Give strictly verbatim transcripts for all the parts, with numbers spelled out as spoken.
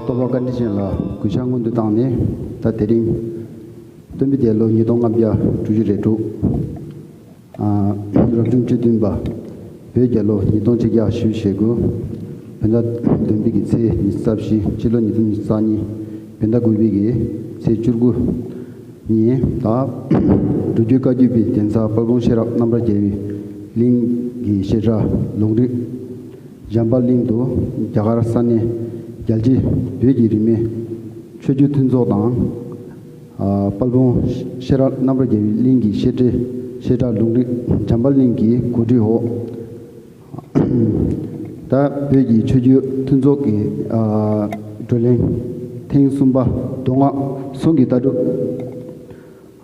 སྟོན་པ་བཀའ་དྲིན་ཅན་ལ་གུས་ཕྱག་སྔོན་དུ་བཏང་ནས། ད་དེ་རིང་སྟོན་པའི་འདས་ལོ་ཉིས་སྟོང་ལྔ་བརྒྱ་དྲུག་ཅུ་རེ་དྲུག་ཨ། རབ་བྱུང་བཅུ་བདུན་པ་བོད་རྒྱལ་ལོ་ཉིས་སྟོང་ཆིག་བརྒྱ་བཞི་བཅུ་ཞེ་དགུ་བོད་ཟླ་བདུན་པའི་གི་ཚེས་ཉི་ཤུ་རྩ་བཞི། སྤྱི་ལོ་ཉིས་སྟོང་ཉི་ཤུ་རྩ་གཉིས་བོད་ཟླ་དགུ་པའི་གི་ཚེས་བཅུ་དགུ་ཉིན། ད་འགྲོ་རྒྱུའི་བཀའ་བརྒྱུད་པའི་གདན་ས་དཔལ་སྤུངས་ཤེས་རབ་རྣམ་གྲོལ་རྒྱལ་བའི་གླིང་གི་བཤད་གྲྭ་ལུང་རིགས་འཇམ་དཔལ་གླིང་དུ་རྒྱ་གར་ས་གནས་རྒྱལ་སྤྱི་བོད་ཀྱི་རིས་མེད་ཆོས་བརྒྱུད་མཐུན་ཚོགས་དང་། ཨ། དཔལ་སྤུངས་ཤེས་རབ་རྣམ་གྲོལ་རྒྱལ་བའི་གླིང་གི་བཤད་གྲྭའི་བཤད་གྲྭ་ལུང་རིགས་འཇམ་དཔལ་གླིང་གི་གོ་སྒྲིག་འོག་ད་བོད་ཀྱི་ཆོས་བརྒྱུད་མཐུན་ཚོགས་ཀྱི། ཨ། བགྲོ་གླེང་ཐེངས་གསུམ་པ་མདོ་སྔགས་ཟུང་གི་ལྟ་གྲུབ།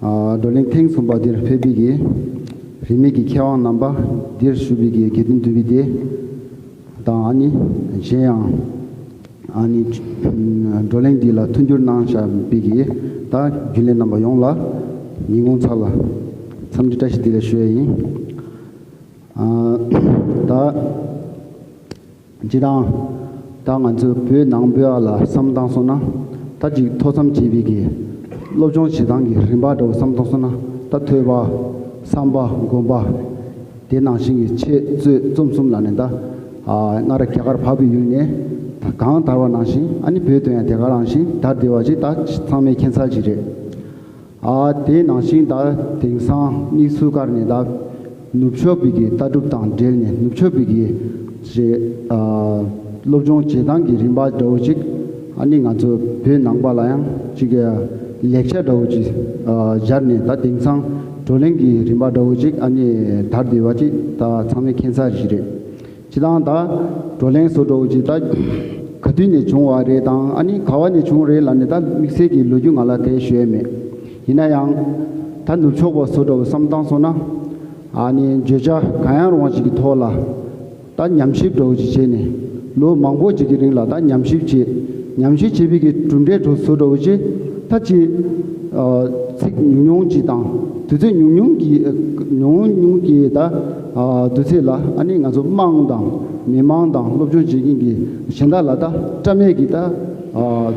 ཨ། བགྲོ་གླེང་ཐེངས་གསུམ་པ་འདིར་ཕེབས་པའི་གི་རིས་མེད་ཀྱི་མཁས་དབང་རྣམ་པ། འདིར་བཞུགས་པའི་གི་དགེ་འདུན་འདུས་པའི་སྡེ་དང་། ཨ་ནི་གཞན་ཡང་ཨ་ནི་བགྲོ་གླེང་འདི་ལ་མཐུན་འགྱུར་གནང་བཞག་པའི་གི་ད་རྒྱུན་ལས་རྣམ་པ་ཡོངས་ལ་ཉིན་གུང་ཚ་ལ་འཚམས་འདྲི་བཀྲ་ཤིས་བདེ་ལེགས་ཞུ་ཡས་ཡིན། ཨ། ད་སྤྱིར་བཏང་ད་ང་ཚོའི་བོད་ནང་པའི་ཨ་ལ་བསམ་བཏང་སོང་ན། ད་ཅིག་ཐོས་བསམ་བྱེད་པའི་གི་སློབ་སྦྱོང་བྱེད་སྟངས་ཀྱི་རིམ་པ་འདྲ་བོ་བསམ་བཏང་སོང་ན། ད་ཐོས་པ། བསམ་པ། སྒོམ་པ། དེ་ནང་བཞིན་གྱི་འཆད་རྩོད་རྩོམ་གསུམ་ལ་ནི་ད། ཨ། སྔར་རྒྱ་གར་འཕགས་པའི་ཡུལ་ནས་གང་དར་བ་ནང་བཞིན། ཨ་ནི་བོད་དུ་ཡང་དེ་ག་རང་བཞིན་དར་བསྡད་པ་ཅིག་ད་ཚང་མས་མཁྱེན་གསལ་ཅིག་རེད། ཨ། དེའི་ནང་བཞིན་ད་དེང་སང་དམིགས་སུ་བཀར་ནས་ད་ནུབ་ཕྱོགས་པའི་གི་ལྟ་གྲུབ་དང་འབྲེལ་ནས། ནུབ་ཕྱོགས་པའི་གི་ཅིག་ཨ། སློབ་སྦྱོང་བྱེད་སྟངས་ཀྱི་རིམ་པ་འདྲ་བོ་ཅིག་ཨ་ནི་ང་ཚོ་བོད་ནང་པ་ལ་ཡང་ཅིག་ལེགས་ཆ་འདྲ་བོ་ཅིག་ཨ། སྦྱར་ནས། ད་དེང་སང་བགྲོ་གླེང་གི་རིམ་པ་འདྲ་བོ་ཅིག་ཨ་ནི་དར་བསྡད་པ་ཅིག་ད་ཚང་མས་མཁྱེན་གསལ་ཞིག་རེད། སྤྱིར་བཏང་ད་བགྲོ་གླེང་བཟོ་འདྲ་བོ་ཅིག་ད་ག་དུས་ནས་བྱུང་བ་རེད་དང་། ཨ་ནི་ག་བ་ནས་བྱུང་རེད་ལབ་ནས་ད་དམིགས་བསལ་གྱི་ལོ་རྒྱུས་ང་ལ་དེ་ཞུ་ཡས་མེད། ཡིན་ན་ཡང་ད་ནུབ་ཕྱོགས་པ་བཟོ་འདྲ་བོ་བསམ་བཏང་སོང་ན། ཨ་ནི་བརྗོད་བྱ་གང་ཡང་རུང་བ་ཞིག་གི་ཐོག་ལ་ད་ཉམས་ཞིབ་འདྲ་བོ་ཅིག་བྱས་ནས། ལོ་མང་པོ་ཅིག་གི་རིང་ལ་ད་ཉམས་ཞིབ་བྱས། ཉམས་ཞིབ་བྱས་པའི་གི་གྲུབ་འབྲས་འདྲ་བོ་བཟོ་འདྲ་བོ་ཅིག་ད་ཅིག་ཨ། ཚིག་ཉུང་ཉུང་ཅིག་དང་། དུས་ཚོད་ཉུང་ཉུང་གི། ཉུང་ཉུང་གི་ད། ཨ། དུས་ཚོད་ལ་ཨ་ནི་ང་ཚོ་དམངས་དང་མི་མང་དང་སློབ་སྦྱོང་བྱེད་མཁན་གྱི་གཞན་དག་ལ་ད་བཀྲམ་ཡས་ཀྱི་ད། ཨ།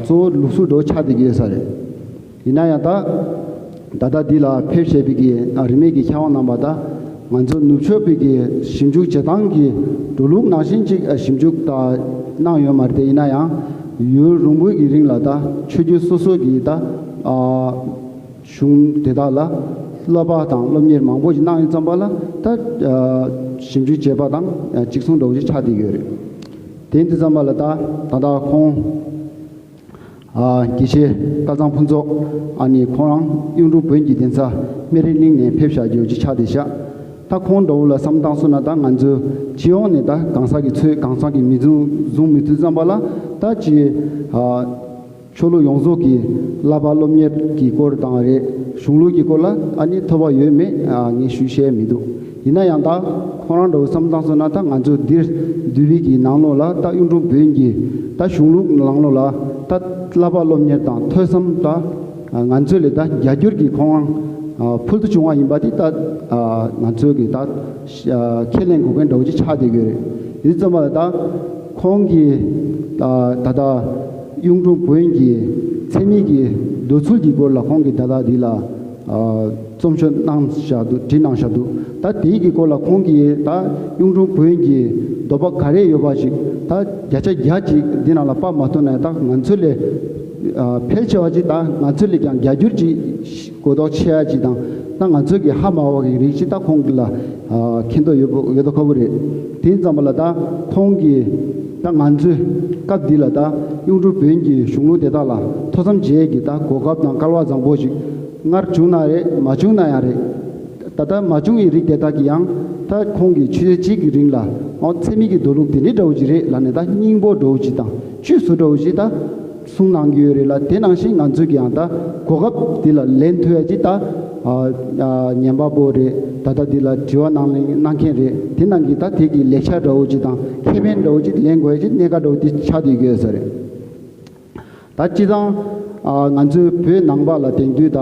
གཙོ་བོ་ལུགས་སྲོལ་འདྲ་བོ་ཆགས་བསྡད་ཀྱི་ཡོད་ས་རེད། ཡིན་ན་ཡང་ད་ད་ལྟ་འདི་ལ་ཕེབས་བཞག་པའི་གི། ཨ། རིས་མེད་ཀྱི་མཁས་དབང་རྣམ་པ་དང་། ང་ཚོ་ནུབ་ཕྱོགས་པའི་གི་ཞིབ་འཇུག་བྱེད་སྟངས་ཀྱི་འགྲོ་ལུགས་ནང་བཞིན་ཅིག་ཨ། ཞིབ་འཇུག་ད་གནང་ཡོད་མ་རེད་དེ། ཡིན་ན་ཡང་ཡུན་རིང་པོའི་གི་རིང་ལ་ད་ཆོས་བརྒྱུད་སོ་སོ་གི་ད། ཨ། གཞུང་དེ་དག་ལ་བསླབ་པ་དང་སློབ་གཉེར་མང་པོ་ཞིག་གནང་ཡོད་ཙམ་པ་ལ། ད་ཞིབ་འཇུག་བྱས་པ་དང་གཅིག་མཚུངས་འདྲ་བོ་ཞིག་ཆགས་བསྡད་ཡོད་རེད། དེ་འདི་ཙམ་པ་ལ་ད་ད་ལྟ་ཁོང་ཨ། དགེ་བཤེས་སྐལ་བཟང་ཕུན་ཚོགས། ཨ་ནི་ཁོང་རང་གཡུང་དྲུང་བོན་གྱི་གདན་ས་སྨན་རི་གླིང་ནས་ཕེབས་བཞག་རྒྱུ་ཅིག་ཆགས་བསྡད་ཤག་ད་ཁོང་འདྲ་བོ་ལ་བསམ་བཏང་སོང་ན། ད་ང་ཚོའི་སྤྱི་ཡོངས་ནས་ད་གང་ཟག་གི་ཚོད་གང་ཟག་གི་མི་བཟུང་བཟུང་མི་ཐུབ་ཙམ་པ་ལ། ད་ཅིག་ཨ། ཆོས་ལུགས་ཡོངས་རྫོགས་ཀྱི་བསླབ་པ་སློབ་གཉེར་གྱི་སྐོར་དང་རེད། གཞུང་ལུགས་ཀྱི་སྐོར་ལ་ཨ་ནི་ཐོས་པ་ཡོད་མེད་ཨ། ངས་ཞུ་ཤེས་མི་འདུག་ཡིན་ན་ཡང་ད་ཁོང་རང་འདྲ་བོ་བསམ་བཏང་སོང་ན། ད་ང་ཚོ་འདིར་འདུས་པའི་གི་ནང་ལོགས་ལ་ད་གཡུང་དྲུང་བོན་གྱི་ད་གཞུང་ལུགས་ནང་ལོགས་ལ་ད་བསླབ་པ་སློབ་གཉེར་དང་ཐོས་བསམ་ད་ང་ཚོ་ལས་ད་བརྒྱ་འགྱུར་གྱི་ཁོང་རང་ཕུལ་དུ་བྱུང་བ་ཡིན་པ་དེ་ད་ང་ཚོ་གི་ད་ཁས་ལེན་དགོས་མཁན་འདྲ་བོ་ཅིག་ཆགས་བསྡད་ཡོད་རེད། དེ་ཙམ་པ་ལ་ད་ཁོང་གིས་ད་ད་ལྟ་གཡུང་དྲུང་བོན་གྱི་ཚད་མིན་གྱི་འདོད་ཚུལ་གྱི་སྐོར་ལ་ཁོང་གིས་ད་ལྟ་འདི་ལ་ཨ། རྩོམ་ཤོག་གནང་བཞག་འདུག་བྲིས་གནང་བཞག་འདུག་ད་དེའི་གི་སྐོར་ལ་ཁོང་གིས་ད་གཡུང་དྲུང་བོན་གྱི་འདོད་པ་ག་རེ་ཡོད་པ་ཞིག་ད་བརྒྱ་ཆ་བརྒྱ་ཅིག་འདི་ནང་ལ་ཕབ་མ་ཐུབ་ན་ཡང་། ད་ང་ཚོ་ལས་ཨ། ཕལ་ཆེ་བ་ཅིག་ད་ང་ཚོ་ལས་ཀྱང་བརྒྱ་འགྱུར་ཅིག་གོ་རྟོགས་ཆེ་ཡ་ཅིག་དང་། ད་ང་ཚོ་གི་ཧ་མ་གོ་བ་གི་རིགས་ཅིག་ད་ཁོང་གི་ལ་ཨ། མཁྱེན་རྟོགས་ཡོད་པོ་ཡོད་དོ་ཁ་པོ་རེད། དེ་ཙམ་པ་ལ་ད་ཁོང་གིས་ད་ང་ཚོའི་སྐབས་འདི་ལ་ད་གཡུང་དྲུང་བོན་གྱི་གཞུང་ལུགས་དེ་དག་ལ་ཐོས་བསམ་བྱེད་ཀྱི་ད་གོ་སྐབས་དང་སྐལ་བ་བཟང་པོ་ཞིག་སྔར་བྱུང་ན་རེད། མ་བྱུང་ན་ཡང་རེད། ད་ལྟ་མ་བྱུང་བའི་རིགས་དེ་དག་གིས་ཡང་ད་ཁོང་གིས་ཆུ་ཚོད་གཅིག་གི་རིང་ལ། ཨོ། ཚད་མིན་གྱི་འདོད་ལུགས་དེ་འདི་འདྲ་བོ་ཅིག་རེད་ལབ་ནས་ད་སྙིང་པོ་འདྲ་བོ་ཅིག་དང་བཅུད་བཟོ་འདྲ་བོ་ཅིག་ད་གསུང་གནང་གི་ཡོད་རེད་ལ། དེ་ནང་བཞིན་ང་ཚོས་ཀྱང་ད་གོ་སྐབས་འདི་ལ་ལེན་ཐུབ་ཡ་ཅིག་ད་ཨ། ཨ། ཉན་པ་པོ་རེད། ད་ལྟ་འདི་ལ་དྲི་བ་གནང་ལེན་གནང་མཁན་རེད། དེ་རྣམས་ཀྱིས་ད་དེ་གི་ལེགས་ཆ་འདྲ་བོ་ཅིག་དང་ཁེ་ཕན་འདྲ་བོ་ཅིག་ལེན་དགོས་ཡ་ཅིག་གནད་འགག་འདྲ་བོ་འདི་ཆགས་བསྡད་ཀྱི་ཡོད་ས་རེད། ད་སྤྱིར་བཏང་ཨ། ང་ཚོའི་བོད་ནང་པ་ལ་དེང་དུས་ད་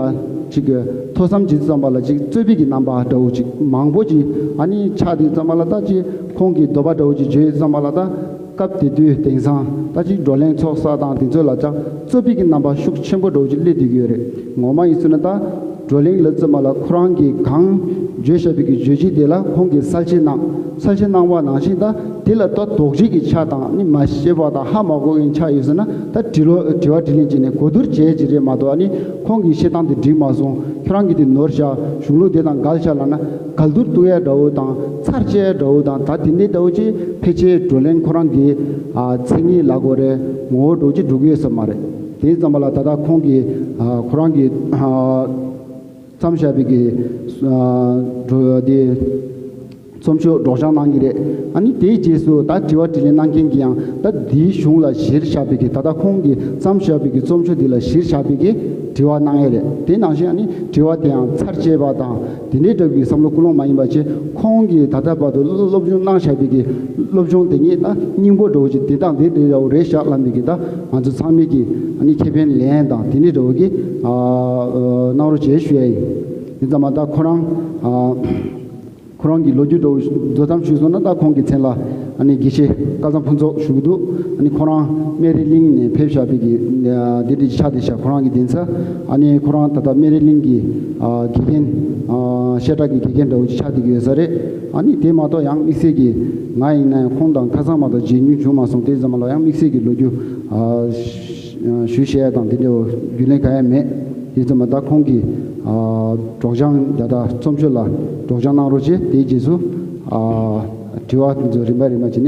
ཅིག་ཐོས་བསམ་བྱེད་དུས་ཙམ་པ་ལ་ཅིག་རྩོད་པའི་གི་རྣམ་པ་འདྲ་བོ་ཅིག་མང་པོ་ཅིག་ཨ་ནི་ཆགས་དུས་ཙམ་པ་ལ། ད་ཅིག་ཁོང་གི་འདོད་པ་འདྲ་བོ་ཅིག་བརྗོད་ཙམ་པ་ལ། ད་ སྐབས་དེ་དུས་དེང་སང་ད་ཅིག་བགྲོ་གླེང་ཚོགས་ས་དང་དེ་ཚོ་ལ་ཅང་རྩོད་པའི་གི་རྣམ་པ་ཤུགས་ཆེན་པོ་འདྲ་བོ་ཅིག་སླེབས་བསྡད་ཀྱི་ཡོད་རེད། ངོ་མ་ཡིན་ཟེར་ན་ད་བགྲོ་གླེང་ལབ་ཙམ་མ་ལ་ཁོ་རང་གིས་གང་བརྗོད་བཞག་པའི་གི་བརྗོད་གཞི་དེ་ལ་ཁོང་གིས་གསལ་བཤད་གནང་། གསལ་བཤད་གནང་བ་ནང་བཞིན་ད་དེ་ལ་ད་དོགས་གཞི་གི་ཆ་དང་ནི་མ་ཤེས་པ་དང་ཧ་མ་གོ་མཁན་ཆ་ཡོད་ཟེར་ན་ད་དྲི་ལོ་དྲི་བ་དྲིས་ལན་བྱས་ནས་གོ་བསྡུར་བྱས་ཀྱི་རེད་མ་གཏོགས་ཨ་ནི་ཁོང་གི་བཤད་སྟངས་དེ་འགྲིག་མ་སོང་། ཁྱོད་རང་གིས་དེ་ནོར་བཞག་གཞུང་ལུགས་དེ་དང་འགལ་བཞག་ལབ་ན། ག་བསྡུར་གཏུག་ཡ་འདྲ་བོ་དང་ཚར་བཅད་ཡ་འདྲ་བོ་དང་ད་དེ་འདྲའི་འདྲ་བོ་ཅིག་ཕལ་ཆེར་བགྲོ་གླེང་ཁོ་རང་གི་ཨ་མཚན་ཉིད་ལ་གོ་རེ་ངོ་བོ་འདྲ་བོ་ཅིག་འགྲོ་གི་ཡོད་ས་མ་རེད། དེ་ཙམ་པ་ལ་ད་ལྟ་ཁོང་གིས་ཨ་ཁོ་རང་གི་ཨ་བརྩམས་བཞག་པའི་གི་ཨ་འགྲོ་དེ་རྩོམ་ཤོག་སྒྲོག་སྦྱང་གནང་གི་རེད། ཨ་ནི་དེའི་རྗེས་སུ་ད་དྲི་བ་དྲིས་ལན་གནང་མཁན་གྱི་ཡང་ད་འདིའི་གཞུང་ལ་གཞིར་བཞག་པའི་གི་ད་ལྟ་ཁོང་གིས་བརྩམས་བཞག་པའི་གི་རྩོམ་ཤོག་འདི་ལ་གཞིར་བཞག་པའི་གི་དྲི་བ་གནང་ཡས་རེད། དེ་ནང་བཞིན་ཨ་ནི་དྲི་བ་དེའང་ཚར་བཅད་པ་དང་དེ་འདྲའི་འདྲ་བའི་བསམ་བློ་ཀུན་སློང་མ་ཡིན་པ་བྱས། ཁོང་གིས་ད་ལྟ་བར་དུ་སློབ་སྦྱོང་གནང་བཞག་པའི་གི་སློབ་སྦྱོང་དེ་ཉིད་ད་སྙིང་པོ་འདྲ་བོ་ཅིག་དེ་དང་དེ་འདྲ་བོ་རེད་བཞག་ལབ་མི་གི་ད་ང་ཚོ་ཚང་མས་གི་ཨ་ནི་ཁེ་ཕན་ལེན་དང་དེ་འདྲའི་འདྲ་བོ་གི་ཨ་ཨ་གནང་རོགས་བྱེད་ཞུ་ཡ་ཡིན། དེ་ཙམ་མ་ད་ཁོ་རང་ཨ་ཁོ་རང་གི་ལོ་རྒྱུས་འདྲ་བོ་དོ་དམ་ཞུས་སོང་ན་ད་ཁོང་གི་མཚན་ལ་ཨ་ནི་དགེ་བཤེས་སྐལ་བཟང་ཕུན་ཚོགས་ཞུ་གི་འདུག་ཨ་ནི་ཁོ་རང་སྨན་རི་གླིང་ནས་ཕེབས་བཞག་པའི་གི་ཨ་འདི་འདྲའི་ཆ་དེ་ཤ་ཁོ་རང་གི་གདན་ས། ཨ་ནི་ཁོ་རང་ད་ལྟ་སྨན་རི་གླིང་གི་ཨ་དགེ་རྒན་ཨ་བཤད་གྲྭ་གི་དགེ་རྒན་འདྲ་བོ་ཅིག་ཆགས་བསྡད་ཀྱི་ཡོད་ས་རེད། ཨ་ནི་དེ་མ་གཏོགས་ཡང་དམིགས་བསལ་གྱི་ང་ཡིན་ན་ཡང་ཁོང་དང་ཁ་སང་མ་གཏོགས་མཇལ་མྱོང་བྱུང་མ་སོང་། དེ་ཙམ་ལ་ཡང་དམིགས་བསལ་གྱི་ལོ་རྒྱུས་ཨ་ཞུ་བཤད་དང་དེ་འདྲ་བོ་རྒྱུས་ལོན་གང་ཡང་མེད། དེ་ཙམ་མ་ད་ཁོང་གིས་ཨ་སྒྲོག་སྦྱང་ད་ལྟ་རྩོམ་ཤོག་ལ་སྒྲོག་སྦྱང་གནང་རོགས་བྱེད། དེའི་རྗེས་སུ་ཨ་དྲི་བ་དེ་ཚོ་རིམ་པ་རིམ་པ་བྱས་ནས་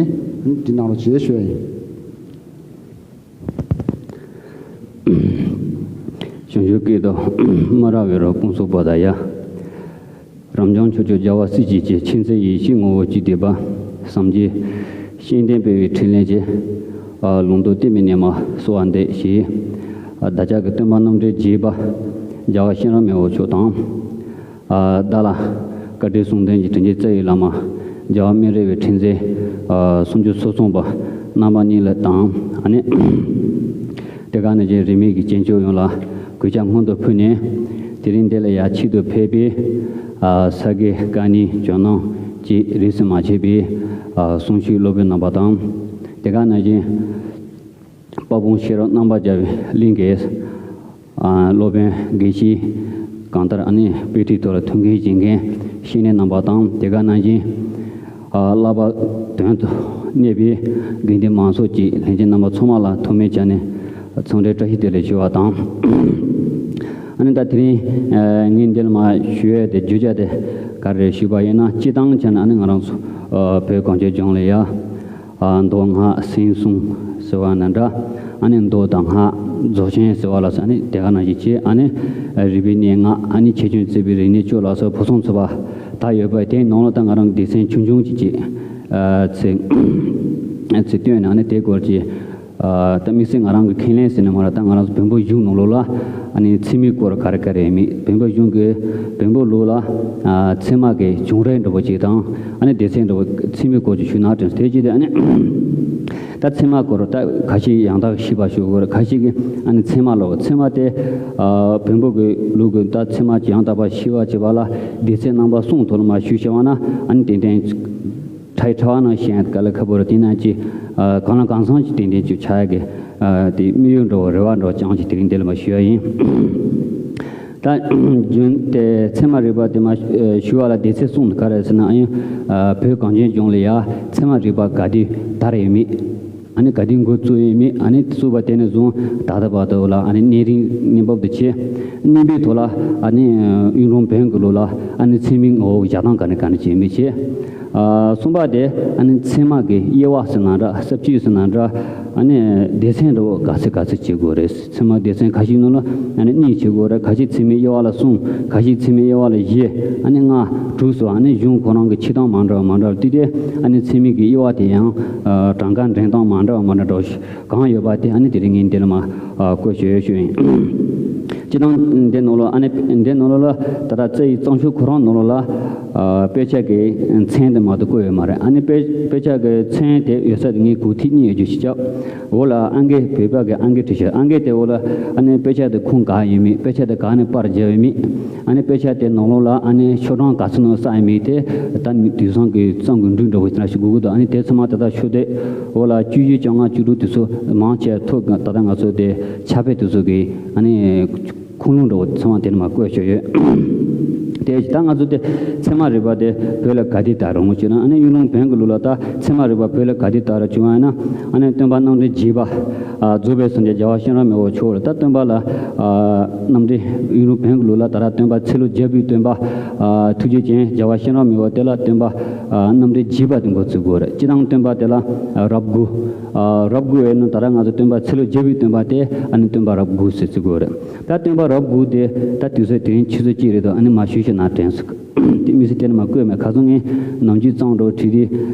འདྲི་གནང་རོགས་བྱེད་ཞུ་ཡ་ཡིན། བྱང་ཆུབ་སྐད་དུ། སྨ་ར་བཻ་རོ་ཀཾ་སུ་པ་དཱ་ཡ། རབ་འབྱམས་ཕྱོགས་བཅུའི་རྒྱལ་བ་སྲས་བཅས་ཀྱི། མཁྱེན་བརྩེ་ཡེ་ཤེས་ངོ་བོ་གཅིག་བསྡུས་པ། སངས་རྒྱས་བཅོམ་ལྡན་འདས་ཀྱི་ཕྲིན་ལས་ཀྱི། ཨ་ལུང་རྟོགས་གཏད་མེད་ནས་མར་གསོལ་བ་འདེབས་ཞེས། ཨ་བདག་ཅག་གི་སྟོན་པ་རྣམ་འདྲེན་བརྒྱུད་པ། རྒྱལ་བ་གཤེན་རབ་མི་བོ་མཆོག་དང་། ཨ་བདག་ལ་བཀའ་དྲིན་གསུང་ལྡན་གྱི་དྲིན་ཅན་རྩ་བའི་བླ་མ། རྒྱལ་བ་སྨན་རི་བའི་ཁྲི་འཛིན། ཨ་སུམ་ཅུ་སོ་གསུམ་པ་རྣམ་པ་གཉིས་ལ་དང་། ཨ་ནི་དེ་ག་ནང་བཞིན་རིས་མེད་ཀྱི་སྐྱེས་མཆོག་ཡོངས་ལ་གུས་ཕྱག་སྔོན་དུ་ཕུལ་ནས། དེ་རིང་འདི་ལ་ཡར་ཆེད་དུ་ཕེབས་པའི་ཨ་ས་དགེ་བཀའ་རྙིང་ཇོ་ནང་བཅས་རིས་སུ་མ་ཆད་པའི་ཨ་གསུང་ཆོས་སློབ་དཔོན་རྣམ་པ་དང་། དེ་ག་ནང་བཞིན་དཔལ་སྤུངས་ཤེས་རབ་རྣམ་པར་རྒྱལ་བའི་གླིང་གི་ཨ་སློབ་དཔོན་དགེ་བཤེས། གང་ལྟར་ཨ་ནི་དཔེ་ཁྲིད་ཐོག་ལ་ཐུགས་འགན་བཞེས་མཁན་བཤེས་གཉེན་རྣམ་པ་དང་། དེ་ག་ནང་བཞིན་ཨ་བསླབ་པ་དོན་དུ་གནས་པའི་དགེ་འདུན་མང་ཚོགས་ཀྱི་ལྷན་རྒྱས་རྣམ་པ་ཚང་མ་ལ་ཐོག་མའི་ཆ་ནས་འཚམས་འདྲི་བཀྲ་ཤིས་བདེ་ལེགས་ཞུ་བ་དང་། ཨ་ནི་ད་དེ་རིང་ཨ་ངས་འདི་ལ་མར་ཞུ་ཡས་དེ་བརྗོད་བྱ་དེ་ག་རེ་ཞུས་པ་ཡིན་ན། སྤྱིར་བཏང་ཆ་ནས་ཨ་ནི་ང་རང་ཚོ་ཨ་བོད་གངས་ཅན་ལྗོངས་ལ་ཡ། ཨ་མདོ་སྔགས་སེམས་གསུམ་ཟེར་བ་ནང་འདྲ། ཨ་ནི་མདོ་དང་སྔགས་རྫོགས་ཆེན་ཟེར་བ་ལ་སོགས་ཨ་ནི་དེ་ག་ནང་བཞིན་བྱས། ཨ་ནི་རིག་པའི་གནས་ལྔ། ཨ་ནི་ཁྱད་ཆོས་བརྩེགས་པའི་རིག་གནས་བཅུ་ལ་སོགས་ཕུན་སུམ་ཚོགས་པ་ད་ཡོད་པ། དེའི་ནང་ལ་ད་ང་རང་གི་སྡེ་ཚན་ཆུང་ཆུང་ཅིག་ཅིག་ཨ་ཚིག་ཚིག་བཏོན་ནས་ཨ་ནི་དེའི་སྐོར་གྱི་ཨ་ད་དམིགས་བསལ་ང་རང་གི་ཁས་ལེན་ཟེར་ན་མ་རེད། ད་ང་རང་ཚོ་བོན་པོ་གཞུང་ནང་ལོགས་ལ་ཨ་ནི་ཚད་མའི་སྐོར་ག་རེ་ག་རེ་ཡོད་མེད། བོན་པོ་གཞུང་གི་བོན་པོ་ལུགས་ལ་ཨ་ཚད་མ་གི་བྱུང་རིམ་འདྲ་པོ་ཅིག་དང་། ཨ་ནི་སྡེ་ཚན་འདྲ་པོ་ཚད་མའི་སྐོར་ཅིག་ཞུས་ན་དྲན་སོང་། དེ་བྱས་ཏེ་ཨ་ནི་ད་ཚད་མ་སྐོར་ད་ཁ་ཤས་ཡང་དག་ཤེས་པ་ཞུ་དགོས་རེད། ཁ་ཤས་ཀྱིས་ཨ་ནི་ཚད་མ་ལབ། ཚད་མ་དེ་ཨ་བོན་པོ་གི་ལུགས་ཀྱི་ད་ཚད་མ་ཡང་དག་པ་ཤེས་པ་བྱེད་པ་ལ་སྡེ་ཚན་རྣམ་པ་གསུམ་ཐོག་ལ་མར་ཞུས་བྱས་པ་ན། ཨ་ནི་ཏན་ཏན་ཕྲ་ཕྲ་བ་ནང་བཤད་ཡ་དཀའ་ལས་ཁག་པོ་རེད། དེ་ནང་གི་ཨ་གང་ལ་གང་འཚམ་ཅིག་ཏན་ཏན་ཅིག་ཆགས་ཡ་གི་ཨ་དེ་དམིགས་ཡུལ་འདྲ་བོ་རེ་བ་འདྲ་བོ་བཅངས་ཅིག་དེ་རིང་འདི་ལ་མར་ཞུ་ཡ་ཡིན། ད་རྒྱུན་དེ་ཚད་མ་རིག་པ་དེ་མར་ཞུ་བ་ལ་སྡེ་ཚན་གསུམ་དེ་ག་རེ་ཟེར་ན། ཨ་ཡང་ཨ་བོད་གངས་ཅན་ལྗོངས་ལ་ཡ་ཚད་མ་རིག་པ་ག་དུས་དར་ཡོད་མེད། ཨ་ནི་ག་དུས་འགོ་བཙུགས་ཡོད་མེད། ཨ་ནི་བཙུགས་པ་དེ་ནས་བཟུང་ད་ལྟ་བར་དུ་ལ་ཨ་ནི་གནས་རིམ་གནས་བབ་དེ་བྱས། གནས་བབ་ཐོག་ལ་ཨ་ནི་གཡུང་དྲུང་བོན་གྱི་ལུགས་ལ་ཨ་ནི་ཚད་མའི་ངོ་བོ་བཞག་སྟངས་ག་ནས་ག་ནས་བྱས་མེད་བྱས། ཨ་གསུམ་པ་དེ་ཨ་ནི་ཚད་མ་གི་དབྱེ་བ་ཟེར་ན་འདྲ། ས་བཅད་ཟེར་ན་འདྲ། ཨ་ནི་སྡེ་ཚན་འདྲ་བོ་ག་ཚོད་ག་ཚོད་བྱེད་དགོས་རེད། ཚད་མ་སྡེ་ཚན་ཁ་ཤས་ནང་ལ་ཨ་ནི་གཉིས་བྱེད་དགོས་རེད། ཁ་ཤས་ཚད་མའི་དབྱེ་བ་ལ་གསུམ། ཁ་ཤས་ཚད་མའི་དབྱེ་བ་ལ་བཞི། ཨ་ནི་ལྔ་དྲུག་སོགས་ཨ་ནི་གཞུང་ཁོ་རང་གི་ཕྱེ་སྟངས་མ་འདྲ་བ་མ་འདྲ་བ་དེ་དེ་ཨ་ནི་ཚད་མའི་གི་དབྱེ་བ་དེ་ཡང་ཨ་གྲངས་ཀ་འདྲེན་སྟངས་མ་འདྲ་བ་མ་འདྲ་འདྲ་བོ་ཞིག་གང་ཡོད་པ་དེ་ཨ་ནི་དེ་རིང་ངས་འདི་ལ་མར་ཨ་བཀོད་ཞུ་ཡོད་ཞུ་ཡིན། སྤྱིར་བཏང་འདི་ནང་ལོགས་ཨ་ནི་འདི་ནང་ལོགས་ལ་ད་ལྟ་རྩ་ཡི་རྩོམ་ཤོག་ཁོ་རང་ནང་ལོགས་ལ། ཨ་དཔེ་ཆ་གི་མཚན་དེ་མ་གཏོགས་བཀོད་ཡོད་མ་རེད། ཨ་ནི་དཔེ་དཔེ་ཆ་གི་མཚན་དེ་ཡོད་ས་དེ་ངས་གོ་ཐིག་གཉིས་ཡོད་རྒྱུ་ཞིག་བྱས། འོག་ལ་ཨང་ཀི་བོད་པ་གི་ཨང་ཀི་བྲིས་ཤག་ཨང་ཀི་དེ་འོག་ལ་ཨ་ནི་དཔེ་ཆ་དེ་ཁུངས་ག་ཡིན་མིན། དཔེ་ཆ་དེ་ག་ནས་པར་བརྒྱབ་ཡོད་མིན། ཨ་ནི་དཔེ་ཆ་དེ་ནང་ལོགས་ལ་ཨ་ནི་ཤོག་གྲངས་ག་ཚོད་ནང་བསགས་ཡོད་མིན་དེ་ད་ནི་དུས་སང་གི་གཙང་གི་འབྲུ་འདྲ་བོ་དེ་འདྲ་ཞིག་དགོས་ཀྱི་འདུག་ཨ་ནི་དེ་ཚང་མ་དེ་དག་ཤོག་དེ་འོག་ལ་བཅུ་བཞི་བཅོ་ལྔ་བཅུ་དྲུག་དེ་ཚོ་མང་ཆེ་ཐོབ་ད་ལྟ་ང་ཚོ་དེ་ཕྱག་དཔེ་དེ་ཚོ་གི་ཨ་ནི། ཁུངས་ལུང་འདྲ་བོ་ཚང་མ་དེ་ནས་མར་བཀོད་བཞག་ཡོད། དེ་ད་ང་ཚོ་དེ་ཚད་མ་རིག་པ་དེ་བོད་ལ་ག་དུས་དར་རུང་ཅེ་ན། ཨ་ནི་གཡུང་དྲུང་བོན་གྱི་ལུགས་ལ་ད་ཚད་མ་རིག་པ་བོད་ལ་ག་དུས་དར་བྱུང་བ་ཡིན་ན། ཨ་ནི་སྟོན་པ་རྣམ་འདྲེན་བརྒྱད་པ། ཨ་རྫོགས་པའི་སངས་རྒྱས་རྒྱལ་བ་གཤེན་རབ་མི་བོ་མཆོག་ལ། ད་སྟོན་པ་ལ་ཨ་རྣམ་འདྲེན་གཡུང་དྲུང་བོན་གྱི་ལུགས་ལ་ད་ར་སྟོན་པ་ཚེ་ལོ་བརྒྱ་པའི་སྟོན་པ། ཨ་ཐུགས་རྗེ་ཅན་རྒྱལ་བ་གཤེན་རབ་མི་བོ་དེ་ལ་སྟོན་པ་ཨ་རྣམ་འདྲེན་བརྒྱད་པ་དེ་འགོ་ཚུགས་དགོས་རེད། སྤྱིར་བཏང་སྟོན་པ་དེ་ལ་ཨ་རབས་དགུ། ཨ་རབས་དགུ་ཡིན་ན་ད་ར་ང་ཚོ་སྟོན་པ་ཚེ་ལོ་བརྒྱ་པའི་སྟོན་པ་དེ་ཨ་ནི་སྟོན་པ་རབས་དགུ་ཟེར་ཚུགས་དགོས་རེད། ད་སྟོན་པ་རབས་དགུ་དེ་ད་དུས་ཚོད་དེ་རིང་ཆུ་ཚོད་གཅིག་རེད་དོ། ཨ་ནི་མ་ཞུ་ཞུ་ན་དྲན་སོང་། དེ་མི་སྲིད་དེ་ནི་མ་བཀོད་མེད། ཁ་སང་ངས་ནམ་རྒྱུན་གཙང་འགྲོ་བྲིས་དེ་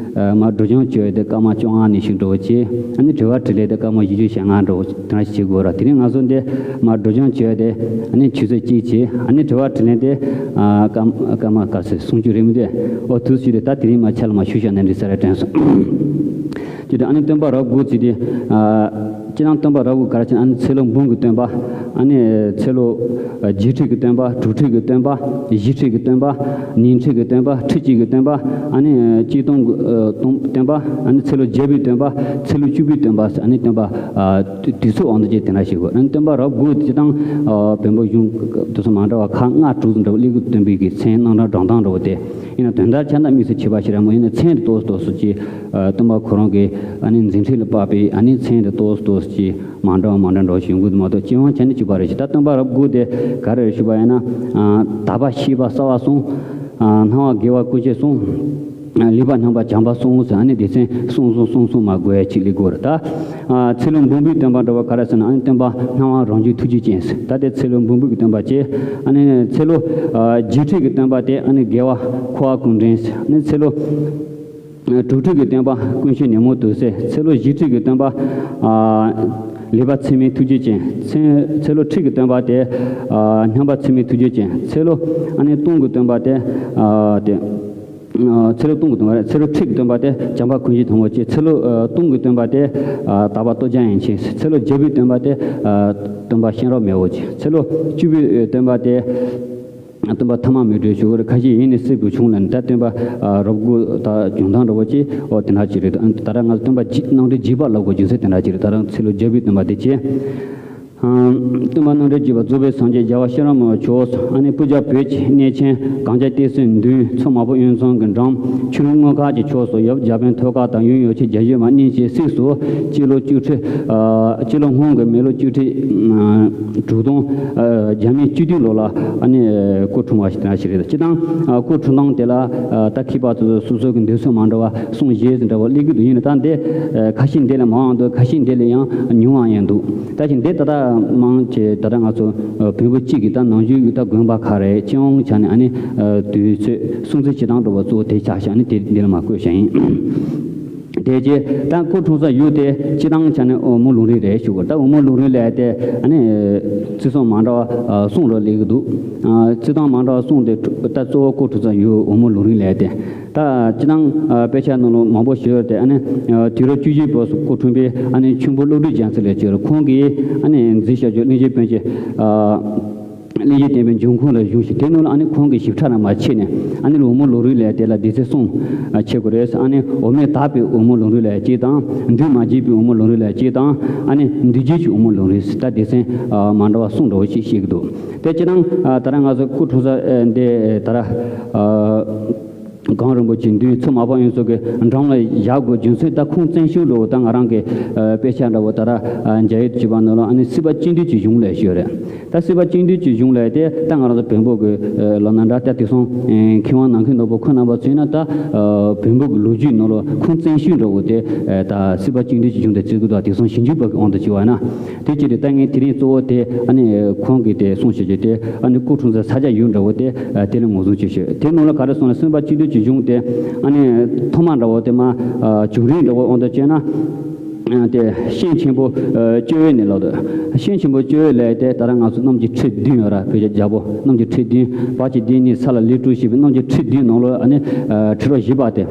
མ་སྒྲོལ་ལྗང་བྱོས་དེ་སྐར་མ་བཅོ་ལྔ་ནས་ཞིག་འགྲོ་བྱས། ཨ་ནི་དྲི་བ་དྲིས་ལན་དེ་སྐར་མ་བཞི་བཅུ་ཞེ་ལྔ་འགྲོ་དེ་འདྲ་ཞིག་བྱེད་དགོས་ར། དེ་རིང་ང་ཚོ་འདི་མ་སྒྲོལ་ལྗང་བྱོས་དེ་ཨ་ནི་ཆུ་ཚོད་གཅིག་བྱས། ཨ་ནི་དྲི་བ་དྲིས་ལན་དེ་སྐར་སྐར་མ་ག་ཚོད་སུམ་ཅུ་རེད་མི་འདུག་ཨོ་དུས་ཞིག་དེ་ད་དེ་རིང་མ་ཆ་ལ་མ་ཞུ་ཞུ་ན་འགྲིག་ས་རེད་དྲན་སོང་། ཅེས་དང་། ཨ་ནི་སྟོན་པ་རབས་དགུ་ཅེས་ཏེ། ཨ་སྤྱིར་བཏང་སྟོན་པ་རབས་དགུ་ག་རེ་ཟེར་ན། ཨ་ནི་ཚེ་ལོ་འབུམ་གྱི་སྟོན་པ། ཨ་ནི་ཚེ་ལོ་ཨ་བརྒྱད་ཁྲི་གི་སྟོན་པ། དྲུག་ཁྲི་གི་སྟོན་པ། བཞི་ཁྲི་གི་སྟོན་པ། ཉི་ཁྲི་གི་སྟོན་པ། ཁྲི་གཅིག་གི་སྟོན་པ། ཨ་ནི་ཆིག་སྟོང་གི་ཨ་སྟོན་སྟོན་པ། ཨ་ནི་ཚེ་ལོ་བརྒྱ་པའི་སྟོན་པ། ཚེ་ལོ་བཅུ་པའི་སྟོན་པ། ཨ་ནི་སྟོན་པ་ཨ་དུས་ཚོད་དབང་དུ་བྱས་དེ་འདྲ་ཞིག་དགོས། ཨ་ནི་སྟོན་པ་རབས་དགུ་སྤྱིར་བཏང་ཨ་བོན་པོ་གཞུང་དེ་ཚོ་མ་འདྲ་བ་ཁག་ལྔ་དྲུག་འདྲ་བ་སླེབས་ཀྱི། སྟོན་པའི་གི་མཚན་རྣམ་གྲངས་བགྲང་སྟངས་འདྲ་བོ་དེ། ཡིན་ན་དོན་དག་ཆ་ན་དམིགས་སུ་བྱས་པ་ཞིག་ར་མོ། ཡིན་ན་མཚན་དེ་ཏོག་ཙམ་ཏོག་ཙམ་ཅིག་ཨ་སྟོན་པ་ཁོ་རང་གི་ཨ་ནི་མཛད་འཕྲིན་ལ་དཔག་པའི་ཨ་ནི་མཚན་དེ་ཏོག་ཙམ་ཏོག་ཙམ་ཅིག་མ་འདྲ་བ་མ་འདྲ་འདྲ་བ་ཞིག་ཡོང་གི་འདུག་མ་གཏོགས་སྤྱི་དབང་ཆ་ནས་གཅིག་པ་རེད་ཤག་ད་སྟོན་པ་རབས་དགུ་དེ་ག་རེ་རེད་ཞུས་པ་ཡིན་ན། ཨ་དག་པ་ཤེས་པ་གསལ་བ་གསུམ། ཨ་སྣང་བ་དགེ་བ་ཀུན་སྤྱོད་གསུམ། ཨ་ལེགས་པར་སྣང་བ་བྱམས་པ་གསུམ་ཟེར། ཨ་ནི་སྡེ་ཚན་གསུམ་གསུམ་གསུམ་གསུམ་མ་དགོས་ཡ་ཅིག་སླེབས་དགོས་རེད་ད། ཨ་ཚེ་ལོ་འབུམ་པའི་སྟོན་པ་འདྲ་བ་ག་རེ་ཟེར་ན། ཨ་ནི་སྟོན་པ་སྣང་བ་རང་བྱུང་ཐུགས་རྗེ་ཅན་ཟེར། ད་དེ་ཚེ་ལོ་འབུམ་པའི་སྟོན་པ་བྱས། ཨ་ནི་ཚེ་ལོ་ཨ་བརྒྱད་ཁྲི་གི་སྟོན་པ་དེ་ཨ་ནི་དགེ་བ་འཁོར་བ་ཀུན་འདྲེན་ཟེར། ཨ་ནི་ཚེ་ལོ་ཨ་དྲུག་ཁྲི་གི་སྟོན་པ་ཀུན་ཤེས་ཉོན་མོངས་དུག་སེལ། ཚེ་ལོ་བཞི་ཁྲི་གི་སྟོན་པ་ཨ་ལེགས་པར་ཚད་མའི་ཐུགས་རྗེ་ཅན། ཚེ་ཚེ་ལོ་ཁྲི་གི་སྟོན་པ་དེ་ཨ་མཉམ་པ་ཚད་མའི་ཐུགས་རྗེ་ཅན། ཚེ་ལོ་ཨ་ནི་སྟོང་གི་སྟོན་པ་དེ་ཨ་དེ། ཚེ་ལོ་སྟོང་གི་སྟོན་པ་རེད། ཚེ་ལོ་ཁྲི་གི་སྟོན་པ་དེ་བྱམས་པ་ཀུན་གཞི་དང་པོ་བྱས། ཚེ་ལོ་ཨ་སྟོང་གི་སྟོན་པ་དེ་ཨ་དག་པ་ལྟོ་རྒྱལ་ཡན་ཆད། ཚེ་ལོ་བརྒྱ་པའི་སྟོན་པ་དེ་ཨ་སྟོན་པ་གཤེན་རབ་མི་བོ་བྱས། ཚེ་ལོ་བཅུ་པའི་སྟོན་པ་དེ་སྟོན་པ་ཐ་མ་མི་འབྲལ་ཞུ་གི་རེད། ཁ་ཤས་ཡིན་ནི་སྲིད་པའི་གཞུང་ལ་ནི་ད་སྟོན་པ་ཨ་རབས་དགུ་ད་བྱུང་སྟངས་འདྲ་བོ་ཅིག་ཨོ་དེ་འདྲ་ཅིག་རེད། ད་ར་ང་ཚོ་སྟོན་པ་རྣམ་འདྲེན་བརྒྱད་པ་ལབ་དགོས་རྒྱུ་མཚན་དེ་འདྲ་ཅིག་རེད། ད་ར་ཚེ་ལོ་བརྒྱ་པའི་སྟོན་པ་དེ་བྱས། སྟོན་པ་རྣམ་འདྲེན་བརྒྱད་པ་རྫོགས་པའི་སངས་རྒྱས་རྒྱལ་བ་གཤེན་རབ་མི་བོ་མཆོག། ཨ་ནི་སྤུར་རྒྱལ་བོད་ཀྱི་གནས་ཆེན་གངས་ལྗོངས་བསྟན་སྲིད་མདུན་མཚོ་དམར་པོ་དབོན་ཚང་གི་འགྲམ། ཆུ་ཀླུང་སྔོན་ཁ་གྱི་ཕྱོགས་སུ་ཡབ་རྒྱ་དཔོན་ཐོད་དཀར་དང་ཡུམ་ཡོ་བྱད་བརྒྱ་བཞི་མ་གཉིས་ཀྱི་སྲས་སུ་སྤྱི་ལོ་བཅུ་ཁྲི། ཨ་སྤྱི་ལོ་སྔོན་གྱི་མི་ལོ་བཅུ་ཁྲི་དྲུག་སྟོང་བརྒྱ་མེད་བཅུ་བདུན་ལོ་ལ་ཨ་ནི་སྐུ་འཁྲུངས་པ་ཞིག་དེ་འདྲ་ཞིག་རེད། སྤྱིར་བཏང་སྐུ་འཁྲུངས་སྟངས་དེ་ལ་ད་མཁས་པ་ཚོས་སོ་སོ་གི་འདོད་ཚུལ་མ་འདྲ་བ་གསུང་བཞེས་ཟིན་འདྲ་བ་སླེབས་ཀྱི་འདུག་ཡིན་ན་ད་འདི་ཁ་ཤས་འདི་ལས་མང་བ་འདུག་ཁ་ཤས་འདི་ལས་ཡང་ཉུང་བ་ཡང་འདུག་ད་ཅི་འདི་ད་ལྟ་མང་ཆེ་ད་ལྟ་ང་ཚོ་བོན་པོ་གཅིག་གི་ད་ནང་ཆོས་ཀྱི་ད་དགོན་པ་ཁག་རེད། སྤྱི་ཡོངས་ཆ་ནས་ཨ་ནི་དུས་ཚོད་སྲུང་བརྩི་བྱེད་སྟངས་འདྲ་བ་གཙོ་བོ་དེ་ཆགས་ཤག་ཨ་ནི་དེ་འདི་ལ་མ་བཀོད་བཞག་ཡིན། དེ་རྗེས་ད་སྐུ་འཁྲུངས་ས་ཡུལ་དེ་སྤྱིར་བཏང་ཆ་ནས་འོལ་མོ་ལུང་རིང་རེད་ཞུ་དགོས། ད་འོལ་མོ་ལུང་རིང་ལབ་དེ་ཨ་ནི་བརྩི་སྲུང་མ་འདྲ་བ་གསུང་རོགས་སླེབས་ཀྱི་འདུག་བརྩི་སྟངས་མ་འདྲ་བ་གསུང་དེ་ད་གཙོ་བོ་སྐུ་འཁྲུངས་ས་ཡུལ་འོལ་མོ་ལུང་རིང་ལབ་དེ། ད་སྤྱིར་བཏང་དཔེ་ཆ་ནང་ལ་མང་པོ་ཞིག་ཡོད་དེ། ཨ་ནི་དུས་རབས་བཅུ་བཞི་པོ་སུ་སྐུ་འཁྲུངས་པའི་ཨ་ནི་ཆོས་འབོར་བློ་གྲོས་རྒྱལ་མཚན་ལགས་ཀྱིས་ཁོང་གིས་ཨ་ནི་མཛད་བཞག་རྒྱུ་གླིང་རྗེ་དཔོན་གྱི་གླིང་རྗེ་བསྟན་པའི་འབྱུང་ཁུངས་ལ་གཞུང་ཞིག་དེ་ནང་ལ་ཨ་ནི་ཁོང་གིས་ཞིབ་ཕྲ་ར་མ་ཕྱེ་ནས་ཨ་ནི་འོལ་མོ་ལུང་རིང་ལབ་དེ་ལ་སྡེ་ཚན་གསུམ་ཕྱེ་དགོས་རེད། ཨ་ནི་འོ་མས་དག་པའི་འོལ་མོ་ལུང་རིང་ལབ་གཅིག་དང་། འདུས་མ་བྱས་པའི་འོལ་མོ་ལུང་རིང་ལབ་གཅིག་དང་། ཨ་ནི་འདུས་བྱས་ཀྱི་འོལ་མོ་ལུང་རིང་ཟེར་ད་སྡེ་ཚན་མ་འདྲ་བ་གསུམ་འདྲ་བོ་ཞིག་ཕྱེ་གི་འདུག་དེ་སྤྱིར་བཏང་ད་ལྟ་ང་ཚོ་སྐུ་འཁྲུངས་ས་འདི་ད་ལྟ། གངས་རིན་པོ་ཆེ་མདུན་མཚོ་དམར་པོ་དབོན་ཚང་གི་འགྲམ་ལ་བཞག་དགོས་རྒྱུ་མཚན་ད་ཁུངས་བཙན་ཤོས་འདྲ་བོ་ད་ང་རང་གི་དཔེ་ཆ་འདྲ་བོ་ད་ར་མཇལ་ཡོད་བྱས་པ་ནང་ལ་ཨ་ནི་སྲིད་པ་གཅིག་འདུས་ཀྱི་གཞུང་ལབ་ཞུས་རེད། ད་སྲིད་པ་གཅིག་འདུས་ཀྱི་གཞུང་ལབ་དེ་ད་ང་རང་ཚོ་བོན་པོ་གི་ལོ་ན་འདྲ་ད་དེང་སང་མཁས་དབང་ནམ་མཁའི་ནོར་བུ་ཁོང་རྣམ་པ་ཚོས་ན་ད་བོན་པོ་གི་ལོ་རྒྱུས་ནང་ལ་ཁུངས་བཙན་ཤོས་འདྲ་བོ་དེ་ད་སྲིད་པ་གཅིག་འདུས་ཀྱི་གཞུང་དེ་བརྩི་གི་འདུག་དེང་སང་ཞིབ་འཇུག་པ་གི་དབང་དུ་བྱས་པ་ན། དེ་ཅི་རེད། ད་ངས་དེ་རིང་གཙོ་བོ་དེ་ཨ་ནི་ཁོང་གིས་དེ་གསུངས་བྱས་རྗེས་དེ་ཨ་ནི་སྐུ་འཁྲུངས་ས་ས་ཆ་ཡུལ་འདྲ་བོ་དེ་དེ་ལ་ངོས་བཟུང་བྱས་ཤོད། དེ་ནང་ལ་ག་རེ་གསུངས་ན་སྲིད་པ་གཅིག་འདུས་ཀྱི་གཞུང་དེ་ཨ་ནི་ཐོག་མ་འདྲ་བོ་དེ་མ་བྱུང་རིམ་འདྲ་བོ་དབང་དུ་བྱས་ན། དེ་ཤིང་ཆེན་པོ་བཅོ་བའི་ནས་ལོག་འདུག་ཤིང་ཆེན་པོ་བཅོ་བའི་ལས་དེ་ད་ལྟ་ང་ཚོ་གནམ་གྱི་ཁྲི་བདུན་ཡོད་ར། བོད་ཀྱི་རྒྱལ་པོ་གནམ་གྱི་ཁྲི་བདུན་བར་གྱི་བདུན་ནི་ས་ལ་ལི་ཀྲུ་ཞེས་པའི་གནམ་གྱི་ཁྲི་བདུན་ནང་ལོགས་ཨ་ནི་ཁྲི་རབས་བཞི་པ་དེ་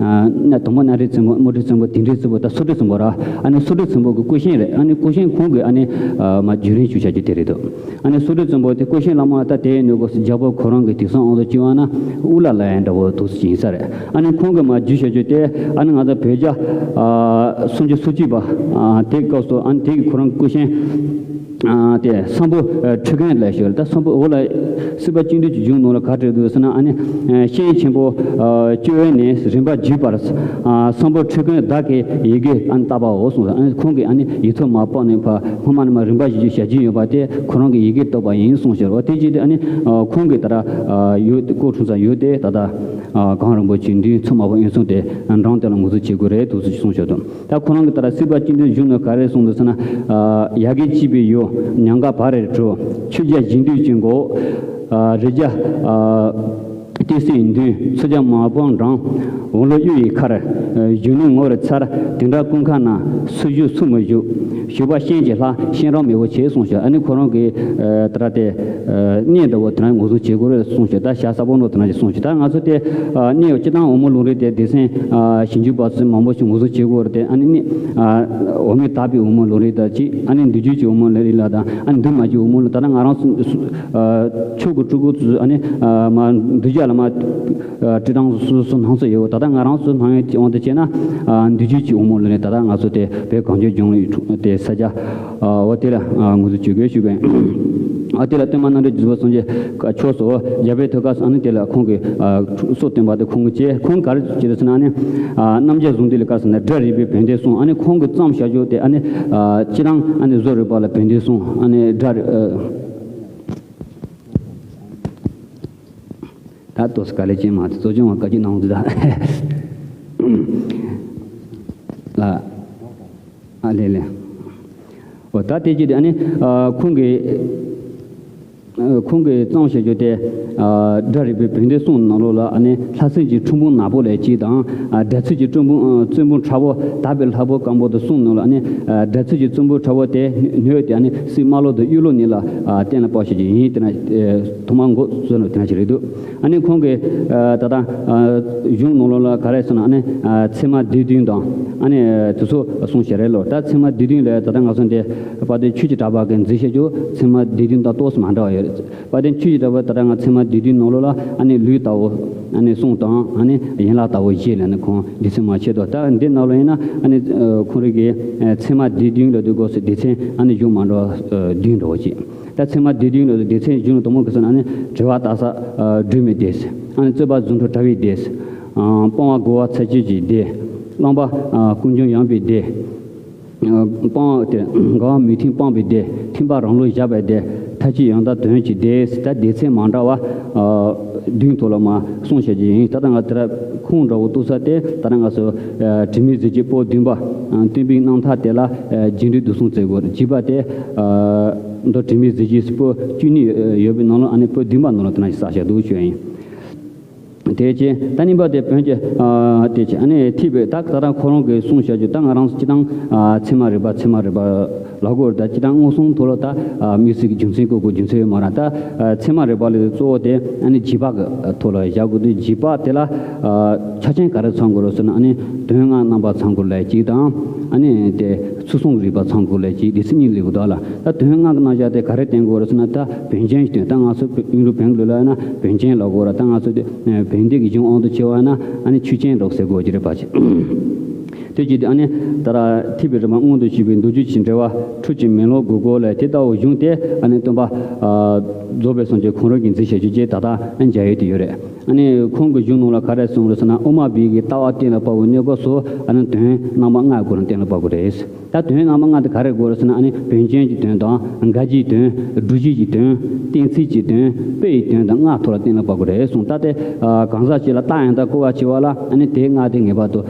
ན་དང་པོ་ན་རི་བཙན་པོ་མུ་ཁྲི་བཙན་པོ་དིང་རི་བཙན་པོ་ད་སུ་ཁྲི་བཙན་པོ་ར། ཨ་ནི་སུ་ཁྲི་བཙན་པོ་གི་སྐུ་ཤིང་རེད། ཨ་ནི་སྐུ་ཤིང་ཁོང་གི་ཨ་ནི་མ་བརྒྱུད་རིམ་ཞུ་བྱ་རྒྱུ་དེ་རེད་འདུག་ཨ་ནི་སུ་ཁྲི་བཙན་པོ་དེ་སྐུ་ཤིང་ལ་མ་ད་དེའི་ནུས་སྐོར་སུ་རྒྱལ་པོ་ཁོ་རང་གི་དུས་སང་འོང་དུ་བཅུག་པ་ན་ཨུ་ལ་ལ་ཡང་འདྲ་བོ་ཐུགས་སུ་ཡིན་ས་རེད། ཨ་ནི་ཁོང་གི་མ་རྒྱུད་བྱ་རྒྱུ་དེ་ཨ་ནི་ང་ཚོ་བོད་རྒྱ་སུམ་ཅུ་སོ་གཅིག་པ་དེ་སྐབས་སུ་ཨ་ནི་དེ་གི་ཁོ་རང་སྐུ་ཤིང་དེ་སམ་བྷོ་ཊ་ཁྲི་གན་ལ་ཞོལ་ད་སམ་བྷོ་ཊ་འོ་ལ་སྲིད་པ་བཅུ་བདུན་གྱི་གཞུང་ནང་ལ་ག་བྲིས་འདུག་ཟེར་ན་ཨ་ནི་ཤིང་ཆེན་པོ་བཅོ་བའི་ནས་རིམ་པ་བརྒྱུད་པར་སམ་བྷོ་ཊ་ཁྲི་གན་བདག་གི་ཡི་གེ་ཨ་ནི་བཏགས་པའོ་གསུངས། ཨ་ནི་ཁོང་གིས་ཨ་ནི་ཡིག་ཐོག་མ་དཔག་ནས་ཕ་སྔོན་མ་ནས་མ་རིམ་པ་བཞི་བཅུ་ཞེ་བརྒྱད་ཡོད་པ་དེ་ཁོ་རང་གི་ཡི་གེ་བཏགས་པ་ཡིན་གསུངས་ཤག་འོ་དེ་བྱས་ཏེ་ཨ་ནི་ཁོང་གིས་ད་ལྟ་ཡོད་སྐུ་འཁྲུངས་ས་ཡོད་དེ་ད་ལྟ་གངས་རིན་པོ་ཆེ་མདུན་མཚོ་དམར་པོ་གཡུ་མཚོ་དེ་འགྲམ་དེ་ལ་ངོས་འཛིན་བྱེད་དགོས་རེད་འདུག་ཟེར་གསུངས་ཤག་འདུག་ད་ཁོ་རང་གིས་ད་ལྟ་སྲིད་པ་བཅུ་བདུན་གཞུང་ནས་ག་རེ་གསུངས་འདུག་ཟེར་ན། ཡ་གི་གཅིག་པའི་ཡུལ་ཉམས་དགའ་བ་རེར་གྲོལ། ཆོས་རྒྱལ་ཞིང་འདུས་ཀྱི་མགོ། རི་རྒྱ་ཏི་སེའི་མདུན་མཚོ་རྒྱ་དམར་པོའི་འགྲམ། འོ་ལོ་གཡུ་ཡི་མཁར། གཞོན་ནུ་ངོ་བོར་འཚར། དེ་འདྲ་ཀུན་ཁ་ན། སུ་བཞུགས་སུ་མི་བཞུགས། བཞུགས་པ་ཤིང་གི་ལྷ། ཤིང་རང་མེས་པོ་ཆེ་གསུངས་ཤག་ཨ་ནི་ཁོ་རང་གིས་ད་ལྟ་དེ་གནས་འདྲ་བོ་དེ་འདྲ་ངོས་འཛིན་བྱེད་དགོས་རེད་གསུངས་ཤག་ད་བྱ་ས་པོ་ནོ་དེ་འདྲ་ཞིག་གསུངས་ཤག་ད་ང་ཚོ་དེ་གནས་སྤྱི་བཏང་འོལ་མོ་ལུང་རིགས་དེ་སྡེ་ཚན་ཞིབ་འཇུག་པ་ཚོས་མང་པོ་ཞིག་ངོས་འཛིན་བྱེད་དགོས་རེད་དེ། ཨ་ནི་གནས་འོལ་མོ་དག་པའི་འོལ་མོ་ལུང་རིགས་དང་གཅིག་ཨ་ནི་འདུལ་རྒྱུད་ཀྱི་འོལ་མོ་ལུང་རིགས་ལ་དང་ཨ་ནི་འདུལ་མ་རྒྱུད་འོལ་མོ་ལུང་ད་ལྟ་ང་རང་ཚོ་ཆོས་ཀྱི་སྤྲུལ་སྐུ་ཚོས་ཨ་ནི་མ་འདུལ་རྒྱུད་ལ་མ། བྲིས་སྟངས་སོ་སོ་སྣང་ཚུལ་ཡོད། ད་ལྟ་ང་རང་ཚོ་སྣང་ཡོད་ཀྱི་དབང་དུ་བྱས་ན། འདུལ་རྒྱུད་ཀྱི་འོལ་མོ་ལུང་ནས་ད་ལྟ་ང་ཚོ་དེ་བོད་གངས་ཅན་ལྗོངས་ལ་དེ་ས་ཆ་འོ་དེ་ལ་ངོས་འཛིན་བྱེད་དགོས་ཞུ་གི་ཡིན། འོ་དེ་ལ་སྟོན་པ་རྣམ་གྲོལ་རྒྱ་མཚོ་སངས་རྒྱས་ཀྱི་ཕྱོགས་སུ་རྒྱལ་པོའི་ཐོག་ཁ་སུ་ཨ་ནི་དེ་ལ་ཁོང་གི་སྲོག་བཏོན་པ་དེ་ཁོང་གི་ཅེས་ཁོང་ག་རེ་བྱེད་ཟེར་ན་ཨ་ནི་རྣམ་རྒྱལ་གཟུངས་འདུས་ལ་བཀར་ཟེར་ན་སྒྲ་རིག་པའི་བོན་སྡེ་གསུངས། ཨ་ནི་ཁོང་གི་བརྩམས་བྱ་རྒྱུ་དེ་ཨ་ནི་སྤྱིར་བཏང་ཨ་ནི་བཟོ་རིག་པ་ལ་བོན་སྡེ་གསུངས། ཨ་ནི་སྒྲ་རིག་ད་ཏོག་ཙམ་དཀའ་ལས་ཅན་མ་རེད། གཙོ་སྐྱོང་བ་བཀའ་བཀྱོན་གནང་འདུག་ད། ལ། ཨ་ལེ་ལེ། འོ་ད་དེ་ཅི་དེ་ཨ་ནི་ཁོང་གིས་ཁོང་གིས་བརྩམས་བྱ་རྒྱུ་དེ་སྒྲ་རིག་པའི་བོན་སྡེ་གསུངས་ནང་ལོགས་ལ་ཨ་ནི་ལྷ་སྲིན་གྱི་ཁྲོ་འབུང་ནག་པོ་ལས་གཅིག་དང་སྒྲ་ཚུལ་གྱི་བཙན་པོ་བཙན་པོ་ཁྲ་བོ་དག་པའི་ལྷ་བུ་སྐམ་པོ་དེ་གསུངས་ནང་ལ་ཨ་ནི་སྒྲ་ཚུལ་གྱི་བཙན་པོ་ཁྲ་བོ་དེ་སྣོད་དེ་ཨ་ནི་སྲིད་རྨ་ལོ་དང་གཡུ་ལོ་གཉིས་ལ་གཏན་ལ་དཔག་བྱེད་ཀྱི་ཡིན། དེ་ན་ཐོག་མར་འགོ་བཟོས་ནོ་དེ་ན་ཞིག་རེད་འདུག་ཨ་ནི་ཁོང་གིས་ད་ལྟ་གཞུང་ནང་ལོགས་ལ་ག་རེ་ཟེར་ན་ཨ་ནི་ཚད་མ་སྡེ་བདུན་དང་ཨ་ནི་དེ་ཚོ་གསུངས་བཞག་རེད་ལོ། ད་ཚད་མ་སྡེ་བདུན་ལ་ད་ལྟ་ང་ཚོ་འདི་དཔལ་ལྡན་ཆོས་ཀྱི་གྲགས་པ་གིས་མཛད་བཞག་རྒྱུ་ཚད་མ་སྡེ་བདུན་དང་ཏོག་ཙམ་མ་འདྲ་བ་ཡོད་རེད། དཔལ་ལྡན་ཆོས་ཀྱི་གྲགས་པ་ད་ལྟ་ང་ཚད་མ་སྡེ་བདུན་ནང་ལོགས་ལ་ཨ་ནི་ལུས་ལྟ་བུ་ཨ་ནི་གསུང་དང་ཨ་ནི་ཡན་ལག་ལྟ་བུ་བཞི་ལ་ནི་ཁོང་སྡེ་ཚན་མ་ཕྱེ་དོ། ད་འདི་ནང་ལོགས་ཡིན་ན་ཨ་ནི་ཁོང་རང་གིས་ཚད་མ་སྡེ་བདུན་ལ་འདི་སྐོར་སུ་སྡེ་ཚན་ཨ་ནི་གཞུང་མ་འདྲ་བ་བདུན་འདྲ་བོ་ཅིག་ད་ཚད་མ་སྡེ་བདུན་ལ་སྡེ་ཚན་གཞུང་དང་པོ་གི་སོ་ན་ནི་དྲི་བ་ལྟ་ས་སྒྲོན་མེའི་སྡེ། ཨ་ནི་རྩོད་པ་རྫུ་འཕྲུལ་དྲྭ་བའི་སྡེ། སྤང་བ་རྒོལ་བ་ཚར་གཅོད་ཀྱི་སྡེ། བླང་བ་ཀུན་འབྱུང་ཡངས་པའི་སྡེ། སྤང་དེ་འགལ་བ་མུ་མཐུད་སྤངས་པའི་སྡེ། ཐེག་པ་རང་ལུགས་བཞག་པའི་སྡེ། མཐར་གྱིས་ཡང་དག་དོན་གྱི་སྡེ། ད་སྡེ་ཚན་མ་འདྲ་བ་བདུན་ཐོག་ལ་མ་གསུངས་བཞག་གི་ཡིན། ད་ལྟ་ང་དེ་ར་ཁུངས་འདྲ་བོ་གཏུགས་ས་དེ་ད་ལྟ་ང་ཚོ་དྲི་མེད་གཟི་བརྗིད་པོད་བདུན་པ་སྟོན་པའི་རྣམ་ཐར་དེ་ལ་རྒྱས་འབྲིང་བསྡུས་གསུམ་བཙལ་དགོས། རྒྱས་པ་དེ། མདོ་དྲི་མེད་གཟི་བརྗིད་པོད་བཅུ་གཉིས་ཡོད་པའི་ནང་ལ་ཨ་ནི་པོད་བདུན་པ་ནང་ལ་དེ་ན་ཞིག་བསགས་བཞག་འདུག་ཞུ་ཡ་ཡིན། དེ་རྗེས་ད་གཉིས་པ་དེ་བོན་གྱི་དེ་རྗེས་ཨ་ནི་ཐེག་པའི་ད་ད་རང་ཁོ་རང་གིས་གསུངས་བཞག་རྒྱུ་ད་ང་རང་ཚོ་སྤྱིར་བཏང་ཚད་མ་རིག་པ་ཚད་མ་རིག་པ་ལབ་དགོས་རེད། ད་སྤྱིར་བཏང་མངོན་སུམ་ཐོག་ལ་ད་དམིགས་བསལ་གྱི་རྒྱུ་མཚན་བཀོད་དགོས་རྒྱུ་མཚན་ཡོད་མ་རེད། ད་ཚད་མ་རིག་པ་ལ་གཙོ་བོ་དེ་ཨ་ནི་རྒྱས་པ་གི་ཐོག་ལ་བཞག་དགོས་དུས་རྒྱས་པ་དེ་ལ་ཆ་རྐྱེན་ག་རེ་ཚང་དགོས་རེད་ཟེར་ན་ཨ་ནི་དོན་ལྔ་རྣམ་པར་ཚང་དགོས་ལབ་གཅིག་དང་ཨ་ནི་དེ་ཚུལ་གསུམ་རིག་པ་ཚང་དགོས་ལབ་གཅིག་སྡེ་ཚན་གཉིས་སླེབས་ཡོད་ད་ལ། ད་དོན་ལྔ་གི་རྣམ་གཞག་དེ་ག་རེ་བསྟན་དགོས་རེད་ཟེར་ན་ད་བོན་ཆེན་ཞིག་བསྟན། ད་ང་ཚོ་ཡུན་རིང་བོན་གྱི་ལུགས་ལ་ཡིན་ན་བོན་ཆེན་ལབ་དགོས་རེད། ད་ང་ཚོ་དེ་བོན་སྡེ་གི་གཞུང་དབང་དུ་བྱས་པ་ཡིན་ན་ཨ་ནི་ཆོས་ཅན་ལོག་ཟེར་དགོས་ཀྱི་རེད་པ་ཆེ། དེ་བྱས་ཏེ་ཨ་ནི་ད་ར་ཐེག་པའི་རིམ་པ་མངོན་དུ་བྱས་པའི་མདོ་རྒྱུད་ཀྱི་འགྲེལ་པ་འཕྲུལ་གྱི་མེ་ལོང་དགུ་སྐོར་ལས་དེ་ལྟ་བུ་གཞུང་དེ་ཨ་ནི་སྟོན་པ་རྫོགས་པའི་སངས་རྒྱས་ཁོང་རང་གིས་མཛད་བཞག་རྒྱུ་ཅིག་ད་ལྟ་མཇལ་ཡོང་དུ་ཡོད་རེད། ཨ་ནི་ཁོང་གི་གཞུང་ནང་ལ་ག་རེ་གསུངས་རེད་ཟེར་ན་དབུ་མ་པའི་གི་ལྟ་བ་གཏན་ལ་དབབ་པའི་གནས་སྐབས་སུ་ཨ་ནི་དོན་རྣམ་པ་ལྔ་སྐོར་གཏན་ལ་དབབ་དགོས་རེད། ད་དོན་རྣམ་པ་ལྔ་དེ་ག་རེ་དགོས་རེད་ཟེར་ན། ཨ་ནི་བོན་ཅན་གྱི་དོན་དང་། དགག་བྱའི་དོན། སྒྲུབ་བྱེད་ཀྱི་དོན། གཏན་ཚིགས་ཀྱི་དོན། དཔེ་ཡི་དོན་དང་ལྔ་ཐོག་ལ་གཏན་ལ་ཕབ་དགོས་རེད་གསུངས། ད་དེ་གང་ཟག་ཅིག་ལ་རྟགས་ཡང་དག་བཀོད་པ་བྱེད་པ་ལ། ཨ་ནི་དེ་ལྔ་དེ་ངེས་པར་དུ་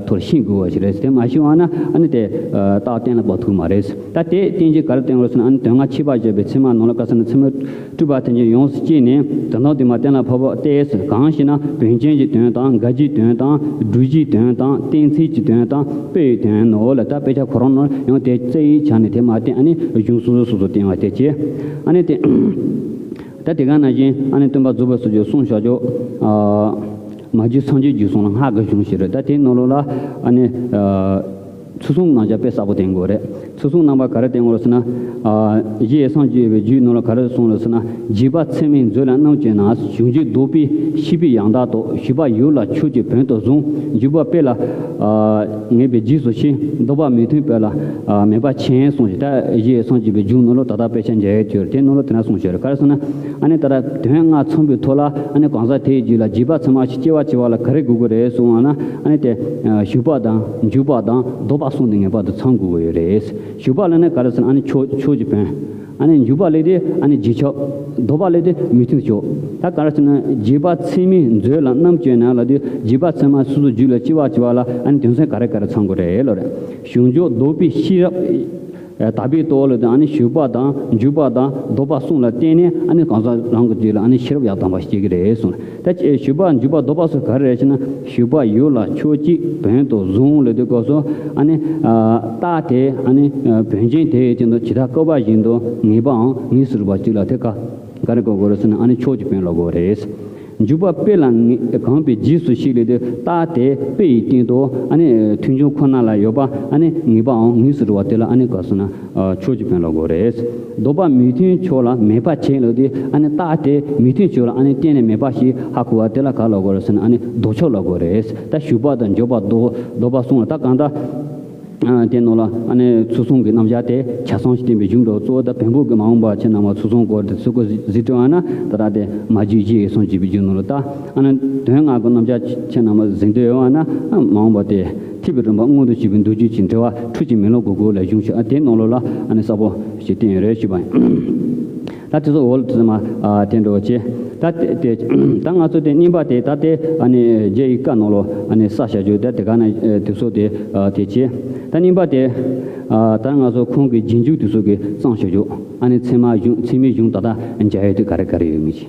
ཐོག་ལ་ཤེས་དགོས་པ་ཞིག་རེད། དེ་མ་ཤེས་པ་ན་ཨ་ནི་དེ་རྟགས་གཏན་ལ་ཕབ་ཐུབ་མ་རེད། ད་དེ་གཏན་གཞི་ག་རེ་བསྟན་དགོས་རེད་ཟེར་ན། ཨ་ནི་དོན་ལྔ་ཆད་པ་བཅད་པའི་ཚད་མ་ནང་ལ། ག་རེ་ཟེར་ན། ཚད་མ་སྤྲོས་པ་ཐམས་ཅད་ཡོངས་སུ་བཅད་ནས་དོན་དམ་དེ་མར་གཏན་ལ་ཕབ་པ་སྟེ། གང་ཞེ་ན། བོན་ཅན་གྱི་དོན་དང་། དགག་བྱའི་དོན་དང་། སྒྲུབ་བྱེད་དོན་དང་། གཏན་ཚིགས་ཀྱི་དོན་དང་། དཔེ་ཡི་དོན་ནོ་ལ། ད་དཔེ་ཆ་ཁོ་རང་ནང་ཡང་དེ་རྩ་བའི་ཆ་ནས་དེ་མར་བསྟན། ཨ་ནི་གཞུང་སོ་སོ་སོ་སོ་བསྟན་པ་དེ་བྱས། ཨ་ནི་དེ་ད་དེ་ག་ནང་བཞིན་ཨ་ནི་སྟོན་པ་རྫོགས་པའི་སངས་རྒྱས་གསུངས་བཞག་ཆོག། ཨ་མ་གྱུར་སངས་རྒྱས་རྒྱུད་གསུམ་ལ་སྔགས་ཀྱི་གཞུང་ཞིག་རེད། ད་དེའི་ནང་ལོགས་ལ་ཨ་ནི་ཨ་ཚུལ་གསུམ་རྣམ་གཞག་དཔེ་གསལ་པོ་བསྟན་དགོས་རེད། ཚུལ་གསུམ་རྣམ་པ་ག་རེ་བསྟན་དགོས་རེད་ཟེར་ན། ཨ་གཞི་ཡི་སངས་རྒྱས་པའི་རྒྱུད་ནང་ལ་ག་རེ་གསུངས་རེད་ཟེར་ན། རྗེས་དཔག་ཚད་མའི་མཛོད་ལ་རྣམ་དཔྱོད་ན། གཞུང་འཇུག་ལྡོག་པའི་ཤེས་པས་ཡང་དག་རྟོགས། ཞུགས་པ་ཡུལ་ལ་ཕྱོགས་ཀྱི་བོན་དུ་བཟུང་། འཇུག་པ་དཔེ་ལ་ཨ་ངེས་པའི་རྗེས་སུ་ཤེས། ལྡོག་པ་མི་མཐུན་དཔེ་ལ་ཨ་མེད་པ་མཁྱེན་གསུངས་ཤིང་། ད་གཞི་ཡི་སངས་རྒྱས་པའི་རྒྱུད་ནང་ལ་ད་ལྟ་དཔེ་ཆ་མཇལ་ཡས་ཡོད་རེད། དེ་ནང་ལ་དེ་འདྲ་གསུངས་ཤིག་རེད། ག་རེ་ཟེར་ན། ཨ་ནི་ད་ལྟ་དོན་ལྔ་ཚང་བའི་ཐོག་ལ། ཨ་ནི་གང་ཟག་དེའི་རྒྱུད་ལ་རྗེས་དཔག་ཚད་མ་ཞིག་སྐྱེ་བ་བྱེད་པ་ལ་ག་རེ་དགོས་ཀྱི་རེད་གསུངས་པ་ན། ཨ་ནི་དེ་ཞུགས་པ་དང་འཇུག་པ་དང་ལྡོག་པ་གསུམ་དེ་ངེས་པར་དུ་ཚང་དགོས་ཀྱི་ཡོད་རེད། ཞུགས་པ་ལ་ནི་ག་རེ་ཟེར་ན། ཨ་ནི་ཕྱོགས་ཕྱོགས་ཀྱི་བོན། ཨ་ནི་འཇུག་པ་ལ་དེ་ཨ་ནི་རྗེས་ཕྱོགས། ལྡོག་པ་ལ་དེ་མི་མཐུན་ཕྱོགས། ད་ག་རེ་ཟེར་ན། རྗེས་དཔག་ཚད་མའི་མཛོད་ལ་རྣམ་དཔྱོད་ན་ལ་དེ། རྗེས་དཔག་ཚད་མ་སོ་སོའི་རྒྱུད་ལ་སྐྱེ་བ་བྱེད་པ་ལ་ཨ་ནི་དོན་ཚན་ག་རེ་ག་རེ་ཚང་དགོས་རེད་ལབ་རེད། གཞུང་འཇུག་ལྡོག་པའི་ཤེས་རབ། ཨ་དག་པའི་ལྟོ་ལ་དང་། ཨ་ནི་ཞུགས་པ་དང་འཇུག་པ་དང་ལྡོག་པ་གསུམ་ལ་བརྟེན་ནས། ཨ་ནི་གང་ཟག་རང་གི་རྒྱུད་ལ་ཨ་ནི་ཤེས་རབ་ཡག་དམ་པ་སྐྱེ་གི་རེད་གསུངས། ད་ཅི་ཞུགས་པ་འཇུག་པ་ལྡོག་པ་སོགས་ག་རེ་རེད་ཟེར་ན། ཞུགས་པ་ཡུལ་ལ་ཕྱོགས་གཅིག་བོན་དུ་བཟུང་ལབ་དུས་སྐབས་སུ། ཨ་ནི་ཨ་རྟགས་དེ་ཨ་ནི་ཨ་བོན་ཅན་དེ་ཡི་སྟེང་དུ་ཇི་ལྟར་བཀོད་པ་བཞིན་དུ་ངེས་པའམ་ངེས་སུ་རུང་བ་གཅིག་ལ་དེ་ག་ག་རེ་དགོས་དགོས་རེད་ཟེར་ན། ཨ་ནི་ཕྱོགས་ཀྱི་བོན་ལ་དགོས་རེད། འཇུག་པ་དཔེ་ལ་ངེས་གང་བའི་རྗེས་སུ་ཤེས་ལབ་དུས། རྟགས་དེ་དཔེ་ཡི་སྟེང་དུ་ཨ་ནི་མཐུན་ཕྱོགས་ཁོ་ན་ལ་ཡོད་པ། ཨ་ནི་ངེས་པའམ་ངེས་སུ་རུང་བ་དེ་ལ་ཨ་ནི་ག་རེ་ཟེར་ན། ཨ་ཕྱོགས་ཀྱི་བོན་ལ་དགོས་རེད། ལྡོག་པ་མི་མཐུན་ཕྱོགས་ལ་མེད་པ་མཁྱེན་ལབ་དུས། ཨ་ནི་རྟགས་དེ་མི་མཐུན་ཕྱོགས་ལ་ཨ་ནི་གཏན་ནས་མེད་པ་ཞིག་ཧ་གོ་བ་དེ་ལ་ག་ལ་དགོས་རེད་ཟེར་ན། ཨ་ནི་ལྡོག་ཕྱོགས་ལ་དགོས་རེད། ད་ཞུགས་པ་དང་འཇུག་པ་ལྡོག་ལྡོག་པ་གསུམ་ལ། ད་གང་ལྟར་ཨ་དེ་ནང་ལ་ཨ་ནི་ཚུལ་གསུམ་གྱི་རྣམ་གཞག་དེ་ཆ་ཚང་ཞིག་བསྟན་པའི་གཞུང་འདྲ་བོ། གཙོ་བོ་ད་བོན་པོ་གི་མ་འོངས་པ་ཁྱེད་རྣམ་པ་ཚུལ་གསུམ་སྐོར་དེ་ཚུལ་སྐོར་གཟིགས་འགྲོ་བ་ན། ད་ར་དེ་མ་གྱུར་གཞི་ཡི་སངས་རྒྱས་པའི་རྒྱུད་ནང་ལ། ད་ཨ་ནི་དོན་ལྔ་གི་རྣམ་གཞག་ཁྱེད་རྣམ་པ་གཟིགས་འདོད་ཡོད་བ་ན། ཨ་མ་འོངས་པ་དེ་ཐེག་པའི་རིམ་པ་མངོན་དུ་བྱེད་པའི་མདོ་རྒྱུད་ཀྱི་འགྲེལ་པ་འཕྲུལ་གྱི་མེ་ལོང་གི་སྒོ་ལས་གཞུང་ཞིག་ཨ་དེ་ནང་ལོགས་ལ་ཨ་ནི་གསལ་པོ་ཞིག་བསྟན་ཡོད་རེད་ཞུས་པ་ཡིན། ད་དེ་ཚོ་འོག་ལ་དེ་ཚོ་མ་ཨ་དེ་འགྲོ་བྱེད། ད་དེ་དེ་ད་ང་ཚོ་དེ་གཉིས་པ་དེ། ད་དེ་ཨ་ནི་རྒྱ་ཡི་བཀའ་ནང་ལོགས་ཨ་ནི་གསལ་བཞག་རྒྱུ། ད་དེ་ག་ན་དེ་ཚོ་དེ་ཨ་དེ་བྱེད། ད་གཉིས་པ་དེ་ཨ་ད་ང་ཚོ་ཁོང་གི་རྗེས་འཇུག་དེ་ཚོ་གི་གཙང་བཞག་རྒྱུ། ཨ་ནི་ཚད་མ་གཞུང་ཚད་མའི་གཞུང་ད་ལྟ་མཇལ་ཡོད་དེ་ག་རེ་ག་རེ་ཡོད་མེད་ཅིག་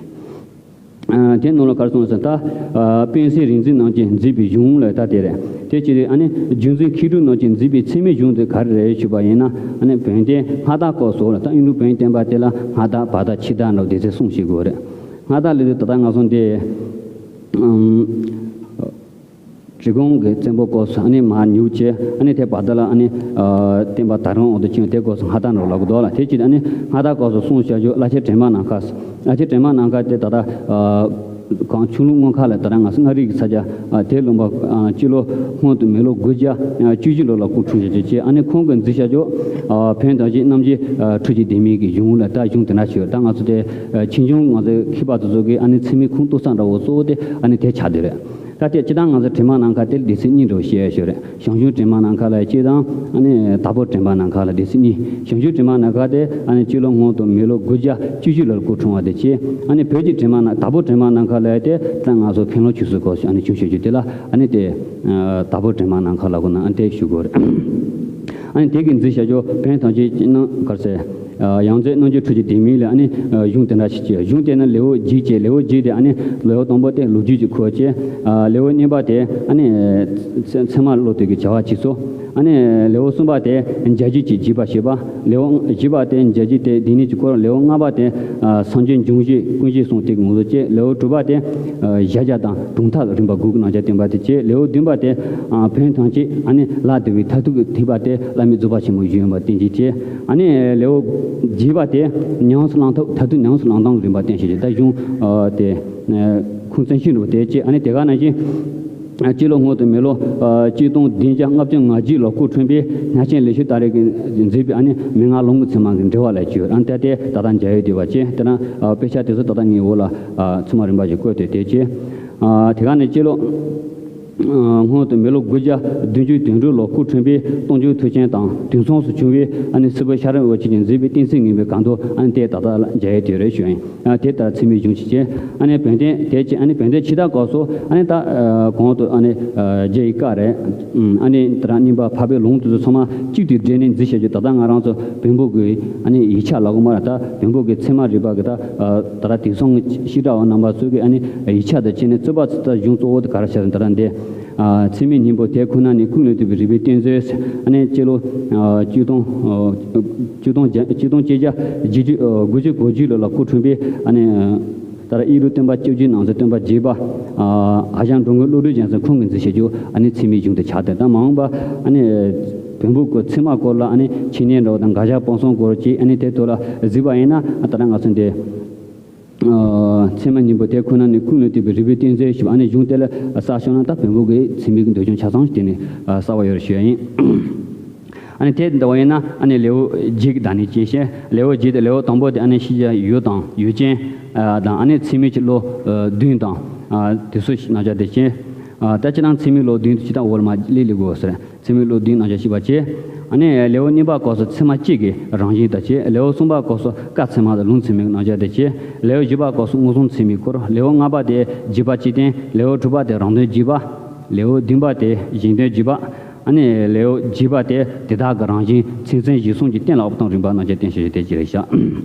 ཨ་དེ་ནང་ལ་ག་རེ་གསུངས་ཟེར་ན། ད་ཨ་དཔལ་སྲས་རིག་འཛིན་རྣམས་ཀྱིས་མཛད་པའི་གཞུང་ལ་ད་དེ་རེད། དེ་ཅི་རེད། ཨ་ནི་རྒྱུ་མཚན་མཁས་གྲུབ་རྣམས་ཀྱིས་མཛད་པའི་ཚད་མའི་གཞུང་དེ་ག་རེ་རེད་ཞུས་པ་ཡིན་ན། ཨ་ནི་བོན་བསྟན་སྔ་དར་སྐབས་སུ་ལ། ད་ཨིན་རུ་བོན་བསྟན་པ་དེ་ལ་སྔ་དར་བར་དར་ཕྱི་དར་འདྲ་བོ་དེ་ཚོ་གསུངས་ཤིག་དགོས་རེད། སྔ་དར་ལབ་དུས་ད་ལྟ་ང་ཚོ་འདི་ཨམ་རི་གོང་གི་བཙན་པོ་སྐབས་སུ་ཨ་ནི་མར་ཉུག་བྱས། ཨ་ནི་དེ་བར་དར་ལ་ཨ་ནི་ཨ་བསྟན་པ་དར་འོང་དུ་ཕྱིན། དེ་སྐབས་སུ་སྔ་དར་འདྲ་བོ་ལབ་དགོས་འདུག་ལ། དེ་ཅི་ཨ་ནི་སྔ་དར་སྐབས་སུ་གསུངས་བཞག་རྒྱུ། བླ་ཆེན་དྲན་པ་ནམ་མཁའ། བླ་ཆེན་དྲན་པ་ནམ་མཁའ་དེ་ད་ལྟ་ཨ་གང་ཆུ་ལུང་སྔོན་ཁ་ལ། ད་ལྟ་ང་ཚོ་མངའ་རིས་ཀྱི་ས་ཆ་ཨ་དེ་ལུང་པ། ཨ་སྤྱི་ལོ་སྔོན་དུ་མེ་ལོ་དགུ་བརྒྱ་བཅུ་བཞི་ལོ་ལ་སྐུ་འཁྲུངས་བཞག་རྒྱུ་བྱས། ཨ་ནི་ཁོང་གིས་མཛད་བཞག་རྒྱུ་ཨ་བོན་དང་བཅས་རྣམ་འབྱེད་ཨ་འཕྲུལ་གྱི་ལྡེ་མིག་གི་གཞུང་ལ། ད་གཞུང་དེ་འདྲ་ཞིག་ཡོད། ད་ང་ཚོ་དེ་ཨ་ཆོས་འབྱུང་ང་ཚོའི་མཁས་པ་དེ་ཚོ་གིས་ཨ་ནི་ཚད་མའི་ཁུངས་གཏུགས་ས་འདྲ་བོ་གཙོ་བོ་དེ་ཨ་ནི་དེ་ཆགས་བསྡད་རེད། ད་དེ་སྤྱིར་བཏང་ང་ཚོ་དྲན་པ་ནམ་མཁའ་དེ་སྡེ་ཚན་གཉིས་འདྲ་བོ་བཤད་ཡ་ཞིག་རེད། ཞང་ཞུང་དྲན་པ་ནམ་མཁའ་ལབ་ཡ་གཅིག་དང་། ཨ་ནི་དྭགས་པོ་དྲན་པ་ནམ་མཁའ་ལབ་སྡེ་ཚན་གཉིས། ཞང་ཞུང་དྲན་པ་ནམ་མཁའ་དེ་ཨ་ནི་སྤྱི་ལོ་སྔོན་དུ་མེ་ལོ་དགུ་བརྒྱ་བཅུ་བཞི་ལོར་སྐུ་འཁྲུངས་པ་དེ་བྱས། ཨ་ནི་བོད་ཀྱི་དྲན་པ་ན་དྭགས་པོ་དྲན་པ་ནམ་མཁའ་ལབ་ཡ་དེ་ད་ང་ཚོ་མཁན་སློབ་ཆོས་སྲིད་སྐོར་ཞིག་ཨ་ནི་བྱུང་བཞག་རྒྱུ་དེ་ལ། ཨ་ནི་དེ་ཨ་དྭགས་པོ་དྲན་པ་ནམ་མཁའ་ལབ་དགོས་ན་ཨ་ནི་དེ་ཞུ་དགོས་རེད། ཨ་ནི་དེ་གིས་མཛད་བཞག་རྒྱུ་བོན་ཐམས་ཅད་རྣམ་ག་རེ་ཟེར། ཨ་ཡང་རྩེ་རྣམ་འབྱེད་འཕྲུལ་གྱི་ལྡེ་མིག་ལས། ཨ་ནི་ཨ་གཞུང་དེ་འདྲ་ཞིག་བྱས། གཞུང་དེ་ནི་ལེའུ་བརྒྱད་བྱས། ལེའུ་བརྒྱད་དེ་ཨ་ནི་ལེའུ་དང་པོ་དེ་ལོ་རྒྱུས་ཀྱི་སྐོར་བྱས། ཨ་ལེའུ་གཉིས་པ་དེ་ཨ་ནི་ཚད་ཚད་མ་བློ་གཏད་ཀྱི་བྱ་བ་བྱེད་ཚུལ། ཨ་ནི་ལེའུ་གསུམ་པ་དེ་འཇའ་བྱེད་ཀྱི་བྱེད་པ་བྱེད་པ། ལེའུ་བཞི་པ་དེ་འཇའ་བྱེད་དེ་སྡེ་སྣོད་ཀྱི་སྐོར། ལེའུ་ལྔ་པ་དེ་ཨ་སངས་རྒྱས་འབྱུང་བཞི་ཀུན་རྫོབ་གསུམ་དེ་གི་ངོ་བོ་བྱས། ལེའུ་དྲུག་པ་དེ་ཨ་གཞལ་བྱ་དང་གྲུབ་མཐའ་རིམ་པ་དགུ་གི་རྣམ་གཞག་བསྟན་པ་དེ་བྱས། ལེའུ་བདུན་པ་དེ་ཨ་བོན་ཐམས་ཅད་ཨ་ནི་ལ་དེ་བའི་མཐར་ཐུག་གི་ཐེག་པ་དེ་བླ་མེད་རྫོགས་པ་ཆེན་པོ་བཞི་ཡོད་པ་བསྟན་བྱས་བྱས། ཨ་ནི་ལེའུ་བརྒྱད་པ་དེ་ཉམས་སུ་བླང་ཐབས། མཐར་ཐུག་ཉམས་སུ་བླང་སྟངས་རིམ་པ་བསྟན་བྱས་བྱས། ད་གཞུང་ཨ་དེ་ཨ་ཁུངས་བཙན་ཤོས་འདྲ་བོ་དེ་བྱས། ཨ་ནི་དེ་ག་ནང་བཞིན་ཨ་སྤྱི་ལོ་སྔོན་དུ་མེ་ལོ་ཨ་གཅིག་སྟོང་བདུན་བརྒྱ་ལྔ་བཅུ་ང་གཅིག་ལོར་སྐུ་འཁྲུངས་པའི་གནས་ཆེན་ལེགས་བཤད་ཏཱ་རེ་གིས་མཛད་པའི་ཨ་ནི་མན་ངག་ལམ་གྱི་ཚད་མ་གི་འགྲེལ་པ་ལ་བརྒྱུད། ཨ་ནི་ད་ལྟ་ད་ལྟ་མཇལ་ཡོད་བསྡད་པ་བྱས། དེ་ན་ཨ་དཔེ་ཆ་དེ་ཚོ་ད་ལྟ་ངའི་འོག་ལ་ཨ་ཚང་མ་རིམ་པ་བཞིན་བཀོད་དེ་བསྡད་བྱས། ཨ་དེ་ག་ནས་སྤྱི་ལོ་ སྔོན་དུ་མི་ལོ་དགུ་བརྒྱ་བདུན་ཅུ་དོན་དྲུག་ལོ་སྐུ་འཁྲུངས་པའི་སྟོང་མཆོག་མཐུ་ཆེན་དང་དུས་མཚུངས་སུ་བྱུང་བའི་ཨ་ནི་སྲིད་པའི་ཤ་རིམ་འོད་ཆེན་གྱིས་མཛད་པའི་བསྟན་སྲིད་ངེས་པའི་སྒང་དུ་ཨ་ནི་དེ་ད་ལྟ་ལ་མཇལ་ཡས་དེ་རེད་ཞུ་ཡིན། ཨ་དེ་ལྟར་ཚད་མའི་གཞུང་ཞིག་བྱས། ཨ་ནི་བོན་བསྟན་དེ་བྱས། ཨ་ནི་བོན་བསྟན་ཕྱི་དར་སྐབས་སུ་ཨ་ནི་ད་གོང་དུ་ཨ་ནི་རྒྱ་ཡི་བཀའ་རེད། ཨ་ནི་དེ་རང་རྙིང་པ་འཕགས་པའི་ལུང་དེ་ཚོ་ཚང་མ་གཅིག་ཏུ་སྦྲེལ་ནས་འཛིན་བྱ་རྒྱུ། ད་ལྟ་ང་རང་ཚོ་བོན་པོ་གི་ཨ་ནི་ཡིག་ཆ་ལ་གོ་མ་ར། ད་བོན་པོ་གི་ཚད་མ་རིག་པ་གི་ད་ད་ལྟ་དེང་སང་གི་བཤད་གྲྭ་བ་རྣམ་པ་ཚོ་གི་ཨ་ནི་ཡིག་ཆ་དང་བཅས་ནས་རྩོད་པ་ད་གཞུང་གཙོ་བོ་དེ་ག་རེ་བྱས་ད་ལྟ་འདི། ཚད་མའི་སྙིང་པོ་དེ་ཁོ་ན་ནི་ཀུན་ལས་བཏུས་པའི་རིག་པའི་གཏེར་མཛོད། ཨ་ནི་སྤྱི་ལོ་ཆིག་སྟོང་ཆིག་སྟོང་བརྒྱ་ཆིག་སྟོང་བརྒྱད་བརྒྱ་དགུ་བཅུ་གོ་བརྒྱད་ལོ་ལ་སྐུ་འཁྲུངས་པའི་ཨ་ནི་ད་ལྟ་ཨི་རུ་སྟོན་པ་བཅུ་བཞི་ནང་གསེས་སྟོན་པ་བརྒྱད་པ། ཨ་ཧ་ཅང་འགྲོ་མགོན་བློ་གྲོས་རྒྱལ་མཚན་ཁོང་གིས་མཛད་བྱ་རྒྱུ་ཨ་ནི་ཚད་མའི་གཞུང་དེ་ཆགས་ཏེ། ད་མ་འོངས་པ་ཨ་ནི་བོན་པོ་གི་ཚད་མ་སྐོར་ལ་ཨ་ནི་འཆད་ཉན་འདྲ་བོ་དང་དགག་བཞག་སྤང་གསུམ་སྐོར་གྱི་ཨ་ནི་དེ་ཐོག་ལ་གཟིགས་པ་ཡིན་ན། ད་ལྟ་ང་ཚོ་འདི་ཚད་མ་སྙིང་པོ་དེ་ཁོ་ན་ནི་ཀུན་ལས་བཏུས་པའི་རིག་པའི་གཏེར་མཛོད་ཞེས་པ་ཨ་ནི་གཞུང་དེ་ལ་བསགས་ཤོག་ན། ད་བོན་པོ་གི་ཚད་མའི་འདོད་ཆུང་ཆ་ཚང་ཞིག་དེ་ནི་གསལ་བ་ཡོད་རེད་ཞུ་ཡ་ཡིན། ཨ་ནི་དེ་འདྲ་བ་ཡིན་ན་ཨ་ནི་ལེའུ་བརྒྱད་ཀྱི་བདག་ཉིད་ཅན་བཤད། ལེའུ་བརྒྱད་དེ་ལེའུ་དང་པོ་དེ་ཨ་ནི་ཤེས་བྱ་ཡུལ་དང་ཡུལ་ཅན་དང་། ཨ་ནི་ཚད་མའི་གི་བློ་བདུན་དང་དེ་ཚོ་ནང་བཞག་དེ་བྱས། ད་ཅི་རང་ཚད་མའི་བློ་བདུན་དེ་ཅི་ལྟར་འོག་ལ་མ་ལི་ལི་དགོས་ཟེར། ཚད་མའི་བློ་བདུན་རྣམ་གཞག་ཞིབ་པ་བྱས། ཨ་ནི་ལེའུ་གཉིས་པ་སྐབས་སུ་ཚད་མ་གཅིག་གི་རང་བཞིན་དང་བཅས། ལེའུ་གསུམ་པ་སྐབས་སུ་བཀའ་ཚད་མ་དང་ལུང་ཚད་མའི་རྣམ་གཞག་དང་བཅས། ལེའུ་བཞི་པ་སྐབས་སུ་མངོན་སུམ་ཚད་མའི་སྐོར། ལེའུ་ལྔ་པ་དེ་རྗེས་དཔག་སྤྱི་བསྟན། ལེའུ་དྲུག་པ་དེ་རང་དོན་རྗེས་དཔག། ལེའུ་བདུན་པ་དེ་གཞན་དོན་རྗེས་དཔག། ཨ་ནི་ལེའུ་བརྒྱད་པ་དེ་དེ་དག་གི་རང་བཞིན་མཚན་མཚོན་གཞིར་བཟུང་གི་གཏན་ལ་དབབ་སྟངས་རིམ་པ་རྣམ་གཞག་བསྟན་བྱ་ཞིག་དེ་ཅི་རེད་བཞག།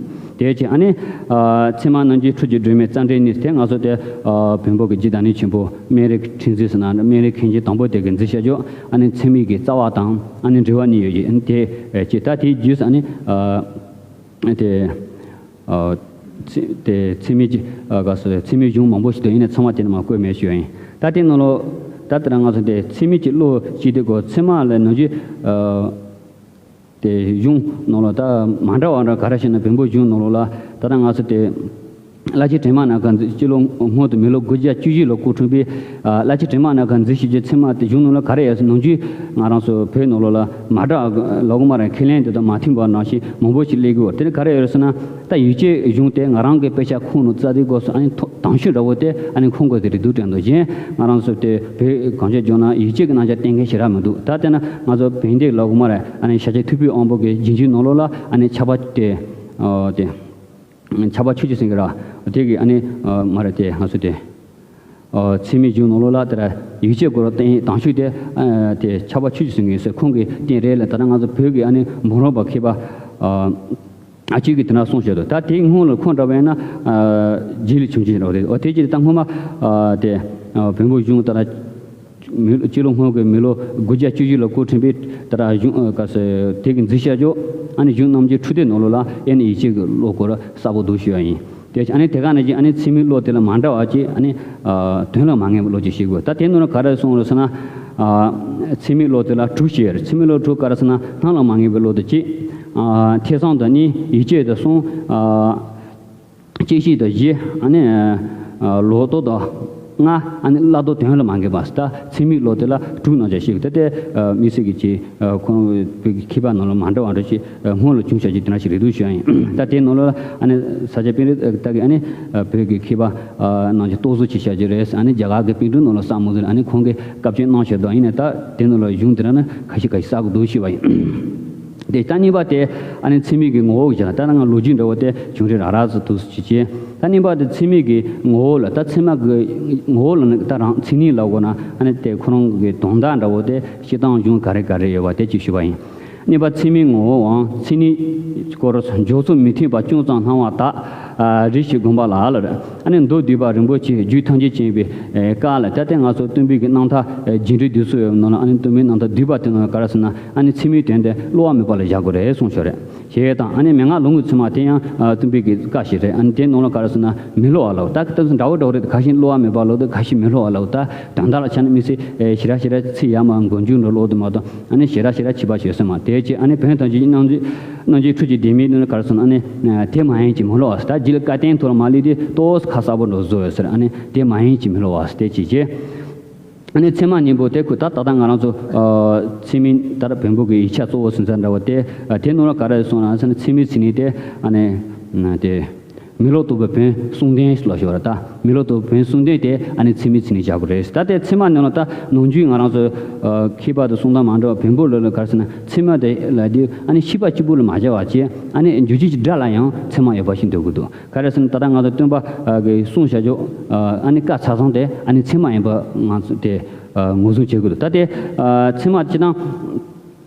དེ་བྱས་ཨ་ནི་ཚད་མ་རྣམ་འབྱེད་འཕྲུལ་གྱི་སྒྲོན་མེ་རྩ་འགྲེལ་ནི་དེ་ང་ཚོ་དེ་བོན་པོ་གི་རྗེ་བདག་ཉིད་ཆེན་པོ་སྨན་རིའི་ཁྲིད་འཛིན་ཟེར་ན་སྨན་རིའི་མཁན་ཆེན་དང་པོ་དེ་གིས་མཛད་བྱ་རྒྱུ། ཨ་ནི་ཚད་མའི་གི་རྩ་བ་དང་ཨ་ནི་འགྲེལ་བ་གཉིས་ཡོད་ཀྱི། ཨ་ནི་དེ་བྱས་ད་དེའི་རྗེས་སུ་ཨ་ནི་དེ་དེ་ཚད་མའི་གི་ག་ཚོད་ཚད་མའི་གཞུང་མང་པོ་ཞིག་འདུག། ཡིན་ནའི་ཚང་མ་དེ་ནི་མ་བཀོད་མེད་ཞུ་ཡིན། ད་དེ་ནང་ལོ་ད་ལྟ་ང་ཚོ་དེ་ཚད་མའི་གི་བློ་ཅི་དེ་གོ་ཚད་མ་ལ་ནང་བཞིན། དེ་གཞུང་ནང་ལོགས་ད་མ་འདྲ་བ་འདྲ་ག་རེ་ཞེ་ན། བོན་པོ་གཞུང་ནང་ལོགས་ལ་ད་ལྟ་ང་ཚོ་དེ་བླ་སྤྱི་དྲི་མ་ན་ཁ་མཛད། སྤྱི་ལོ་སྔོན་དུ་མི་ལོ་དགུ་བརྒྱ་བཅུ་བཞི་ལོ་སྐུ་འཁྲུངས་པའི་ཨ་བླ་སྤྱི་དྲི་མ་ན་ཁ་མཛད་བྱ་རྒྱུ་ཚད་མ་དེ་གཞུང་ནང་ལོགས་ག་རེ་ཡོད་ཟེར་ན། ནང་བཞིན་ང་རང་ཚོ་བོད་ནང་ལོགས་ལ་མ་འདྲ་བ་ལོག་མ་རེད། ཁས་ལེན་དེ་དང་མ་མཐུན་པ་ནང་བཞིན་མང་པོ་ཞིག་སླེབས་ཀྱི་ཡོད། དེ་ནི་ག་རེ་ཡོད་ཟེར་ན། ད་ཡིག་ཆའི་གཞུང་དེ་ང་རང་གི་དཔེ་ཆ་ཁུངས་ནང་བཙལ་དུས་སྐབས་སུ་ཨ་ནི་ཐོ་དང་ཤོས་འདྲ་བོ་དེ་ཨ་ནི་ཁོང་གི་དེ་རེད་འདུག་དྲན་འདུག། གཞན་ང་རང་ཚོ་དེ་བོད་གངས་ཅན་ལྗོངས་ན་ཡིག་ཆའི་གི་རྣམ་གཞག་གཏན་འཁེལ་ཞེ་དྲག་མི་འདུག། ད་དེ་ན་ང་ཚོ་བོན་སྡེ་ལ་གོ་མ་རེད། ཨ་ནི་ཤཱཀྱ་ཐུབ་པའི་དབང་པོ་གི་རྗེས་འཇུག་ནང་ལོགས་ལ་ཨ་ནི་ཕྱྭ་པ་དེ་དེ་ཕྱྭ་པ་ཆོས་ཀྱི་སེང་གེ་ར་དེ་གི་ཨ་ནི་མ་རེད། དེ་ང་ཚོ་དེ་ཚད་མའི་གཞུང་ནང་ལོགས་ལ་དེ་ར་ཡིག་ཆའི་སྐོར་བསྟན་དང་ཤོས་དེ་དེ་ཕྱྭ་པ་ཆོས་ཀྱི་སེང་གེ་ཟེར་ཁོང་གིས་བསྟན་རེད་ལ། ད་ལྟ་ང་ཚོ་བོད་ཀྱི་ཨ་ནི་འབུམ་རམས་པ་མཁས་པ། ཨ་གཅིག་གིས་དེ་འདྲ་གསུངས་བཞག་འདུག། ད་དེའི་སྔོན་ལ་ཁོང་འདྲ་བས་ན་རྗེ་ལས་བྱུང་ཆེན་འདྲ་བ་རེད། འོ་དེ་ཅི་ད་སྔོན་མ་དེ་བོན་པོ་གཞུང་ལྟར་མི་སྤྱི་ལོ་སྔོན་གྱི་མི་ལོ་དགུ་བརྒྱ་བཅུ་བཞི་ལ་སྐུ་འཁྲུངས་པའི་ད་གཞུང་ག་ཟེ་དེ་གི་མཛད་བྱ་རྒྱུ་ཨ་ནི་གཞུང་རྣམ་འབྱེད་འཕྲུལ་དེབ་ནང་ལོགས་ལ་ཨེ་ནི་ཡིག་ཆའི་གི་བློ་སྐོར་གསལ་པོ་འདུག་ཞུ་བ་ཡིན། དེ་ཨ་ནི་དེ་ག་ནང་བཞིན་ཨ་ནི་ཚད་མའི་བློ་དེ་ལ་མ་འདྲ་བ་ཅིག་ཨ་ནི་དོན་ལ་མ་ངེས་པའི་བློ་ཅིག་ཤེས་དགོས། ད་དེ་ནང་ལ་ག་རེ་གསུངས་རེད་ཟེར་ན། ཚད་མའི་བློ་དེ་ལ་དྲུག་ཅེས། ཚད་མའི་བློ་དྲུག་ག་རེ་ཟེར་ན། སྣང་ལ་མ་ངེས་པའི་བློ་དེ་གཅིག། ཐོས་བསམ་དང་གཉིས། ཡིད་དཔྱོད་དང་གསུམ། བཅད་ཤེས་དང་བཞི། ཨ་ནི་ལོག་རྟོག་དང་ལྔ། ཨ་ནི་བླང་དོར་དོན་ལ་མ་ངེས་པ། ད་ཚད་མའི་བློ་དེ་ལ་དྲུག་རྣམ་གཞག་ཤེས་དགོས། ད་དེ་དམིགས་བསལ་གྱི་ཅིག་ཁོང་བོད་ཀྱི་མཁས་པ་ནང་ལ་མ་འདྲ་བ་འདྲ་ཞིག་སྔོན་ལ་བྱུང་བྱ་ཅིག་དེ་འདྲ་ཞིག་རེད་འདུག་ཞུ་ཡ་ཡིན། ད་དེའི་ནང་ལ་ཨ་ནི་ས་སྐྱ་པཎྜི་ཏ་གིས་ཨ་ནི་བོད་ཀྱི་མཁས་པ་ནང་བཞིན་རྟོག་བཟོ་བྱས་བྱ་རྒྱུ་རེད། ཨ་ནི་རྒྱ་གར་གྱི་པཎྜི་ཏ་ནང་ལ་གསར་མ་ཟིན། ཨ་ནི་ཁོང་གིས་བཀའ་བཀྱོན་གནང་བྱས་འདུག། ཡིན་ནའི་ད་དེ་ནང་ལ་གཞུང་དེ་འདྲ་ནི་ཁ་ཤས་ཁ་ཤས་གསལ་པོ་འདུག་ཞུ་བ་ཡིན། དེ་ད་གཉིས་པ་དེ་ཨ་ནི་ཚད་མའི་གི་ངོ་བོ་གི་ཆ་ལ་ད་ང་ལོ་རྒྱུས་འདྲ་བོ་དེ་བྱུང་རིམ་རགས་རགས་ཙམ་འདུག་ཅེས་བྱས། ད་གཉིས་པ་དེ་ཚད་མའི་གི་ངོ་བོ་ལ། ད་ཚད་མ་གི་ངོ་བོ་ལ་ནི་ད་རང་མཚན་ཉིད་ལ་གོ་ན་ཨ་ནི་དེ་ཁོ་རང་གི་དོན་དག་འདྲ་བོ་དེ་སྤྱིར་བཏང་གཞུང་ག་རེ་ག་རེ་ཡོད་པ་དེ་ཅིག་ཞུ་བ་ཡིན། གཉིས་པ་ཚད་མའི་ངོ་བོའམ་མཚན་ཉིད་སྐོར་འཇོག་ཚུལ་མི་མཐུན་པ་ཅུང་ཙམ་སྣང་བ་དག། རེ་ཞིག་དགོངས་པ་ལ་ལ། ཨ་ནི་མདོ་སྡུད་པ་རིན་པོ་ཆེ་རྒྱུད་ཐམས་ཅད་མཁྱེན་པའི་བཀའ་ལ། ད་ལྟ་ང་ཚོ་སྟོན་པའི་གི་རྣམ་ཐར་རྒྱས་འབྲིང་བསྡུས་གསུམ་ཡོད་པའི་ནང་ལ་ཨ་ནི་སྟོན་པའི་རྣམ་ཐར་བསྡུས་པ་དེ་ནང་ག་རེ་ཟེར་ན། ཨ་ནི་ཚད་མའི་དོན་དེ་བསླུ་བ་མེད་པ་ལ་བཞག་དགོས་རེད་གསུངས་ཤོག་རེད། ཞེས་དང་ཨ་ནི་མན་ངག་ལུང་གི་ཚད་མ་དེ་ཡང་སྟོན་པའི་གི་བཀའ་ཞིག་རེད། ཨ་ནི་དེའི་ནང་ལ་ག་རེ་ཟེར་ན་མི་བསླུ་བ་ལ། ད་ལྟ་འདྲ་བོ་འདྲ་བོ་རེད། ཁ་ཤས་བསླུ་བ་མེད་པ་ལ། ད་ཁ་ཤས་མི་བསླུ་བ་ལ། ད་དོན་དག་ལ་ཆ་ནས་དམིགས་བསལ་ཞེ་དྲག་ཞེ་དྲག་ཚིག་ཡར་མར་མགོ་མཇུག་འདྲ་ཀློག་དུ་མ་གཏོགས། ཨ་ནི་ཞེ་དྲག་ཞེ་དྲག་ཕྱི་པ་ཞེས་སེམས་མ་དེ་བྱས། ཨ་ནི་བོན་དང་རྗེས་རྣམ་འབྱེད་རྣམ་འབྱེད་འཕྲུལ་གྱི་ལྡེ་མིག་ནི་ག་རེ་ཟེར་ན། ཨ་ནི་དེ་མ་ཡིན་གྱི་མི་སླུ་བ་ཟེར། ད་རྗེ་ལ་བཀའ་བསྟན་ཐོག་ལ་མ་སླེབས་དུས་ཏོག་ཙམ་ཁ་གསལ་པོ་འགྲོ་བཟོ་ཡོད་ཟེར། ཨ་ནི་དེ་མ་ཡིན་གྱི་མི་སླུ་བ་ཟེར་དེ་བྱས་བྱས། ཨ་ནི་ཚད་མ་སྙིང་པོ་དེ་ཁོ་ད་ད་ལྟ་ང་རང་ཚོ་ཚད་མིན་ད་ལྟ་བོན་པོ་གི་ཡིག་ཆ་གཙོ་བོ་ཟིན་ས་འདྲ་བོ་དེ། དེ་ནང་ལ་ག་རེ་གསུངས་ན་ཟེར་ན། ཚད་མིན་ཚད་ནི་དེ་ཨ་ནི་དེ། མེ་ལོང་རྟོགས་པའི་བོན་གསུམ་ལྡན་ལ་ཞུ་བ་རེད། ད་མེ་ལོང་རྟོགས་པའི་བོན་གསུམ་ལྡན་དེ་ཨ་ནི་ཚད་མའི་མཚན་ཉིད་བཞག་དགོས་རེད། ད་དེ་ཚད་མ་ནང་ལ་ད་ནམ་རྒྱུན་ང་རང་ཚོ་མཁས་པ་དང་གསུང་སྟངས་མ་འདྲ་བ་བོན་པོ་ལ་ལ་ག་རེ་ཟེར་ན། ཚད་མ་དེ་ལ་དེ་ཨ་ནི་ཤེས་པ་གཅིག་པུ་ལ་མ་བྱ་བ་བྱས། ཨ་ནི་འཇུག་བྱེད་ཀྱི་སྒྲ་ལ་ཡང་ཚད་མ་ཡོད་པ་ཞིག་འདོད་དགོས་འདུག་ག་རེ་ཟེར་ན། ད་ལྟ་ང་ཚོ་སྟོན་པ་གི་གསུང་བྱ་རྒྱུ་ཨ་ནི་བཀའ་ཆ་ཚང་དེ་ཨ་ནི་ཚད་མ་ཡིན་པ་ང་ཚོ་དེ་ངོས་བཟུང་བྱེད་དགོས་འདུག་ད་དེ་ཚད་མ་སྤྱིར་བཏང་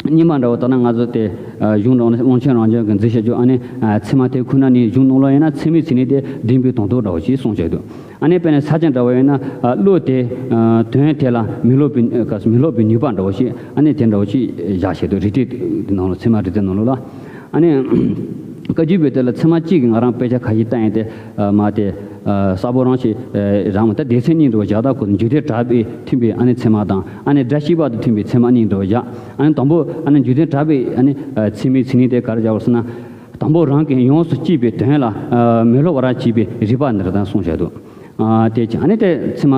རྙིང་པ་འདྲ་བོ། ད་ནི་ང་ཚོ་དེ་གཞུང་འདྲ་བོ་ནི་དབང་ཆེན་རང་བྱོན་གྱིས་མཛད་བྱ་རྒྱུ་ཨ་ནི་ཚད་མ་དེ་ཁོ་ན་ནི་གཞུང་ནང་ལོགས་ཡིན་ན་ཚད་མའི་མཚན་ཉིད་དེ་བདེན་པའི་དོན་རྟོགས་འདྲ་བོ་ཞིག་གསུངས་བྱས་འདུག་ཨ་ནི་དཔེར་ན་ས་སྐྱ་འདྲ་བོ་ཡིན་ན་བློ་དེ་དོན་དེ་ལ་མི་སློབ་པའི་མི་སློབ་པའི་ནུས་པ་འདྲ་བོ་ཞིག་ཨ་ནི་དེ་འདྲ་བོ་ཞིག་བཞག་བྱས་འདུག་རིགས་གཏེར་ནང་ལོགས། ཚད་མ་རིགས་གཏེར་ནང་ལོགས་ལ། ཨ་ནི་བཀའ་བརྒྱུད་པའི་དེ་ལ་ཚད་མ་གཅིག་གི་ང་རང་དཔེ་ཆ་ཁ་ཤས་བལྟས་ཡིན་ཏེ། མ་དེ་གསལ་པོ་རང་ཞིག་རང་མ་ད་སྡེ་ཚན་གཉིས་འདྲ་བོ་བཞག་ད་ཁོ་འཇུག་ལྡན་གྲགས་པས་མཐུན་པའི་ཨ་ནི་ཚད་མ་དང་། ཨ་ནི་སྒྲ་ཤེས་པ་དང་མཐུན་པའི་ཚད་མ་གཉིས་འདྲ་བོ་བཞག་ཨ་ནི་དང་པོ་ཨ་ནི་འཇུག་ལྡན་གྲགས་པས་ཨ་ནི་ཚད་མའི་མཚན་ཉིད་དེ་ག་རེ་བཞག་ཟེར་ན། དང་པོ་རང་གི་ཡོངས་སུ་གཅོད་པའི་དོན་ལ་མི་སློབ་པར་བྱེད་པའི་རིགས་པ་འདི་རེད་ད་གསུངས་བཞག་འདུག་དེ་ཅི་ཨ་ནི་དེ་ཚད་མ།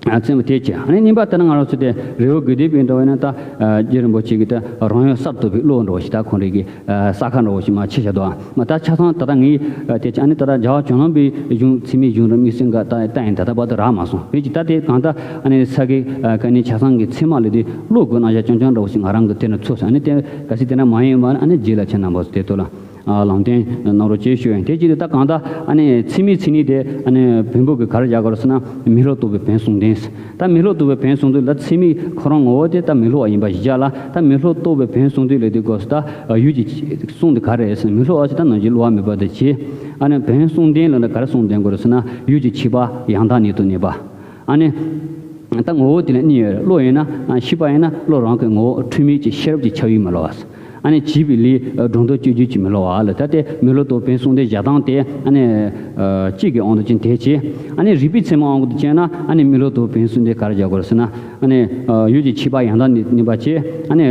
ཚད་མ་དེ་ཅི། ཨ་ནི་གཉིས་པ་དེ་ནི་ང་རང་ཚོ་དེ་རི་བོ་དགེ་ལྡན་པའི་འདྲ་བ་ཡིན་ན་ད་རྗེ་རིན་པོ་ཆེ་གིས་ད་རང་ཡུལ་གསར་རྟོགས་པའི་བློ་འདྲ་བོ་ཞིག་ད་ཁོང་རང་གི་ས་ཁ་འདྲ་བོ་ཞིག་མར་ཕྱེ་བཞག་འདུག་མ་ད་ཆ་ཚང་ད་ལྟ་ངས་དེ་ཅི་ཨ་ནི་ད་ལྟ་རྒྱལ་བ་བྱང་སློབ་པའི་གཞུང་ཚད་མའི་གཞུང་རེད་དམིགས་བསལ་འགའ་ད་ལྟ་ཡིན་ད་ལྟ་བར་དུ་རག་མ་སོང་། བོད་ཀྱི་ད་དེ་གང་ལྟར་ཨ་ནི་ས་དགེ་བཀའ་རྙིང་ཆ་ཚང་གི་ཚད་མ་ལ་དེ་བློ་དགོས་གནང་བཞག་རྐྱང་རྐྱང་འདྲ་བོ་ཞིག་ང་རང་གི་དེ་ནས་ཚོར་སོང་། ཨ་ནི་དེ་གལ་སྲིད་དེ་འདྲ་མ་ཡིན་པ་ཨ་ནི་རྗེས་ལ་ཁྱེད་རྣམ་པ་ཚོ་དེ་ཐོག་ལ། ལམ་སྟོན་གནང་རོགས་ཞེས་ཞུ་ཡིན། དེ་བྱས་ཏེ་ད་གང་ལྟར་ཨ་ནི་ཚད་མའི་མཚན་ཉིད་དེ་ཨ་ནི་བོན་པོ་གིས་ག་རེ་བཞག་གོ་ཟེར་ན། མི་སློབ་རྟོགས་པའི་བོན་གསུམ་ལྡན། ད་མི་སློབ་རྟོགས་པའི་བོན་གསུམ་ལྡན་ལ་ཚད་མའི་ཁོ་རང་ངོ་བོ་དེ་ད་མི་སློབ་པ་ཡིན་པ་ཞིག་བཞག་ལ། ད་མི་སློབ་རྟོགས་པའི་བོན་གསུམ་ལྡན་ལ་དེ་དགོས་སུ་ད་ཡུལ་གྱི་གསུང་དེ་ག་རེ་རེད་ཟེར་ན། མི་སློབ་པ་ཞིག་ད་ནང་བཞིན་སློབ་པ་མེད་པ་དེ་བྱས། ཨ་ནི་བོན་གསུམ་ལྡན་ལ་ནི་ག་རེ་གསུམ་ལྡན་དགོས་རེད་ཟེར་ན། ཡུལ་གྱི་ཆད་པ་ཡང་དག་ཉིད་དུ་གནས་པ། ཨ་ནི། ད་ངོ་བོ་དེ་ལ་གཉིས་ཡོད་རེད། བློ་ཡིན་ན་ཤེས་པ་ཡིན་ན་བློ་རང་གི་ངོ་བོ་འཁྲུལ་མེད་ཀྱི་ཤེས་རབ་ཀྱི་ཁྱབ་ཡུལ་མི་སློབ་པ། ཨ་ནི་བྱས་པའི་ལས་སྒྲོ་འདོགས་གཅོད་རྒྱུ་ཅིག་མི་སློབ་པ་ལ། ད་དེ་མི་སློབ་རྟོགས་བོན་གསུམ་ལྡན་བཞག་སྟངས་དེ་ཨ་ནི་གཅིག་གི་དབང་དུ་བྱས་དེ་བྱས། ཨ་ནི་རིགས་པའི་ཚད་མའི་དབང་དུ་བྱས་ན་ཨ་ནི་མི་སློབ་རྟོགས་བོན་གསུམ་ལྡན་ག་རེ་བཞག་དགོས་རེད་ཟེར་ན། ཨ་ནི་ཡུལ་གྱི་ཆད་པ་ཡང་དག་ནི་གནས་པ་བྱས། ཨ་ནི་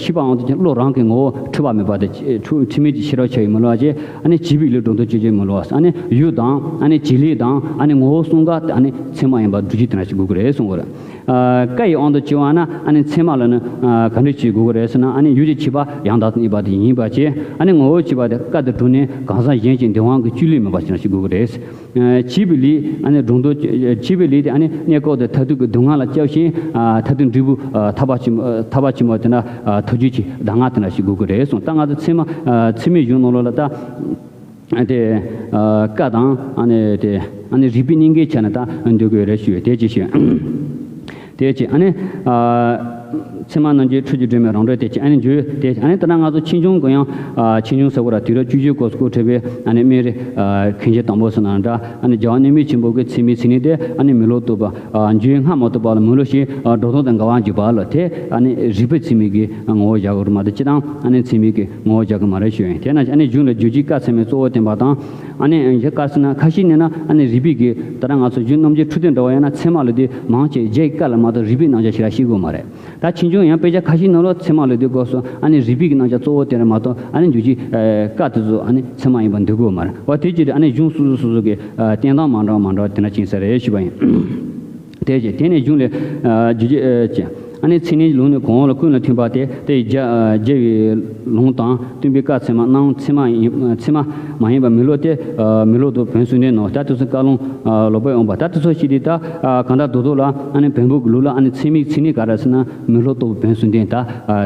ཤེས་པའི་དབང་དུ་བྱས་བློ་རང་གི་ངོ་བོ་འཁྲུལ་པ་མེད་པ་དེ་འཁྲུལ་འཁྲུལ་མེད་ཀྱི་ཤེས་རབ་ཁྱབ་ཡུལ་མི་སློབ་པ་བྱས། ཨ་ནི་བྱས་པའི་ལས་སྒྲོ་འདོགས་གཅོད་རྒྱུ་མི་སློབ་པ། ཨ་ནི་ཡུལ་དང་ཨ་ནི་བྱེད་ལས་དང་ཨ་ནི་ངོ་བོ་གསུམ་ཀ་ཨ་ནི་ཚད་མ་ཡིན་པ་སྒྲུབ་རྒྱུ་དེ་འདྲ་ཞིག་དགོས་ཀྱི་རེད་གསུང་གི་རེད། ཨ་བཀའ་ཡི་དབང་དུ་བྱས་པ་ན་ཨ་ནི་ཚད་མ་ལ་ནི་ཨ་ག་འདྲ་ཞིག་དགོས་ཀྱི་རེད་ཟེར་ན། ཨ་ནི་ཡུལ་གྱི་ཆད་པ་ཡང་དག་ཏུ་གནས་པ་དེ་ཡིན་པ་བྱས། ཨ་ནི་ངོ་བོ་ཆད་པ་དེ་བཀའ་དང་གྲུབ་ནས་གང་ཟག་གཞན་གྱི་འདོད་དབང་གི་སྤྱོད་ལས་མེད་པ་ཅིག་འདྲ་ཞིག་དགོས་ཀྱི་རེད། ཨ་བྱས་པའི་ལས་ཨ་ནི་སྒྲོ་འདོགས་བྱས་པའི་ལས་དེ་ཨ་ནི་གནས་སྐབས་དེ་མཐར་ཐུག་གི་སྡུག་བསྔལ་ལ་སྐྱབས་ཤིང་། ཨ་མཐར་ཐུག་འབྲས་བུ་ཨ་ཐར་པ་ཆེན་ཐར་པ་ཆེན་པོ་དེ་འདྲ་ཨ་ཐོབ་རྒྱུ་གི་གདམས་ངག་དེ་འདྲ་ཞིག་དགོས་ཀྱི་རེད་གསུངས། ད་ང་ཚོ་ཚད་མ་ཨ་ཚད་མའི་གཞུང་ནང་ལོགས་ལ་ད། དེ་བཀའ་དང་ཨ་ནི་དེ་ཨ་ནི་རིགས་པའི་གཉིས་ཀའི་ཆ་ནས་ད་འདོད་དགོས་རེད་ཞུ་བའི་དེ་ཅི་ཞུ། དེ་ཅི་ཨ་ནི་ཚད་མ་རྣམ་འབྱེད་འཕྲུལ་གྱི་སྒྲོན་མེ་རང་གྲོལ་དེ་ཅི་ཨ་ནི་འཇུག་དེ་ཨ་ནི་ད་ནང་ང་ཚོ་ཆོས་འབྱུང་གི་ཡང་ཆོས་འབྱུང་ཟེར་བ་ར་དུས་རབས་བཅུ་བཞི་སྐོར་སྐོར་འཕྲད་པའི་ཨ་ནི་སྨན་རི་མཁན་ཆེན་དང་པོ་ཟེར་ན་འདྲ། ཨ་ནི་རྒྱལ་བ་གནས་མལ་ཆེན་པོ་གི་ཚད་མའི་མཚན་ཉིད་དེ་ཨ་ནི་མི་སློབ་རྟོགས་པ་འཇུག་སྔ་མ་ཐོབ་པ་ལ་མི་སློབ་ཞེས་སྒྲོ་འདོགས་དང་འགལ་བ་འཇུག་པ་ལ་དེ་ཨ་ནི་རིགས་པའི་ཚད་མའི་གི་ངོ་བོ་བཞག་དགོས་རེད་མ་གཏོགས་སྤྱིར་བཏང་ཨ་ནི་ཚད་མའི་གི་ངོ་བོ་བཞག་གི་མ་རེད་ཞུ་ཡིན། དེས་ན་ཨ་ནི་གཞུང་ལ་རྗོད་བྱེད་བཀའ་ཚད་མས་གཙོ་བོ་བསྟན་པ་དང་། ཨ་ནི་ཡ་བཀའ་ཟེར་ན་ཁ་ཤས་ནས་ན་ཨ་ནི་རིགས་པའི་གི་ད་ལྟ་ང་ཚོ་རྒྱུད་རྣམ་འབྱེད་འཕྲོས་དོན་འདྲ་བ་ཡང་ན་ཚད་མ་ལ་དེ་མང་ཆེ་རྒྱའི་བཀའ་ལ་མ་གཏོགས་རིགས་པའི་རྣམ་གཞག་ཞེ་དྲག་ཤེས་དགོས་མ་རེད། ད་ཆོས་འབྱུང་ཡང་དཔེ་ཆ་ཁ་ཤས་ནང་ལོགས་ཚད་མ་ལ་དེ་དགོས་སོ་ཨ་ནི་རིགས་པའི་གི་རྣམ་གཞག་གཙོ་བོ་དེ་རེད་མ་གཏོགས་ཨ་ནི་རྗོད་བྱེད་བཀའ་དེ་ཚོ་ཨ་ནི་ཚད་མ་ཡིན་པ་འདོད་དགོས་མ་རེད། འོ་དེ་ཅི་རེད། ཨ་ནི་གཞུང་སོ་སོ་སོ་སོ་གི་བསྟན་སྟངས་མ་འདྲ་བ་མ་འདྲ་བ་དེ་འདྲ་ཅིག་ཡིན་ས་རེད་ཞུས་པ་ཡིན། དེ་རྗེས་དེ་ནས་གཞུང་ལས་རྒྱུ་རྒྱུ་ཨ་ནི་ཚིག་ནི་ལུང་ནི་གོང་འོག་ལ་ཀུན་ལ་མཐུན་པ་སྟེ་དེ་རྒྱ་རྒྱལ་བའི་ལུང་དང་བསྟན་པའི་བཀའ་ཚད་མ་རྣམས་ཚད་མ་ཡིན་ཚད་མ་མ་ཡིན་པ་མི་སློབ་སྟེ་མི་སློབ་ཏུ་བོན་གསུམ་ལྡན་ནོ། ད་དེ་ཚོ་བཀའ་ལུང་ལོག་པའི་འོང་པ་ད་དེ་ཚོ་ཞིག་དེ་ད་གང་ལྟར་རྡོག་རྡོག་ལ་ཨ་ནི་བོན་པོ་གི་ལུགས་ལ་ཨ་ནི་ཚད་མིག་ཚིག་ནི་ག་རེ་ཟེར་ན་མི་སློབ་ཏུ་བོན་གསུམ་ལྡན་ད་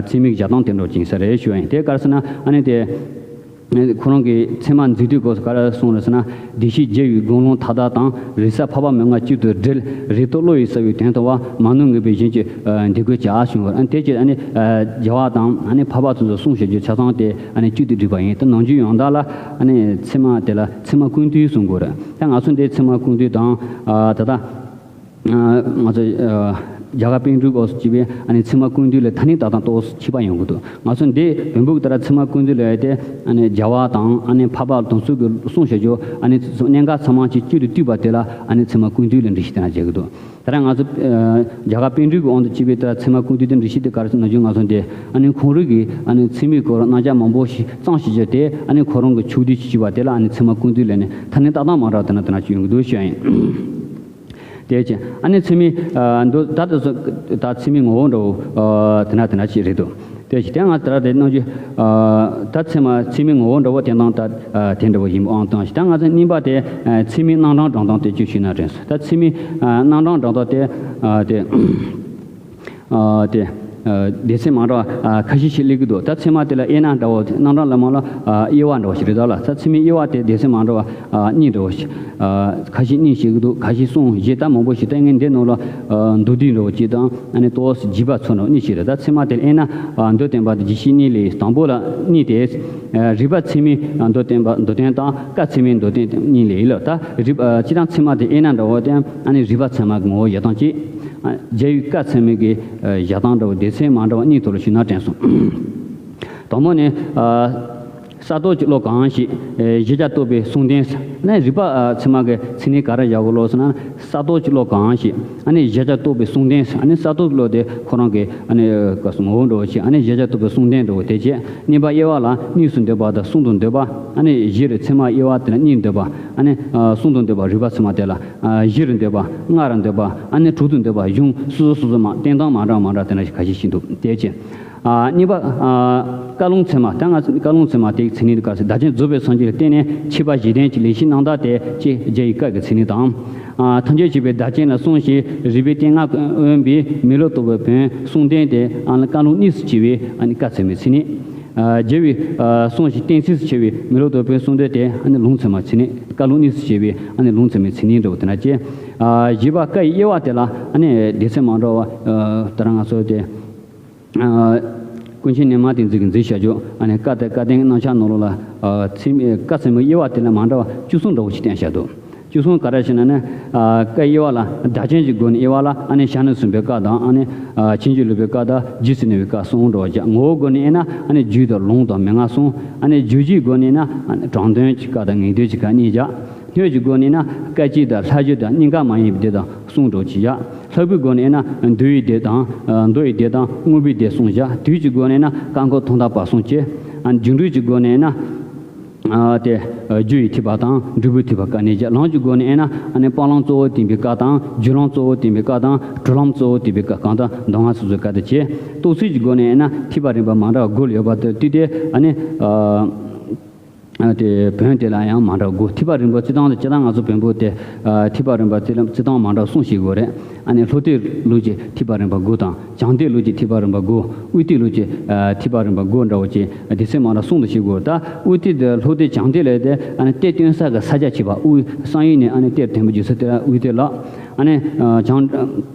ཚད་མིག་བཞག་སྟངས་དེ་འདྲ་ཅིག་ཡིན་ས་རེད་ཞུ་བ་ཡིན། དེ་ག་རེ་ཟེར་ན་ཨ་ནི་དེ། ཁོ་རང་གི་ཚད་མ་འཛིན་དུས་སྐབས་སུ་ག་རེ་གསུངས་རེད་ཟེར་ན། བདེ་གཤེགས་རྒྱལ་བའི་དགོངས་ལུང་མཐའ་དག་དང་། རིགས་གསར་འཕགས་པ་མན་ངག་གཅིག་ཏུ་དྲིལ། རིགས་རྟོག་བློ་ཡིས་གསལ་བའི་དོན་མཐོང་བ། མ་ནུ་ངེས་པའི་གཞན་གྱིས་འདི་དགོས་བྱ་གསུངས་པར། ཨ་ནི་དེ་ཕྱིར་ཨ་ནི་རྒྱལ་བ་དང་ཨ་ནི་འཕགས་པ་དེ་ཚོ་གསུང་བྱ་རྒྱུ་ཆ་ཚང་དེ་ཨ་ནི་གཅིག་ཏུ་བསྒྲིལ་བ་ཡིན། ད་ནམ་རྒྱུན་ཡང་དག་ལ་ཨ་ནི་ཚད་མ་དེ་ལ་ཚད་མ་ཀུན་བཏུས་གསུང་དགོས་རེད། ད་ང་ཚོ་འདི་ཚད་མ་ཀུན་བཏུས་དང་ད་ལྟ། ང་ཚོ་རྒྱ་གར་པཎ་གྲུབ་སྐབས་སུ་བྱས་པའི་ཨ་ནི་ཚད་མ་ཀུན་བཏུས་ལས་ཐ་སྙད་བཏགས་སྟངས་ཏོག་ཙམ་ཁྱད་པར་ཡོང་གི་འདུག་ང་ཚོ་འདི་བོན་པོ་གི་ལྟར་ཚད་མ་ཀུན་བཏུས་ལས་ཏེ་ཨ་ནི་རྒྱལ་བ་དང་ཨ་ནི་འཕགས་པ་དེ་ཚོ་གི་གསུང་བྱ་རྒྱུ་ཨ་ནི་གནད་འགག་ཚང་མ་གཅིག་གཅིག་ཏུ་བཏུས་པ་དེ་ལ་ཨ་ནི་ཚད་མ་ཀུན་བཏུས་ལ་འགྲེལ་བཤད་དེ་འདྲ་བྱེད་ཀྱི་འདུག་ད་ལྟ་ང་ཚོ་རྒྱ་གར་པཎ་གྲུབ་ཀྱི་དབང་དུ་བྱས་པའི་ལྟར་ཚད་མ་ཀུན་བཏུས་དེ་འགྲེལ་བཤད་དེ་ག་རེ་ཟེར་ན་ང་ཚོ་འདི་ཨ་ནི་ཁོང་རང་གི་ཨ་ནི་ཚད་མའི་སྐོར་རྣམ་གཞག་མང་པོ་ཞིག་གཙང་བྱེད་རྒྱུ་དེ་ཨ་ནི་ཁོ་རང་གི་ཕྱོགས་བསྡུས་ཞིག་བྱས་པ་དེ་ལ་ཨ་ནི་ཚད་མ་ཀུན་བཏུས་ལ་ནི་ཐ་སྙད་བཏགས་སྟངས་མ་འདྲ་བ་དེ་འདྲ་དེ་འདྲ་ཅིག་ཡོང་གི་འདུག་ཞུ་ཡ་ཡིན། དེ་ཅི། ཨ་ནི་ཚད་མའི་ཨ་འདུ་ད་དེ་ཚོ་ད་ཚད་མའི་ངོ་བོ་འདྲ་བོ་ཨ་དེ་འདྲ་དེ་འདྲ་ཅིག་རེད་འདུག་དེ་བཞིན་དེ་ང་ལྟར་དེ་རྣམ་འགྱུར། ཨ། ད་ཚད་མ་ཚད་མའི་ངོ་བོ་འདྲ་བོ་དེ་དང་ད་ཨ་དེ་འདྲ་བོ་ཡིན་པའང་བཏང་ཞིང་། ད་ང་ཚོ་གཉིས་པ་དེ་ཨ་ཚད་མའི་རྣམ་གྲངས་སྒྲོ་འདོགས་དེ་ཅི་ཞུས་ན་དྲན་སོང་། ད་ཚད་མའི་ཨ་རྣམ་གྲངས་སྒྲོ་འདོགས་དེ་ཨ་དེ་ཨ་དེ་ཨ་སྡེ་ཚན་མ་འདྲ་བ་ཨ་ཁ་ཤས་ཤིག་སླེབས་ཀྱི་འདུག། ད་ཚད་མ་དེ་ལ་དབྱེ་ན་འདྲ་བོ་དེ་རྣམ་གྲངས་ལ་མ་ལ་ཨ་དབྱེ་བ་འདྲ་བོ་ཞིག་རེད། ད་ལ་ད་ཚད་མའི་དབྱེ་བ་དེ་སྡེ་ཚན་མ་འདྲ་བ་ཨ་གཉིས་འདྲ་བོ་ཞིག། ཨ་ཁ་ཤས་གཉིས་བཤད་ཀྱི་འདུག། ཁ་ཤས་གསུམ་བཞི། ད་མང་པོ་ཞིག་ད་ངས་འདི་ནང་ལ་ཨ་མདོར་བསྡུས་འདྲ་བོ་གཅིག་དང་། ཨ་ནི་ཏོག་ཙམ་བརྗོད་པ་ཚོ་འདྲ་བོ་གཉིས་ཤིག་རེད། ད་ཚད་མ་དེ་ལ་དབྱེ་ན་ཨ་མདོར་བསྟན་པ་དང་རྗེས་ཤུལ་གཉིས་ལས། དང་པོ་ལ་གཉིས་ཏེ། ཨ་རིགས་པ་ཚད་མའི་ཨ་མདོར་བསྟན་པ་མདོར་བསྟན་དང་བཀའ་ཚད་མའི་མདོར་བསྟན་གཉིས་ལས་ལ། ད་རིགས་པ་ཨ་སྤྱིར་བཏང་ཚད་མ་དེ་དབྱེ་ན་འདྲ་བོ་དེ་ཨ་ནི་རིགས་པ་ཚད་མ་གི་ངོ་བོ་བཞག་སྟངས་གཅིག། ཨ་རྒྱལ་བའི་བཀའ་ཚད་མའི་གི་ཨ་བཞག་སྟངས་འདྲ་བོ་སྡེ་ཚན་མ་འདྲ་བ་གཉིས་ཐོག་ལ་ཞུས་ན་དྲན་སོང་། དང་པོ་ནི་ཨ་ས་རྡོ་གི་བློ་གང་ཞིག། ཨེ་གཞལ་བྱ་རྟོགས་པའི་གསུང་རྟེན། ཨ་ནི་རིགས་པ་ཨ་ཚད་མ་གི་མཚན་ཉིད་ག་རེ་བཞག་གོ་ལོ་ཟེར་ན། ས་རྡོ་གི་བློ་གང་ཞིག། ཨ་ནི་གཞལ་བྱ་རྟོགས་པའི་གསུང་རྟེན། ཨ་ནི་ས་རྡོ་གི་བློ་དེ་ཁོ་རང་གི་ཨ་ནི་ངོ་བོ་འདྲ་བོ་ཞིག། ཨ་ནི་གཞལ་བྱ་རྟོགས་པའི་གསུང་རྟེན་འདྲ་བོ་དེ་བྱས། གཉིས་པ་དབྱེ་བ་ལ་གཉིས་སུ་འདོད་པ་དང་གསུམ་དུ་འདོད་པ། ཨ་ནི་བཞི་རེད། ཚད་མ་དབྱེ་བ་དེ་ལ་གཉིས་འདོད་པ། ཨ་ནི་ཨ་གསུམ་དུ་འདོད་པ་རིགས་པ་ཚད་མ་དེ་ལ་ཨ་བཞི་རུ་འདོད་པ། ལྔ་རུ་འདོད་པ། ཨ་ནི་དྲུག་ཏུ་འདོད་པ་གཞུང་སོ་སོ་སོ་སོ་མ་བསྟན་སྟངས་མ་འདྲ་མ་འདྲ་དེ་འདྲ་ཞིག་ཁ་ཤས་ཤིག་འདུག། དེ་བྱས། ཨ་གཉིས་པ་ཨ་བཀའ་ལུང་ཚད་མ། ད་ང་ཚོ་བཀའ་ལུང་ཚད་མ་དེའི་མཚན་ཉིད་དུ་བཀར་ཟེར། བདག་རྐྱེན་རྫོགས་པའི་སངས་རྒྱས་ལ་བརྟེན་ནས་མཆེད་པ་བཞི་ལྡན་གྱི་ལེགས་བཤད་རྣམ་དག་སྟེ། ཅེས་རྒྱལ་བའི་བཀའ་གི་མཚན་ཉིད་དང་། ཨ་ཐམས་ཅད་མཁྱེན་པའི་བདག་རྐྱེན་ལ་གསུངས་ཤིང་། རིགས་པའི་གཏིང་ང་དབེན་པའི་མི་སློབ་རྟོགས་པའི་བོན་གསུང་རྟེན་ཏེ། ཨ་ནི་བཀའ་ལུང་གཉིས་སུ་ཕྱེ་བའི་ཨ་ནི་བཀའ་ཚད་མའི་མཚན་ཉིད། ཨ་རྒྱལ་བའི་ཨ་གསུང་ཞིང་གཏན་ཚིགས་སུ་ཕྱེ་བའི་མི་སློབ་རྟོགས་པའི་གསུང་རྟེན་ཏེ། ཨ་ནི་ལུང་ཚད་མའི་མཚན་ཉིད། བཀའ་ལུང་གཉིས་སུ་ཕྱེ་བའི་ཨ་ནི་ལུང་ཚད་མའི་མཚན་ཉིད་འདྲ་བོ་དེ་འདྲ་བྱས། ཨ་བཞི་པ་བཀའི་དབྱེ་བ་དེ་ལ་ཨ་ནི་སྡེ་ཚན་མ་འདྲ་བ་ཨ་ད་རང་ང་ཚོ་དེ། ཨ་ཀུན་མཁྱེན་ཉི་མ་བསྟན་འཛིན་གྱིས་མཛད་བཞག་རྒྱུ། ཨ་ནི་བཀའ་དང་བཀའ་བསྟན་གྱི་རྣམ་གཞག་ནང་ལོགས་ལ་ཨ་ཚད་མའི་བཀའ་ཚད་མའི་དབྱེ་བ་དེ་ལ་མ་འདྲ་བ་བཅུ་གསུམ་འདྲ་བོ་ཞིག་བསྟན་བཞག་འདུག། བཅུ་གསུམ་ག་རེ་ཞེ་ན་ནི། ཨ་བཀའི་དབྱེ་བ་ལ་བདག་རྐྱེན་གྱི་སྒོ་ནས་དབྱེ་བ་ལ་ཨ་ནི་ཞལ་ནས་གསུངས་པའི་བཀའ་དང་། ཨ་ནི་ཨ་ཕྱིན་ཅི་ལོག་པའི་བཀའ་དང་། རྗེས་སུ་གནས་པའི་བཀའ་གསུམ་འདྲ་བོ་བཞག། ངོ་བོའི་སྒོ་ནས་ཨེ་ན་ཨ་ནི་རྒྱུད་དང་ལུང་དང་མན་ངག་གསུམ། ཨ་ནི་རྒྱུད་སྤྱིའི་སྒོ་ནས་ན་ཨ་ནི་དྲང་དོན་གྱི་བཀའ་དང་ངེས་དོན་གྱི་བཀའ་གཉིས་བཞག། སྣོད་ཀྱི་སྒོ་ནས་ན་སྐད་ཅིག་དང་ལྷག་བཅས་དང་གཉིས་ཀ་མ་ཡིན་པའི་སྡེ་དང་གསུམ་འདྲ་བོ་གཅིག་བཞག། ལྷག་པའི་སྒོ་ནས་ན་འདུལ་བའི་སྡེ་དང་། ཨ་མདོ་ཡི་སྡེ་དང་། དངོས་པོའི་སྡེ་གསུམ་བཞག། དུས་ཀྱི་སྒོ་ནས་ན་བཀའ་འཁོར་ཐོག་མཐའ་བར་གསུམ་བཅས། ཨ་རྒྱུ་འགྲུལ་གྱི་སྒོ་ནས་ན། ཨ་དེ་རྒྱུ་ཡི་ཐེག་པ་དང་། འབྲས་བུའི་ཐེག་པ་བཀའ་གཉིས་བཞག། ལམ་གྱི་སྒོ་ནས་ན་ཨ་ནི་སྤང་ལམ་གཙོ་བོ་བསྟན་པའི་བཀའ་དང་། རྒྱུད་ལམ་གཙོ་བོ་བསྟན་པའི་བཀའ་དང་། གྲོལ་ལམ་གཙོ་བོ་བསྟན་པའི་བཀའ་གང་དང་མདོ་སྔགས་སོ་སོའི་བཀའ་དང་བཅས། རྟོགས་ཚུལ་གྱི་སྒོ་ནས་ན་ཐེག་པ་རིམ་པ་མ་འདྲ་བ་དགུ་ལ་ཡོད་པ་དེ་བསྡུས་ཏེ། ཨ་ནི་ཨ། ཨ་དེ་བོན་དེ་ལ་ཡང་མ་འདྲ་དགུ། ཐེག་པ་རིམ་པ་སྤྱིར་བཏང་དེ་སྤྱིར་བཏང་ང་ཚོ་བོན་པོ་དེ་ཨ་ཐེག་པ་རིམ་པ་དེ་ལ་སྤྱིར་བཏང་མ་འདྲ་གསུམ་ཞིག་དགོས་རེད། ཨ་ནི་ལྷོ་གཏེར་ལུགས་ཀྱི་ཐེག་པ་རིམ་པ་དགུ་དང་། བྱང་གཏེར་ལུགས་ཀྱི་ཐེག་པ་རིམ་པ་དགུ། དབུས་གཏེར་ལུགས་ཀྱི་ཨ་ཐེག་པ་རིམ་པ་དགུ་འདྲ་བོ་ཅིག་སྡེ་ཚན་མ་འདྲ་གསུམ་དུ་ཕྱེ་དགོས། ད་དབུས་གཏེར་དེ་ལྷོ་གཏེར་བྱང་གཏེར་ལས་དེ་ཨ་ནི་གཏེར་སྟོན་ས་གི་ས་ཆ་ཕྱེ་བ། དབུས་བསམ་ཡས་ནས་ཨ་ནི་གཏེར་འཐེན་པ་རྒྱུ་ས་དེ་ལ་དབུས་གཏེར་ལགས། ཨ་ནི་ཨ་བྱང་།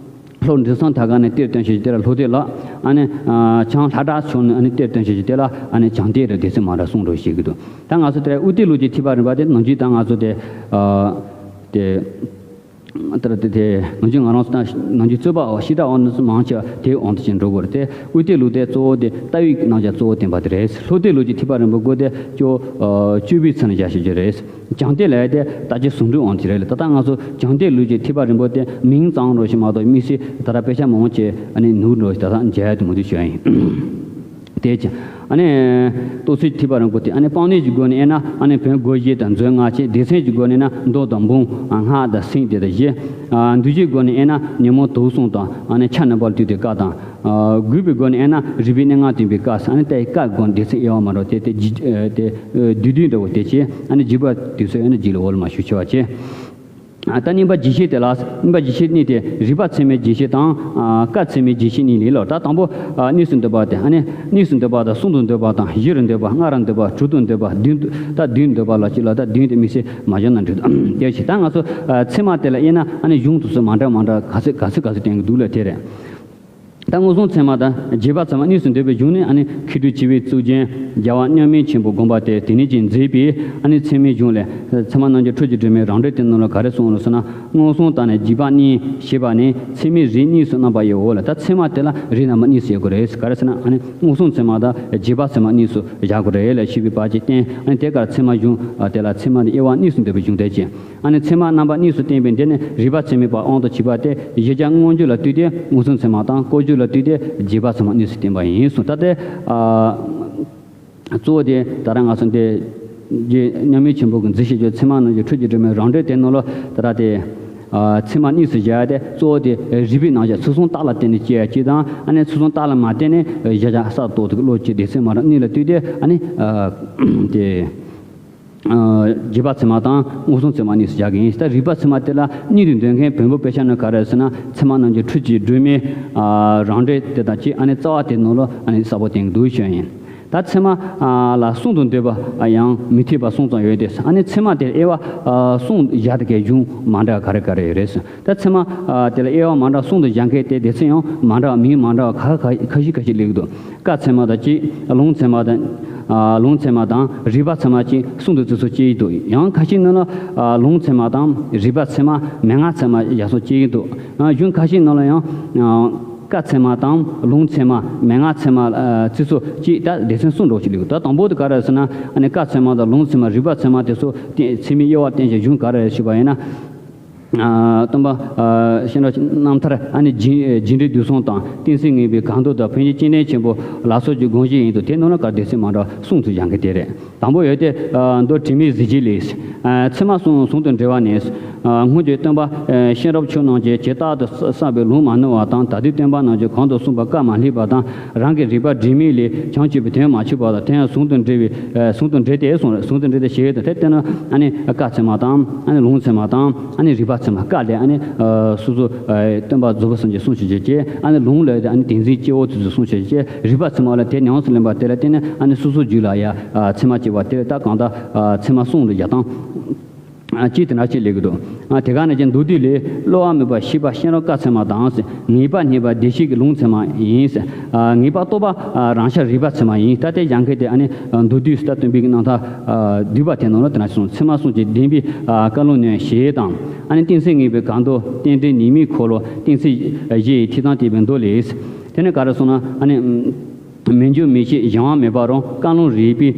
ལྷོ་འབྲས་སྤུངས་ཐང་ག་ནས་གཏེར་སྟོན་བྱེད་ཀྱི་དེ་ལ་ལྷོ་གཏེར་ལགས། ཨ་ནི་ཨ་བྱང་ལྷ་བྲག་ཕྱོགས་ནས་ཨ་ནི་གཏེར་སྟོན་བྱེད་ཀྱི་དེ་ལ་ཨ་ནི་བྱང་གཏེར་རེད། སྡེ་ཚན་མ་འདྲ་གསུམ་འདྲ་བཤད་ཀྱི་འདུག། ད་ང་ཚོ་དེ་དབུས་གཏེར་ལུགས་ཀྱི་ཐེག་པ་རིམ་པ་དེ་ནང་བཞིན་ད་ང་ཚོ་དེ་ཨ་དེ་ལྟར་དེ་དེ་ནང་བཞིན་ང་རང་ཚོ་ད་ནང་བཞིན་རྩོད་པ་འོ་ཤི་དྲག་འོ་ནི་མང་ཆེ་བ་དེའི་དབང་དུ་ཅིག་འགྲོ་དགོས་རེད། དེ་དབུས་གཏེར་ལུགས་དེ་གཙོ་བོ་དེ་ལྟ་བའི་རྣམ་གཞག་གཙོ་བོ་བསྟན་པ་དེ་རེད། ལྷོ་གཏེར་ལུགས་ཀྱི་ཐེག་པ་རིམ་པ་དགུ་དེ་སྐྱོ་ཨ་སྤྱོད་པའི་ཚུལ་ལ་བཞག་བྱེད་ཀྱི་རེད། བྱང་གཏེར་ལས་དེ་ལྟ་བྱེད་ཟུང་འབྲེལ་དབང་དེ་རེད་ལ། ད་ལྟ་ང་ཚོ་བྱང་གཏེར་ལུགས་ཀྱི་ཐེག་པ་རིམ་པ་དེ་མིང་ཙམ་འགྲོ་ཞིག་མ་གཏོགས་དམིགས་བསལ་ད་ལྟ་དཔེ་ཆ་མང་ཆེ་ཨ་ནི་ནུབ་འགྲོ་ཞིག་ད་ལྟ་མཇལ་ཡ་དེ་མུ་མཐུད་བྱས་ཡིན། དེ་ཅི་ཨ་ནི་རྟོགས་ཚུལ་ཐེག་པ་རིམ་པ་དེ་ཨ་ནི་སྤང་གནས་ཀྱི་སྒོ་ནས་ཨེ་ན་ཨ་ནི་བོན་སྒོ་བཞི་དང་མཛོད་ལྔ་བཅས། སྡེ་ཚན་གྱི་སྒོ་ནས་ན་མདོ་དང་འབུམ་སྔགས་དང་སེང་དེ་དང་བཞི། འདུལ་བྱེད་སྒོ་ནས་ཨེ་ན་ཉོན་མོངས་དུག་གསུམ་དང་ཨ་ནི་ཆ་རྣམ་པ་ལ་ལྟོས་ཏེ་བཀའ་དང་། ཨ་དགོས་པའི་སྒོ་ནས་ཨེ་ན་རིགས་པའི་གནད་འགག་སྟོན་པའི་བཀའ། ཨ་ནི་ལྟ་བའི་བཀའ་སྒོ་ནས་སྡེ་ཚན་དབྱེ་བ་མ་འདྲ་དེ་དེ་བསྡུས་བསྡུས་འདྲ་བོ་དེ་བྱས། ཨ་ནི་རྒྱས་པ་དེ་ཚོ་ཨེ་ན་རྗེས་ལ་འོག་ལ་མ་ཞུ་ཆེ་བ་བྱས། ཨ་ད་གཉིས་པ་རྒྱས་བཤད་དེ་ལ། གཉིས་པ་རྒྱས་བཤད་གཉིས་དེ་རིགས་པ་ཚད་མའི་རྒྱས་བཤད་དང་། ཨ་བཀའ་ཚད་མའི་རྒྱས་བཤད་གཉིས་ལས་ལ། ད་དང་པོ་ཨ་གཉིས་སུ་འདོད་པ་དེ། ཨ་ནི་གཉིས་སུ་འདོད་པ་དང་། གསུམ་དུ་འདོད་པ་དང་། བཞི་རུ་འདོད་པ། ལྔ་རུ་འདོད་པ། དྲུག་ཏུ་འདོད་པ། བདུན་དུ་ད་བདུན་འདོད་པ་ལ་གཅིག་ལ། ད་བདུན་དེ་དམིགས་བསལ་མ་བྱུང་ན་འགྲིག། དེ་བཞིན་ད་ང་ཚོ་ཨ་ཚད་མ་དེ་ལ་དབྱེ་ན་ཨ་ནི་གཞུང་དུ་སུ་མ་འདྲ་མ་འདྲ་ག་ཚོད་ག་ཚོད་ག་ཚོད་བསྟན་གྱི་འདུག་ལ་དེ་རེད། ད་མངོན་སུམ་ཚད་མ་དང་རྗེས་དཔག་ཚད་མ་གཉིས་སུ་འདོད་པའི་གཞུང་ནི། ཨ་ནི་མཁས་གྲུབ་ཆེ་བའི་གཙུག་རྒྱན་རྒྱལ་བ་མཉམ་མེད་ཆེན་པོ་དགོངས་པ་དེར་དེ་ནས་ཀྱང་མཛད་པའི་ཨ་ནི་ཚད་མའི་གཞུང་ལས། ཚད་མ་རྣམ་འགྱུར་འཕྲུལ་གྱིས་སྒྲོན་མའི་རང་འགྲེལ་དེ་ནང་ལ་ག་རེ་གསུངས་ལ་ཟེར་ན། མངོན་སུམ་དང་ནི་རྗེས་དཔག་གཉིས་ཞེས་པ་ནི་ཚད་མའི་རིགས་གཉིས་སུ་རྣམ་པར་དབྱེའོ་ལ། ད་ཚད་མ་དེ་ལ་རིགས་རྣམ་པ་གཉིས་སུ་དབྱེ་དགོས་རེད། ག་རེ་ཟེར་ན་ཨ་ནི་མངོན་སུམ་ཚད་མ་དང་རྗེས་དཔག་ཚད་མ་གཉིས་སུ་བཞག་དགོས་རེད་ལ་ཞེས་པའི་བར་གྱི་རྟེན། ཨ་ནི་དེ་གར་ཚད་མ་གཞུང་དེ་ལ་ཚད་མ་དེ་དབྱེ་བ་གཉིས་སུ་འདོད་པའི་གཞུང་དེ་བྱས། ཨ་ནི་ཚད་མ་རྣམ་པ་གཉིས་སུ་བསྟན་པའི་འདི་ནི་རིགས་པ་ཚད་མའི་བར་དབང་དུ་བྱས་པ་སྟེ། གཞལ་བྱ་མངོན་བརྗོད་ལ་ལྟོས་ཏེ་མངོན་སུམ་ཚད་མ་དང་། བཀོད་བྱུས་ལ་ལྟོས་ཏེ་རྗེས་དཔག་ཚད་མ་གཉིས་སུ་བསྟན་པ་ཡིན་གསུངས། ད་ལྟའི་ཨ་གཙོ་བོ་དེ་ད་རང་ང་ཚོ་འདི་རྗེ་མཉམ་མེད་ཆེན་པོ་གིས་མཛད་བཞག་རྒྱུ་ཚད་མ་རྣམ་འགྱུར་འཕྲུལ་གྱིས་སྒྲོན་མའི་རང་འགྲེལ་དེ་ནང་ལ་ད་ལྟ་དེ། ཚད་མ་གཉིས་སུ་བཞག་སྟེ། གཙོ་བོ་དེ་རིགས་པའི་རྣམ་གཞག་ཚུལ་གསུམ་རྟགས་ལ་བརྟེན་ནས་སྐྱེ་ཡ་གཅིག་དང་། ཨ་ནི་ཚུལ་གསུམ་རྟགས་ལ་མ་བརྟེན་ནས་གཞལ་བྱ་གསར་རྟོགས་ཐུབ་ཀྱི་བློ་སྐྱེ། སྡེ་ཚན་མ་འདྲ་གཉིས་ལ་ལྟོས་ཏེ། ཨ་ནི་དེ་རྗེས་དཔག་ཚད་མ་དང་མངོན་སུམ་ཚད་མ་གཉིས་སུ་བཞག་གི་ཡིན། ད་རིགས་པ་ཚད་མ་དེ་ལ་གཉིས་དུ་འདོད་མཁན་བོན་པོ་དཔེ་ཆ་ནང་ག་རེ་ཟེར་ན། ཚད་མ་རྣམས་ཀྱི་འཁྲུལ་གྱི་སྒྲོན་མེ་རང་འགྲེལ་དེ་དང་གཅིག་ཨ་ནི་རྩ་བ་དེ་ནང་ལ་ཨ་ནི་གསལ་པོ་བསྟན་གྱི་འདུག་ཞུ་ཡ་ཡིན། ད་ཚད་མ་ལ་གསུམ་དུ་འདོད་པ་ཡང་མི་འཐད་པ་གསུམ་ཙམ་ཡོད་དེ། ཨ་ནི་ཚད་མ་དེར་དབྱེ་བ་གསུམ་བཞག་དེ་གའི་གཞུང་མ་འདྲ་ག་རེ་ག་རེ་ཡོད་རེད། ད་ཚད་མ་དེ་ལ་དབྱེ་བ་མ་འདྲ་གསུམ་དུ་བཞག་མཁན་དེ། སྡེ་ཚན་ཡང་མ་འདྲ་བ་མིང་མ་འདྲ་བ་ཁ་ཁ་ཁ་ཤས་ཁ་ཤས་སླེབས་འདུག་སྐབས་ཚད་མ་དང་གཅིག་ལུང་ཚད་མ་དང་། ལུང་ཚད་མ་དང་རིགས་པ་ཚད་མ་བཅས་གསུམ་དུ་བརྩི་སྲོལ་ཅིག་འདུག་ཡང་ཁ་ཤས་ནང་ལ་ལུང་ཚད་མ་དང་རིགས་པ་ཚད་མ། མན་ངག་ཚད་མ་བཞག་སྲོལ་ཅིག་འདུག་གཞུང་ཁ་ཤས་ནང་ལ་ཡང་སྐབས་ཚད་མ་དང་ལུང་ཚད་མ། མན་ངག་ཚད་མ་བརྩི་སྲོལ་ཅིག་ད་སྡེ་ཚན་གསུམ་འདྲ་ཅིག་སླེབས་འདུག་ད་དང་པོ་དེ་ག་རེ་ཟེར་ན། ཨ་ནི་སྐབས་ཚད་མ་དང་ལུང་ཚད་མ། རིགས་པ་ཚད་མ་དེ་ཚོ་ཚད་མའི་དབྱེ་བ་བསྟན་བྱ་གཞུང་ག་རེ་རེད་ཞུས་པ་ཡིན་ན། སྟོན་པ་ཤེས་རབ་རྣམ་ཐར། ཨ་ནི་རྒྱས་འབྲིང་བསྡུས་གསུམ་དང་། བསྟན་སྲིད་ངེས་པའི་གང་ཟག་དང་། ཕན་ཆད་སྤྱན་འདྲེན་ཆེན་པོ་ལ་སོགས་ཀྱི་དགོངས་གཞི་ཡིན་འདུག་དེ་ནང་ལ་ག་སྡེ་ཚན་མ་འདྲ་གསུམ་དུ་བཞག་མཁན་དེ་རེད། དང་པོ་ཡོད་དེ། མདོ་དྲི་མེད་གཟི་བརྗིད་ལས། ཚད་མ་གསུམ་ཟུང་དུ་འབྲེལ་བ་ནི། སྔོན་གྱི་སྟོན་པ་ཤེས་རབ་ཆོས་རྣམས་ཀྱིས་ཇི་ལྟར་དུ་བསམ་པའི་ལུང་མ་ནོར་བ་དང་། ད་ལྟའི་སྟོན་པ་རྣམས་ཀྱིས་གོང་དུ་གསུངས་པ་སྐབས་མ་ལྷོད་པ་དང་། རང་གི་རིག་པ་དྲི་མེད་ལས་བྱང་ཆུབ་པའི་དོན་མ་ཆུད་པ་དང་། དེ་ཡང་ཟུང་དུ་འབྲེལ་བའི་ཟུང་དུ་འབྲེལ་ཏེ་གསུངས། ཟུང་དུ་འབྲེལ་ཏེ་ཞེས་དང་། དེ་ལྟར་ན་ཨ་ནི་སྐབས་ཚད་མ་དང་། ཨ་ནི་ལུང་ཚད་མ་དང་། ཨ་ནི་རིགས་པ་ཚད་མ། སྐབས་ལ་ཨ་ནི་སོ་སོ་སྟོན་པ་རྫོགས་པའི་སངས་རྒྱས་གསུང་ཆོས་ཅན། ཨ་ནི་ལུང་ལ་ཨ་ནི་བསྟན་འཛིན་སྐྱེ་བོ་དེ་ཚོ་གསུང་ཆོས་ཅན། རིགས་པ་ཚད་མ་ལ་དེ་ཉམས་སུ་ལེན་པ་དེ་ལ་བརྟེན་ནས་ཨ་ནི་སོ་སོའི་རྒྱུད་ལ་ཡ་ཚད་མ་སྐྱེ་བ་དེ་ལ་ད་གང་ལྟར་ཚད་མ་གསུམ་དུ་བཞག་སྟངས་ཅིག་དེ་འདྲ་ཅིག་སླེབས་ཀྱི་འདུག་དེ་ག་ནང་བཞིན་མདོ་སྡེ་ལས། གློ་བ་མེད་པར་ཤེས་པ་ཤེས་རབ་སྐབས་ཚད་མ་དང་། ངེས་པ་རྙེད་པ་བདེ་གཤེགས་ཀྱི་ལུང་ཚད་མ་ཡིན། ངེས་པ་རྟོགས་པ་རང་ཤར་རིགས་པ་ཚད་མ་ཡིན། ད་དེ་སྦྱང་མཁན་དེ་ཨ་ནི་མདོ་སྡེ་ཟེར། ད་སྟོན་པའི་རྣམ་ཐར་བསྡུས་པ་དེ་ནང་ལ་དེ་འདྲ་གསུངས། ཚད་མ་གསུམ་གྱི་བདེན་པའི་བཀའ་ལུང་ནི་ཞེས་དང་། ཨ་ནི་བསྟན་སྲིད་ངེས་པའི་གང་དུ། རྟེན་འབྲེལ་ཉི་མའི་འཁོར་ལོ། བསྟན་སྲིད་བཞི་ཡི་ཐིག་དང་བཅས་པའི་མདོ་ལས། དེ་ནས་ག་རེ་གསུངས་ན། ཨ་ནི། མི་འགྱུར་མི་ཤེས་གཞན་དབང་མེད་པ་རུ། བཀའ་ལུང་རིགས་པའི་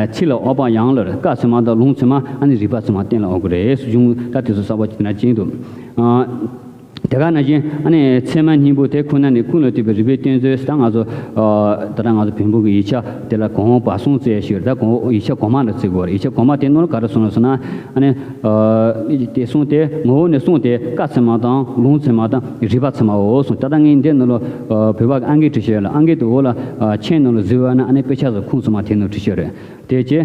ཚིག་ལ་དབབ་པ་ཡང་ལ། སྐབས་ཚད་མ་དང་ལུང་ཚད་མ། ཨ་ནི་རིགས་པ་ཚད་མ་གཏན་ལ་དབབ་དགོས་རེད། གཞུང་ད་དེ་ཚོ་གསལ་པོ་ཅིག་ན་ཅིག་འདུག་དེ་ག་ནང་བཞིན་ཨ་ནི་ཚད་མ་སྙིང་པོ་དེ་ཁོ་ན་ནི། ཀུན་ལ་ལྟོས་པའི་རིགས་པའི་གཏན་མཛོད། ད་ང་ཚོ་ད་ལྟ་ང་ཚོ་བོན་པོ་གི་ཡིག་ཆ་དེ་ལ་གོང་འོག་བར་གསུམ་བཙལ་ཞུས། ད་གོང་འོག་ཡིག་ཆ་གོང་མ་ལ་བརྩི་དགོས་རེད། ཡིག་ཆ་གོང་མ་དེ་ནང་ལ་ག་རེ་གསུངས་ལ་ཟེར་ན། ཨ་ནི། དེ་གསུངས་ཏེ། ངོ་བོ་ནས་གསུངས་ཏེ། སྐབས་ཚད་མ་དང་ལུང་ཚད་མ་དང་རིགས་པ་ཚད་མའོ་གསུངས། ད་ལྟ་ངས་འདི་ནང་ལ་བོད་པ་གི་ཨང་ཀི་བྲིས་བཞག་ཡོད་ལ། ཨང་ཀི་དེ་འོག་ལ་མཆན་ནང་ལ་གཟིགས་པ་ན་ཨ་ནི་དཔེ་ཆ་ཚོ་ཁུངས་སུ་མ་ཐེག་ནོ་བྲིས་བཞག་རེད། དེ་ཅི།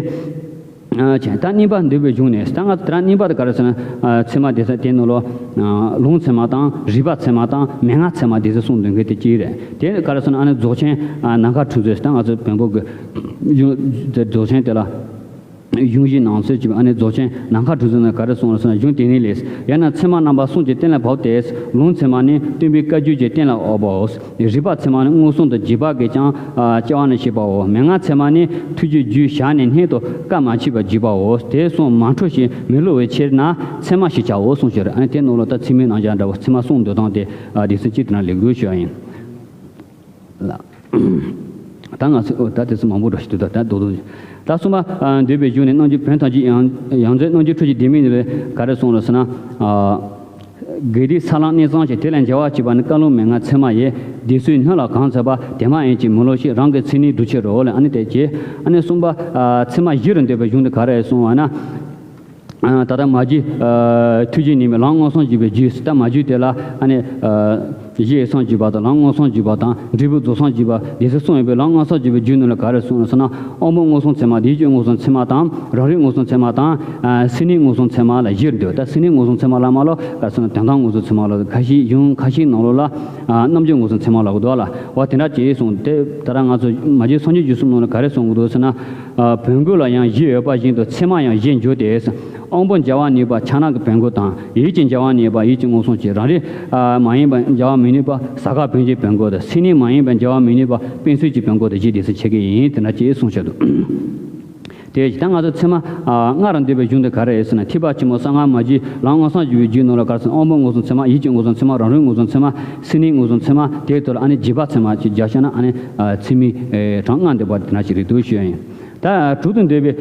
ད་གཉིས་པ་འདོད་པའི་གཞུང་ནས། ད་ང་ཚོ་དེ་རིང་གཉིས་པ་དེ་ག་རེ་ཟེར་ན། ཚད་མ་སྡེ་ཚན་དེ་ནང་ལ་ལུང་ཚད་མ་དང་རིགས་པ་ཚད་མ་དང་མན་ངག་ཚད་མ་སྡེ་ཚན་གསུམ་འདོད་མཁན་དེ་གཅིག་རེད། དེ་ག་རེ་ཟེར་ན། ཨ་ནི་རྫོགས་ཆེན་ནམ་མཁའ་འཕྲོ་མཛོད། ད་ང་ཚོ་བོན་པོ་གི་གཞུང་རྫོགས་ཆེན་དེ་ལ། གཞུང་བཞི་ནང་གསེས་ཀྱི་ཨ་ནི་རྫོགས་ཆེན་ནམ་མཁའ་འཕྲོ་མཛོད་ནང་ག་རེ་གསུངས་ལ་ཟེར་ན། གཞུང་དེ་ཉིད་ལས། ཡང་ན་ཚད་མ་རྣམ་པ་གསུམ་གྱིས་གཏན་ལ་ཕབ་སྟེ། ལུང་ཚད་མ་ནི་སྟོན་པའི་བཀའ་བརྒྱུད་ཀྱིས་གཏན་ལ་དབབ་པའོ། རིགས་པ་ཚད་མ་ནི་མངོན་སུམ་དང་རྗེས་དཔག་གིས་ཀྱང་སྐྱེ་བ་ནི་བཤད་པའོ། མན་ངག་ཚད་མ་ནི་ཐུགས་རྗེའི་རྒྱུད་བཞག་ནས་སྔོན་དུ་བཀའ་མ་ཕྱིས་པར་བརྒྱུད་པའོ། དེ་གསུམ་མ་འཕྲོ་ཞིང་མི་བསླུ་བའི་ཕྱིར་ན་ཚད་མ་ཞེས་བྱའོ་གསུངས་ཤིང་། ཨ་ནི་དེ་ནང་ལ་ད་ཚད་མའི་རྣམ་གཞག་འདྲ་བོ། ཚད་མ་གསུམ་འདོད་སྟངས་དེ་སྡེ་ཚན་གཅིག་དེ་ན་ལེགས་འགྲོ་ཞུ་བ་ཡིན། ལ། ད་ང་ཚོས་ད་དེ་ཚོ་མང་པོ་འགྲོ་ཞིག་འདུག་ད་ད་རྡོག་རྡོག་ད་གསུམ་པ་འདོད་པའི་གཞུང་ནས། རྣམ་འགྱུར་བོན་དང་གཅིག་ཡང་ཡང་རྩེ་རྣམ་འགྱུར་འཕྲུལ་གྱི་ལྡེ་མིག་ནས་ག་རེ་གསུངས་ལ་ཟེར་ན། དགེ་སྡིག་ས་ལམ་གནས་ཚང་ཞིང་། དེ་ལ་འབྱེ་བ་བྱེད་པ་ནི་བཀའ་ལུང་མན་ངག་ཚད་མ་ཡིན། སྡེ་སྲིད་སྣོད་ལ་གང་འཚལ་བ། དེ་མ་ཡིན་ཅིང་མི་སླུ་ཞིང་། རང་གི་མཚན་ཉིད་སྒྲུབ་ཕྱིར་རོ་ལ། ཨ་ནི་དེ་རྗེས་ཨ་ནི་གསུམ་པ་ཚད་མ་བཞི་རུ་འདོད་པའི་གཞུང་དེ་ག་རེ་གསུངས་པ་ན། ད་ལྟ་མ་རྒྱུད་ཐུགས་རྗེ་ཉི་མའི་ལམ་མངོན་སུམ་བརྒྱུད་པའི་རྒྱུད། ད་མ་རྒྱུད་དེ་ལ་ཨ་ནི་གཞི་ཡི་སངས་རྒྱས་པ་དང་། ལམ་མངོན་སུམ་བརྒྱུད་པ་དང་། འབྲས་བུ་རྫོགས་སངས་བརྒྱུད་པ་སྡེ་ཚན་གསུམ་ཡོད་པའི་ལམ་མངོན་སུམ་བརྒྱུད་པའི་རྒྱུད་ནང་ལ་ག་རེ་གསུངས་ཟེར་ན། དབང་པོ་མངོན་སུམ་ཚད་མ་དང་། ཡིད་ཀྱི་མངོན་སུམ་ཚད་མ་དང་། རང་རིག་མངོན་སུམ་ཚད་མ་དང་། སེམས་ཉིད་མངོན་སུམ་ཚད་མ་ལ་བཞིར་འདོད། ད་སེམས་ཉིད་མངོན་སུམ་ཚད་མ་ལ་མ་ལོ་ག་ཟེར་ན། དོན་དམ་མངོན་སུམ་ཚད་མ་ལ། ཁ་ཤས་གཞུང་ཁ་ཤས་ནང་ལོགས་ལ་རྣམ་འགྱུར་མངོན་སུམ་ཚད་མ་ལ་གོ་འདུག་ལ། འོ་དེ་འདྲ་ཅིག་གསུངས་ཏེ། ད་ལྟ་ང་ཚོ་མ་རྒྱུད་སངས་རྒྱས་རྒྱུད་གསུམ་ནང་ལ་ག་རེ་གསུངས་གོ་འདུག་ཟེར་ན། བོན་སྐད་ལ་ཡང་བཞི་ཡོད་པ་བཞིན་དུ་ཚད་མ་ཡང་བཞི་འགྱུར་ཏེ། དབང་པོ་འབྱེ་བར་ནུས་པ་ཕྱག་ན་གི་བོན་སྐད་དང་། ཡིད་ཀྱི་འབྱེ་བར་ནུས་པ་ཡིད་ཀྱི་མངོན་སུམ་གྱི། རང་རིག་མ་ཡིན་པ་འབྱེ་བར་མི་ནུས་པ་ས་ག་བོན་གྱི་བོན་སྐད་དང་། སེམས་ཉིད་མ་ཡིན་པ་འབྱེ་བར་མི་ནུས་པ་དཔེ་མཚོན་གྱི་བོན་སྐད་དང་བཞི་སྡེ་ཚན་ཕྱེ་གི་ཡིན། དེ་འདྲ་ཅིག་གསུངས་བཞག་འདུག་དེ་ད་ང་ཚོ་ཚད་མ་ལྔ་རུ་འདོད་པའི་གཞུང་དེ་ག་རེ་རེད་ཟེར་ན། ཐེག་པ་ཆེན་པོ་གསང་སྔགས་མ་རྒྱུད་ལམ་མངོན་སུམ་བརྒྱུད་པའི་རྒྱུད་ནང་ལ་ག་རེ་ཟེར་ན། དབང་པོ་མངོན་སུམ་ཚད་མ། ཡིད་ཀྱི་མངོན་སུམ་ཚད་མ། རང་རིག་མངོན་སུམ་ཚད་མ། སེམས་ཉིད་མངོན་སུམ་ཚད་མ། དེའི་ཐོག་ལ་ཨ་ནི་རྗེས་དཔག་ཚད་མ་ཅིག་སྦྱར་བྱས་ན། ཨ་ནི་ཚད་མའི་གྲངས་ལྔ་འདོད་པ་དེ་འདྲ་ཞིག་རེད་འདུག་ཞུ་ཡ་ཡིན། ད་དྲུག་ཏུ་འདོད་པའི།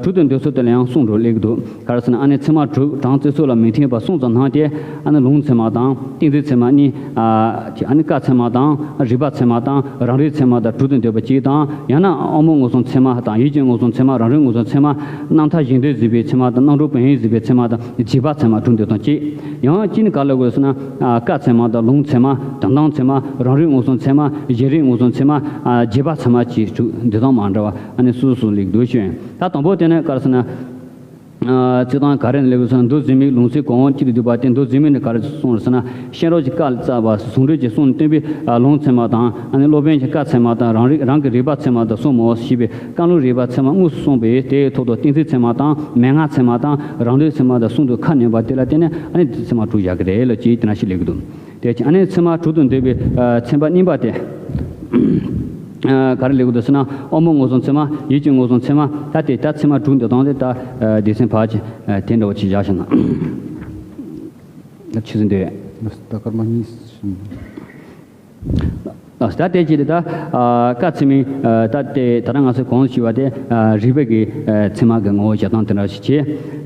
དྲུག་ཏུ་འདོད་ཚུལ་དེ་ལ་ཡང་གསུམ་རུ་སླེབས་འདུག་ག་རེ་ཟེར་ན། ཨ་ནི་ཚད་མ་དྲུག་གྲངས་བརྩི་སྲོལ་ལ་མི་མཐུན་པ་གསུམ་ཙམ་སྣང་སྟེ། ཨ་ནི་ལུང་ཚད་མ་དང་། གཏན་ཚིགས་ཚད་མ་གཉིས། ཨ་ནི་སྐབས་ཚད་མ་དང་། རིགས་པ་ཚད་མ་དང་། རང་རིག་ཚད་མ་དང་། དྲུག་ཏུ་འདོད་པ་གཅིག་དང་། ཡང་ན་དབང་པོ་མངོན་སུམ་ཚད་མ་དང་། ཡིད་ཀྱི་མངོན་སུམ་ཚད་མ། རང་རིག་མངོན་སུམ་ཚད་མ། རྣམ་ཐར་གཞན་དོན་གཟིགས་པའི་ཚད་མ་དང་། རྣམ་གྲངས་བོན་ཡིག་གཟིགས་པའི་ཚད་མ་དང་། རྗེས་དཔག་ཚད་མ་དྲུག་འདོད་སྟངས་གཅིག་ཡང་གཅིག་ནི་ག་ལ་དགོས་ཟེར་ན། ཨ། ཀ་ཚད་མ་དང་ལུང་ཚད་མ། དོན་དམ་ཚད་མ། རང་རིག་མངོན་སུམ་ཚད་མ། གཞན་རིག་མངོན་སུམ་ཚད་མ། ཨ། རྗེས་དཔག་ཚད་མ་བཅས་དྲུག་འདི་དང་མ་འདྲ་བ་ཨ་ནི་སོ་སོ་སོ་སླེབས་འདུག་ཞུ། ད་དང་པོ་དེ་ནི་ག་རེ་ཟེར་ན། ཨ། རྩི་སྟངས་ག་རེ་ལབ་ཟེར་ན། མདོ་ཟེར་མི་ལུང་ཚིག་གོ་འོག་གཅིག་ཏུ་བསྡུས་པ་སྟེ། མདོ་ཟེར་མི་ནི་ག་རེ་གསུངས་ཟེར་ན། ཤེས་རབ་ཀྱི་བཀའ་ལ་སྩལ་པ་ཟུང་འབྲེལ་གྱི་གསུང་ནས་སྟོན་པའི། ཨ། ལུང་ཚད་མ་དང་། ཨ་ནི་སློབ་དཔོན་གྱི་བཀའ་ཚད་མ་དང་། རང་རིག་རང་གི་རིག་པ་ཚད་མ་དང་གསུམ་མོ་ཞེས་པའི་བཀའ་ལུང་རིག་པ་ཚད་མ་དངོས་སུ་གསུངས་པས། དེའི་ཐོག་ཏུ་གཏན་ཚིགས་ཚད་མ་དང་། མན་ངག་ཚད་མ་དང་། རང་འདོད་ཚད་མ་དང་གསུམ་དུ་ཁ་གནོན་པ་དེ་ལ་བརྟེན་ནས་ཨ་ནི་དེ་ཚད་མ་དྲུག་བཞག་གི་རེད་ལ་ཅེས་དེ་འདྲ་ཞིག་ལབ་ཀྱི་འདུག་དེ་ཨ་ནི་ཚད་མ་དྲུག་ཏུ་འདོད་པའི། ཨ། ཚན་པ་གཉིས་པ་སྟེ། ཨ། ག་རེ་ལབ་ཀྱི་འདུག་ཟེར་ན། དབང་པོ་མངོན་སུམ་ཚད་མ། ཡིད་ཀྱི་མངོན་སུམ་ཚད་མ། ད་དེ་ད་ཚད་མ་དྲུག་འདི་དང་དེ་ད། ཨ། སྡེ་ཚན་ཕལ་ཆེར། ཨ། དེ་འདྲ་བོ་ཅིག་བཞག་བཞག་ན། ཆུ་ཚོད་འདི། ད་སྐར་མ་གཉིས་ཕྱིན། ཨ། ད་དེ་ཅི་སྟེ་ད། ཨ། བཀའ་ཚད་མའི། ཨ། ད་དེ་ད་ལྟ་ང་ཚོས་གོང་དུ་ཞུས་པ་དེ། ཨ། རིགས་པའི་གི། ཨ། ཚད་མ་གི་ངོ་བོ་བཞག་སྟངས་དེ་འདྲ་ཞིག་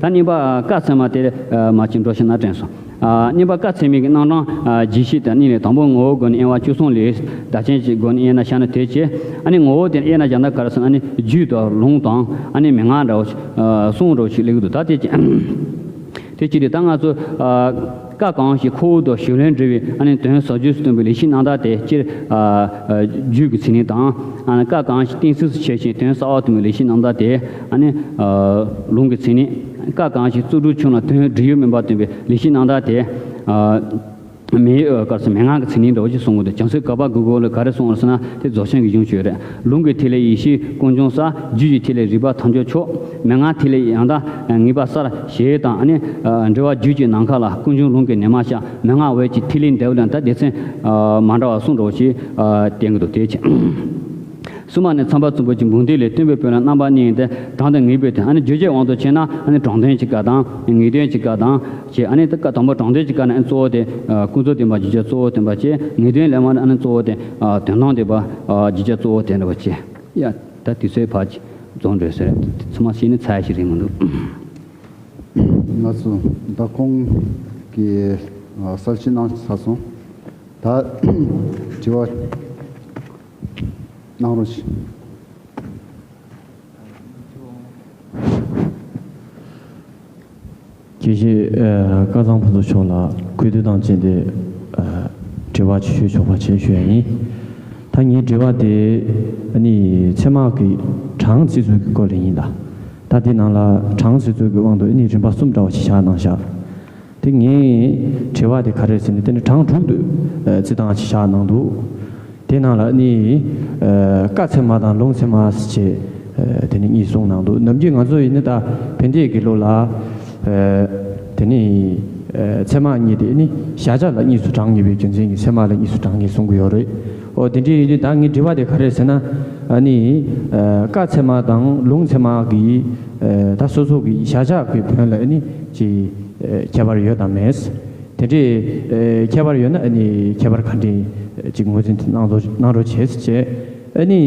བྱས། ད་གཉིས་པ། ཨ། བཀའ་ཚད་མ་དེ། ཨ། མ་ཅིག་འགྲོ་ཤེས་ན་དྲན་སོང་། ཨ། གཉིས་པ་བཀའ་ཚད་མའི་གི་རྣམ་གྲངས། ཨ། རྒྱས་བཤད་དང་གཉིས་ལས། དང་པོ་ངོ་བོའི་སྒོ་ནས་དབྱེ་བ་བཅུ་གསུམ་ལས། བརྡ་ཅན་གྱི་སྒོ་ནས་དབྱེ་ན་བཞག་ན་དེ་བྱས། ཨ་ནི་ངོ་བོ་དེ་དབྱེ་ན་བཞག་ན་ག་རེ་ཟེར་ན། ཨ་ནི་རྒྱུད་དང་ལུང་དང་། ཨ་ནི་མན་ངག་འདྲ་བོ། ཨ། གསུམ་འདྲ་བོ་ཞིག་སླེབས་ཀྱི་འདུག་ད་དེ་བྱས། དེ་ཅི་སྟེ་ད་ང་ཚོ། ཨ། བཀའ་གང་ཞིག་ཁོ་བོ་དང་གཞུང་ལས་འབྲེལ་བའི་ཨ་ནི་དོན་ཟབ་རྒྱས་སུ་སྟོན་པའི་ལེགས་བཤད་རྣམ་ཐར་དེ་སྤྱིར། ཨ། རྒྱུད་ཀྱི་མཚན་ཉིད་དང་། ཨ་ནི་བཀའ་གང་ཞིག་གཏན་ཚིགས་སུ་བྱས་ཤིང་དོན་གསལ་བར་སྟོན་པའི་ལེགས་བཤད་རྣམ་ཐར་དེ་ཨ་ནི། ཨ། ལུང་གི་མཚན་ཉིད། བཀའ་གང་ཞིག་རྩོད་སྒྲུབ་ཆུང་ལ་དོན་སྒྲིབ་གཡུལ་མིན་པར་སྟོན་པའི་ལེགས་བཤད་རྣམ་ཐར་དེ། ཨ། མན། ཨ། ག་རེ་ཟེར། མན་ངག་གི་མཚན་ཉིད་འདྲ་བོ་ཞིག་གསུང་གི་འདུག་བྱང་སེམས་བཀའ་པོད་དགུ་པོ་ལ་ག་རེ་གསུངས་པ་ཟེར་ན། དེ་རྫོགས་ཆེན་གྱི་གཞུང་ཞིག་རེད། ལུང་གི་ཐིག་ལེ་ཡེ་ཤེས་ཀུན་འབྱུང་གསལ། རྒྱུད་ཀྱི་ཐིག་ལེ་རིག་པ་ཐམས་ཅད་ཆོད། མན་ངག་ཐིག་ལེ་ཡང་དག་ངེས་པ་གསལ། ཞེས་དང་། ཨ་ནི། ཨ། འགྲེལ་པ་རྒྱུད་ཀྱི་ནམ་མཁའ་ལ། ཀུན་འབྱུང་ལུང་གི་ཉི་མ་ཤར། མན་ངག་འོད་ཀྱི་ཐིག་ལེ་འདྲ་བོ་ལ། ད་སྡེ་ཚན། ཨ། མ་འདྲ་བ་གསུམ་འདྲ་བོ་ཞིག་ཨ། བསྟན་གྱི་འདུག་དེ་བྱས། གསུམ་པ་ནི་མཚམས་པ་གཙུམ་པོ་གྱི་འབུམ་སྡེ་ལས། སྟོན་པའི་དཔོན་ལ་རྣམ་པ་གཉིས་ཏེ། དྲང་དང་ངེས་པའི་དོན། ཨ་ནི་བརྗོད་བྱའི་དབང་དུ་བྱས་ན། ཨ་ནི་དྲང་དོན་གྱི་བཀའ་དང་ངེས་དོན་གྱི་བཀའ་དང་བྱས། ཨ་ནི་ད་བཀའ་དང་པོ་དྲང་དོན་གྱི་བཀའ་ནི་ཨ་ནི་གཙོ་བོ་དེ། ཨ། ཀུན་རྫོབ་བདེན་པ་བརྗོད་བྱ་གཙོ་བོ་བསྟན་པ་བྱས། ངེས་དོན་ལས་མ་ནི་ཨ་ནི་གཙོ་བོ་དེ། ཨ། དོན་དམ་བདེན་པ། ཨ། བརྗོད་བྱ་གཙོ་བོ་དེ་འདྲ་བ་བྱས། ཡ། ད་དུས་ཚོད་ཕར་རྫོགས་འགྲོ་ཟེར། ཚང་མ་ཤེས་ནི་ཚར་ཞིག་རེད་མི་འདུག་ང་ཚོ་ད་ཁོང་གིས། ཨ། གསལ་བཤད་གནང་ཚར་སོང་། ད་དྲི་བ་གནང་རོགས་ཞུ། དགེ་བཤེས། ཨ། སྐལ་བཟང་ཕུན་ཚོགས་མཆོག་ལ་གུས་འདུད་དང་བཅས་ཏེ། ཨ། དྲི་བ་ཅིག་ཞུ་ཆོག་པ་བྱས་ཞུ་ཡ་ཡིན། ད་ངའི་དྲི་བ་དེ་ནི་ཚད་མ་གི་གྲངས་བརྩི་ཚུལ་གྱི་སྐོར་ལ་ཡིན་ལ། ད་དེ་ནང་ལ་གྲངས་བརྩི་ཚུལ་གྱི་དབང་དུ་ནི་རིམ་པ་གསུམ་འདྲ་བ་ཞིག་བཞག་གནང་བཞག་དེ་ངའི་དྲི་བ་དེ་ག་རེ་ཟེར་ན། དེ་ནི་གྲངས་དྲུག་ཏུ། ཨ། བརྩི་སྟངས་ཅིག་བཞག་གནང་འདུག་དེ་ནང་ལ་ནི། ཨ། བཀའ་ཚད་མ་དང་ལུང་ཚད་མ་ཟེར་བྱས། ཨ། དེ་ནི་གཉིས་གསུངས་གནང་འདུག་ནམ་རྒྱུན་ང་ཚོ་ཡིན་ན་ད་བན་དེ་དགེ་ལུགས་ལ། ཨ། དེ་ནི། ཨ། ཚད་མ་གཉིས་དེ་ནི་གཞལ་བྱ་ལ་གཉིས་སུ་གྲངས་ངེས་པའི་རྒྱུ་མཚན་གྱིས་ཚད་མ་ལ་གཉིས་སུ་གྲངས་ངེས་གསུང་གི་ཡོད་རེད། ཨོ། དེ་འདྲ་ཡིན་དུས་ད་ངའི་དྲི་བ་དེ་ག་རེ་ཟེར་ན། ཨ་ནི། ཨ། བཀའ་ཚད་མ་དང་ལུང་ཚད་མ་གི། ཨ། ད་སོ་སོ་གི་གཞལ་བྱ་གི་དོན་ལ་ཨ་ནི་ཅིག་ཨ། ཁྱད་པར་ཡོད་དམ་མེད། དེ་འདྲའི། ཨ། ཁྱད་པར་ཡོད་ན་ཨ་ནི་ཁྱད་པར་ག་འདྲ་ཅིག་ངོས་འཛིན་གནང་རོགས་གནང་རོགས་བྱེད་ཅེས། ཨ་ནི་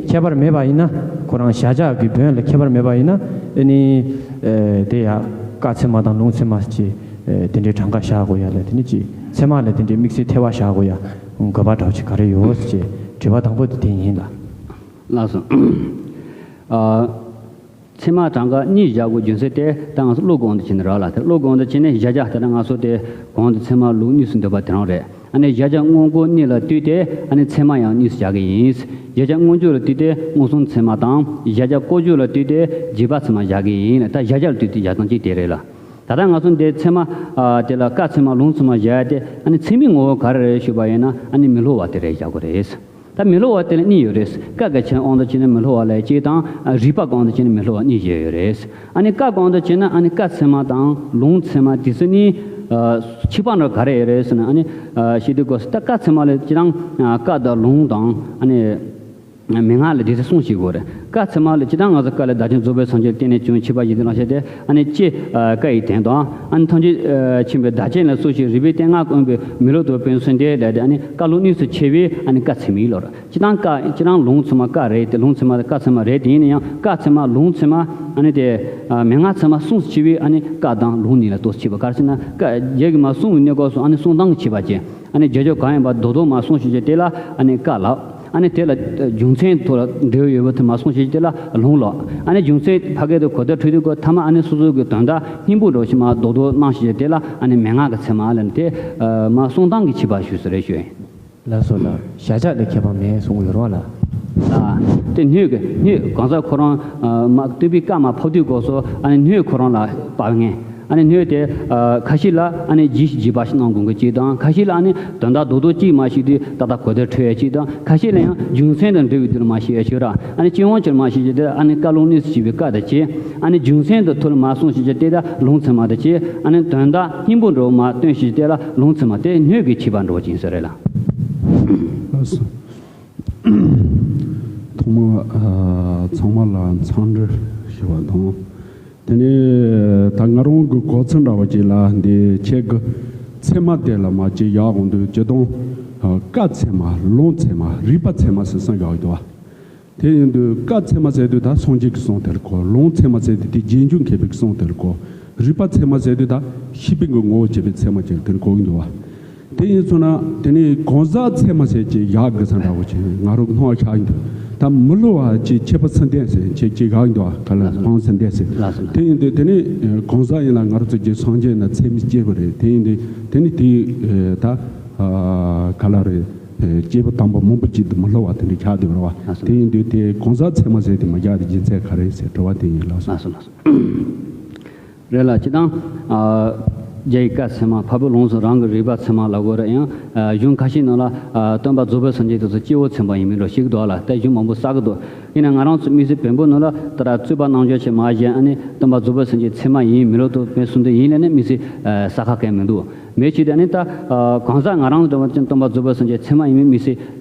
ཁྱད་པར་མེད་པ་ཡིན་ན། ཁོ་རང་གཞལ་བྱ་གི་དོན་ལ་ཁྱད་པར་མེད་པ་ཡིན་ན། ཨ་ནི། ཨ། དེ་ཡང་བཀའ་ཚད་མ་དང་ལུང་ཚད་མ་ཅིག་ཨ། དེ་འདྲའི་གྲངས་ཀ་བཞག་དགོས་ཡ་ལ། དེ་ནི་ཅིག་ཚད་མ་ལ་དེ་འདྲའི་དམིགས་བསལ་ཐེ་བ་བཞག་དགོས་ཡ་དགོས་པ་འདྲ་བོ་ཅིག་ག་རེ་ཡོད་ཅེས་དྲི་བ་དང་པོ་དེ་དེ་ཡིན་ལ། ལགས་སོ། ཨ། ཚད་མ་གྲངས་ཀ་གཉིས་བཞག་དགོས་རྒྱུ་མཚན་དེ་ད་ང་ཚོ་བློ་གོང་དུ་བྱས་ནས་རག་ལ། དེ་བློ་གོང་དུ་བྱས་ནས་གཞལ་བྱ་དེ་ལ་ང་ཚོ་དེ་གོང་དུ་ཚད་མ་ལུགས་གཉིས་སུ་འདོད་པ་དེ་རང་རེད། ཨ་ནི་གཞལ་བྱ་དངོས་པོ་གཉིས་ལ་ལྟོས་ཏེ་ཨ་ནི་ཚད་མ་ཡང་གཉིས་སུ་བཞག་གི་ཡིན། གཞལ་བྱ་མངོན་བརྗོད་ལ་ལྟོས་ཏེ་མངོན་སུམ་ཚད་མ་དང་། གཞལ་བྱ་ལྐོག་གྱུར་ལ་ལྟོས་ཏེ་རྗེས་དཔག་ཚད་མ་བཞག་གི་ཡིན་ལ། ད་གཞལ་བྱ་ལ་ལྟོས་ཏེ་བཞག་སྟངས་གཅིག་དེ་རེད་ལ། ད་ལྟ་ང་ཚོ་འདི་ཚད་མ། ཨ། དེ་ལ་བཀའ་ཚད་མ་ལུང་ཚད་མ་བཞག་ཡ་དེ་ཨ་ནི་ཚད་མའི་ངོ་བོ་ག་རེ་རེད་ཞུས་པ་ཡིན་ན། ཨ་ནི་མི་སླུ་བ་དེ་རེད་བཞག་དགོས་རེད། ད་མི་སླུ་བ་དེ་ལ་གཉིས་ཡོད་རེད། བཀའ་གི་ཆོས་དབང་དུ་བྱས་ནས་མི་སླུ་བ་ལ་གཅིག་དང་། ཨ། རིགས་པ་གི་དབང་དུ་བྱས་ནས་མི་སླུ་བ་གཉིས་བཞག་ཡོད་རེད། ཨ་ནི་བཀའ་གི་དབང་དུ་བྱས་ན་ཨ་ནི་བཀའ་ཚད་མ་དང་ལུང་ཚད་མ་དེ་ཚོ་གཉིས། ཨ། ཁྱད་པར་འདྲ་ག་རེ་ཡོད་རེད་ཟེར་ན། ཨ་ནི། ཨ། ཞུ་དུས་སྐབས་སུ་ད་བཀའ་ཚད་མ་ལ་སྤྱིར་བཏང་། ཨ། བཀའ་དང་ལུང་དང་། ཨ་ནི། མན་ངག་ལ་དེ་ཚོ་གསུམ་ཞིག་དགོས་རེད། བཀའ་ཚད་མ་ལ་སྤྱིར་བཏང་ང་ཚོ་བཀའ་ལས་བདག་རྐྱེན་རྫོགས་པའི་སངས་རྒྱས་ལ་བརྟེན་ནས་བྱུང་ཆོས་པ་ཞིག་ཏུ་ལ་བཤད་དེ། ཨ་ནི་སྤྱི། ཨ། བཀའ་ཡི་དོན་དང་། ཨ་ནི་ཐམས་ཅད། ཨ། མཁྱེན་པའི་བདག་རྐྱེན་ལ་སོགས་ཤིང་རིགས་པའི་སྟེང་སྔགས་ཀུན་པའི་མི་སླུ་དང་དཔེ་མཚོན་དེ་ལས་དེ། ཨ་ནི་བཀའ་ལུང་གཉིས་སུ་ཕྱེ་བས་ཨ་ནི་བཀའ་ཚད་མའི་ལོ་རེད། སྤྱིར་བཏང་བཀའ་སྤྱིར་བཏང་ལུང་ཚད་མ་བཀའ་རེད་དེ། ལུང་ཚད་མ་བཀའ་ཚད་མ་རེད། དེ་ཡིན་ན་ཡང་བཀའ་ཚད་མ་ལུང་ཚད་མ། ཨ་ནི་དེ། ཨ། མན་ངག་ཚད་མ་གསུམ་དུ་ཕྱེ་བས་ཨ་ནི་བཀའ་དང་ལུང་གཉིས་ལ་དོ་ཕྱེ་བ། ག་རེ་ཟེར་ན་བཀའ་རྒྱ་གི་མ་གསུངས་པའི་གནས་སྐབས་སུ་ཨ་ནི་གསུང་སྟངས་ཀྱི་ཕྱེ་བ་བྱས། ཨ་ནི་བྱ་སྤྱོད་གང་ཡིན་པ་རྡོག་རྡོག་མ་གསུངས་ཤིག་བྱས་དེ་ལ་ཨ་ནི་བཀའ་ལབ། ཨ་ནི་དེ་ལ་རྒྱུ་མཚན་ཐོག་ལ་འབྲེལ་བ་ཡོད་པ་དེ་མར་གསུངས་བྱས་དེ་ལ་ལུང་ལོག་ཨ་ནི་རྒྱུ་མཚན་ཕ་གི་དེ་གོ་བརྡ་འཕྲོད་དུས་ཀྱི་མཐའ་མ་ཨ་ནི་སོ་སོ་གི་དོན་དག་སྙིང་པོ་འདྲ་བོ་ཞིག་མར་རྡོག་རྡོག་གནང་བྱས་དེ་ལ་ཨ་ནི་མན་ངག་གི་ཚད་མ་ལ་ནི་དེ་མར་གསུང་སྟངས་ཀྱི་ཁྱད་པར་ཞུས་ཟེར་རེད་ཞུ་ཡིན། ལགས་སོ་ལགས། བྱ་བྱེད་ལ་ཁྱད་པར་མེད་གསུང་གི་ཡོད་རེད་བ་ལགས། ལགས། དེ་སྣོད་ཀྱི་སྣོད་གང་ཟག་ཁོ་རང་མ་སྟོན་པའི་བཀའ་མར་ཕབ་དུས་སྐབས་སུ་ཨ་ནི་སྣོད་ཁོ་རང་ལ་དཔག་ངེས། ཨ་ནི་སྣོད་དེ་ཁ་ཤས་ལ་ཨ་ནི་རྒྱས་རྒྱས་པ་ཞིག་གནང་དགོས་མཁན་གཅིག་དང་། ཁ་ཤས་ལ་ཨ་ནི་དོན་དག་རྡོག་རྡོག་གཅིག་མར་ཞུས་དུས་ཏག་ཏག་གོ་བརྡ་འཕྲོད་ཡས་གཅིག་དང་། ཁ་ཤས་ལ་ཡང་རྒྱུ་མཚན་དང་འབྲེལ་བའི་དུས་ལ་མར་ཞུ་ཡས་ཅིག་ར། ཨ་ནི་སྤྱི་ཡོངས་ཀྱི་མར་ཞུ་རྒྱུ་དེ་ཨ་ནི་བཀའ་ལུང་གནས་ཚུལ་ཞེས་པའི་བཀའ་དང་བཅས། ཨ་ནི་རྒྱུ་མཚན་དང་ཐོག་ལ་མར་གསུངས་ཞེས་བྱ་དེ་ད་ལུང་ཚད་མ་དང་བཅས། ཨ་ནི་དོན་དག་སྙིང་པོ་འདྲ་བོ་མར་སྟོན་ཞེས་བྱ་དེ་ལ་ལུང་ཚད་མ་དེ་སྣོད་ཀྱི་ཁྱད་པར་འདྲ་བོ་ཅིག་ཡིན་ས་རེད་ལགས། ལགས་སོ། ཐོག་མར་ཨ་ཚང་མ་ལ་འཚམས་འདྲི་ཞུ་བ་དང་། དེ་ནས་ད་ང་རང་གི་གོ་ཚོད་འདྲ་བ་ཅིག་ལ་འདི་ཁྱེད་ཀྱི་ཚད་མ་དེ་ལ་མར་ཅིག་ཡག་འོང་དུས་སྤྱིར་བཏང་ཨ་བཀའ་ཚད་མ། ལུང་ཚད་མ། རིགས་པ་ཚད་མ་ཟེར་གསུངས་ཡོད་འདུག་བ། དེ་ཡིན་དུས་བཀའ་ཚད་མ་ཟེར་དུས་ད་སངས་རྒྱས་ཀྱི་གསུང་དེ་ལ་གོ། ལུང་ཚད་མ་ཟེར་དུས་དེ་རྗེས་འཇུག་མཁས་པའི་གསུང་དེ་ལ་གོ། རིགས་པ་ཚད་མ་ཟེར་དུས་ད་ཤེས་པའི་གི་ངོ་བོ་བྱས་པའི་ཚད་མ་ཅིག་དེ་ལ་གོ་གི་འདུག་བ། དེ་ཡིན་སོང་ན་དེ་ནས་གང་ཟག་ཚད་མ་ཟེར་ཅིག་ཡག་གི་ས་འདྲ་བོ་ཅིག་ང་རང་སྣང་བ་ཤར་ཡིན་འདུག་ད་མི་སླུ་བ་ཅིག་ཁྱད་པར་ཚད་ལྡན་ཟེར་ཅིག་ཅིག་ཡག་ཡིན་འདུག་བ། ག་ལ་ཕངས་ཚད་ལྡན་ཟེར། ལགས་སོ། དེ་ཡིན་དུས་དེ་ནས་གང་ཟག་ཡིན་ན་ང་རང་ཚོ་གི་སངས་རྒྱས་ན་ཚད་མའི་སྐྱེས་བུ་རེད། དེ་ཡིན་དུས་དེ་ནས་དེ་ད་ག་ལ་རེད། སྐྱེས་བུ་དམ་པ་མང་པོ་ཅིག་ཏུ་མི་སླུ་བ་དེ་འདྲ་ཆགས་བསྡད་པ་རེད་བ། ལགས་སོ། དེ་ཡིན་དུས་དེ་གང་ཟག་ཚད་མ་ཟེར་དེ་མ་རྒྱག་དེ་རྒྱུ་མཚན་ག་རེ་ཟེར་དྲི་བ་དེ་ཡིན། ལགས་སོ། ལགས་སོ། ལགས་སོ། རེད་ལ་སྤྱིར་བཏང་། རྒྱ་ཡི་བཀའ་ཚད་མ། འཕགས་པའི་ལུང་སོགས་རང་གི་རིགས་པ་ཚད་མ་ལབ་དགོས་རེད། ཡང་གཞུང་ཁ་ཤས་ནང་ལ་སྟོན་པ་རྫོགས་པའི་སངས་རྒྱས་དེ་ཚོ་སྐྱེ་བོ་ཚད་མ་ཡིན་མིན་འདྲ་ཞིག་འདུག་ལ། ད་གཞུང་མང་པོ་གསལ་གི་འདུག་ཡིན་ན་ང་རང་ཚོ་མི་ཚེ་བེམ་པོ་ནང་ལ་ད་ར་རྩོད་པ་རྣམ་འབྱོར་ཆེ་མ་གཞན་ཨ་ནི་སྟོན་པ་རྫོགས་པའི་སངས་རྒྱས་ཚད་མ་ཡིན་མིན་ལོག་ཏུ་བེད་གསུམ་དུ་ཡིན་ལས་ནི་མི་ཚེ་ས་ཁ་གས་མི་འདུག་མེད་ཅིག་དེ་ནི་ད་གང་ཟག་ང་རང་ཚོ་སྟོན་པ་རྫོགས་པའི་སངས་རྒྱས་ཚད་མ་ཡིན་མིན་མི་ཚེ་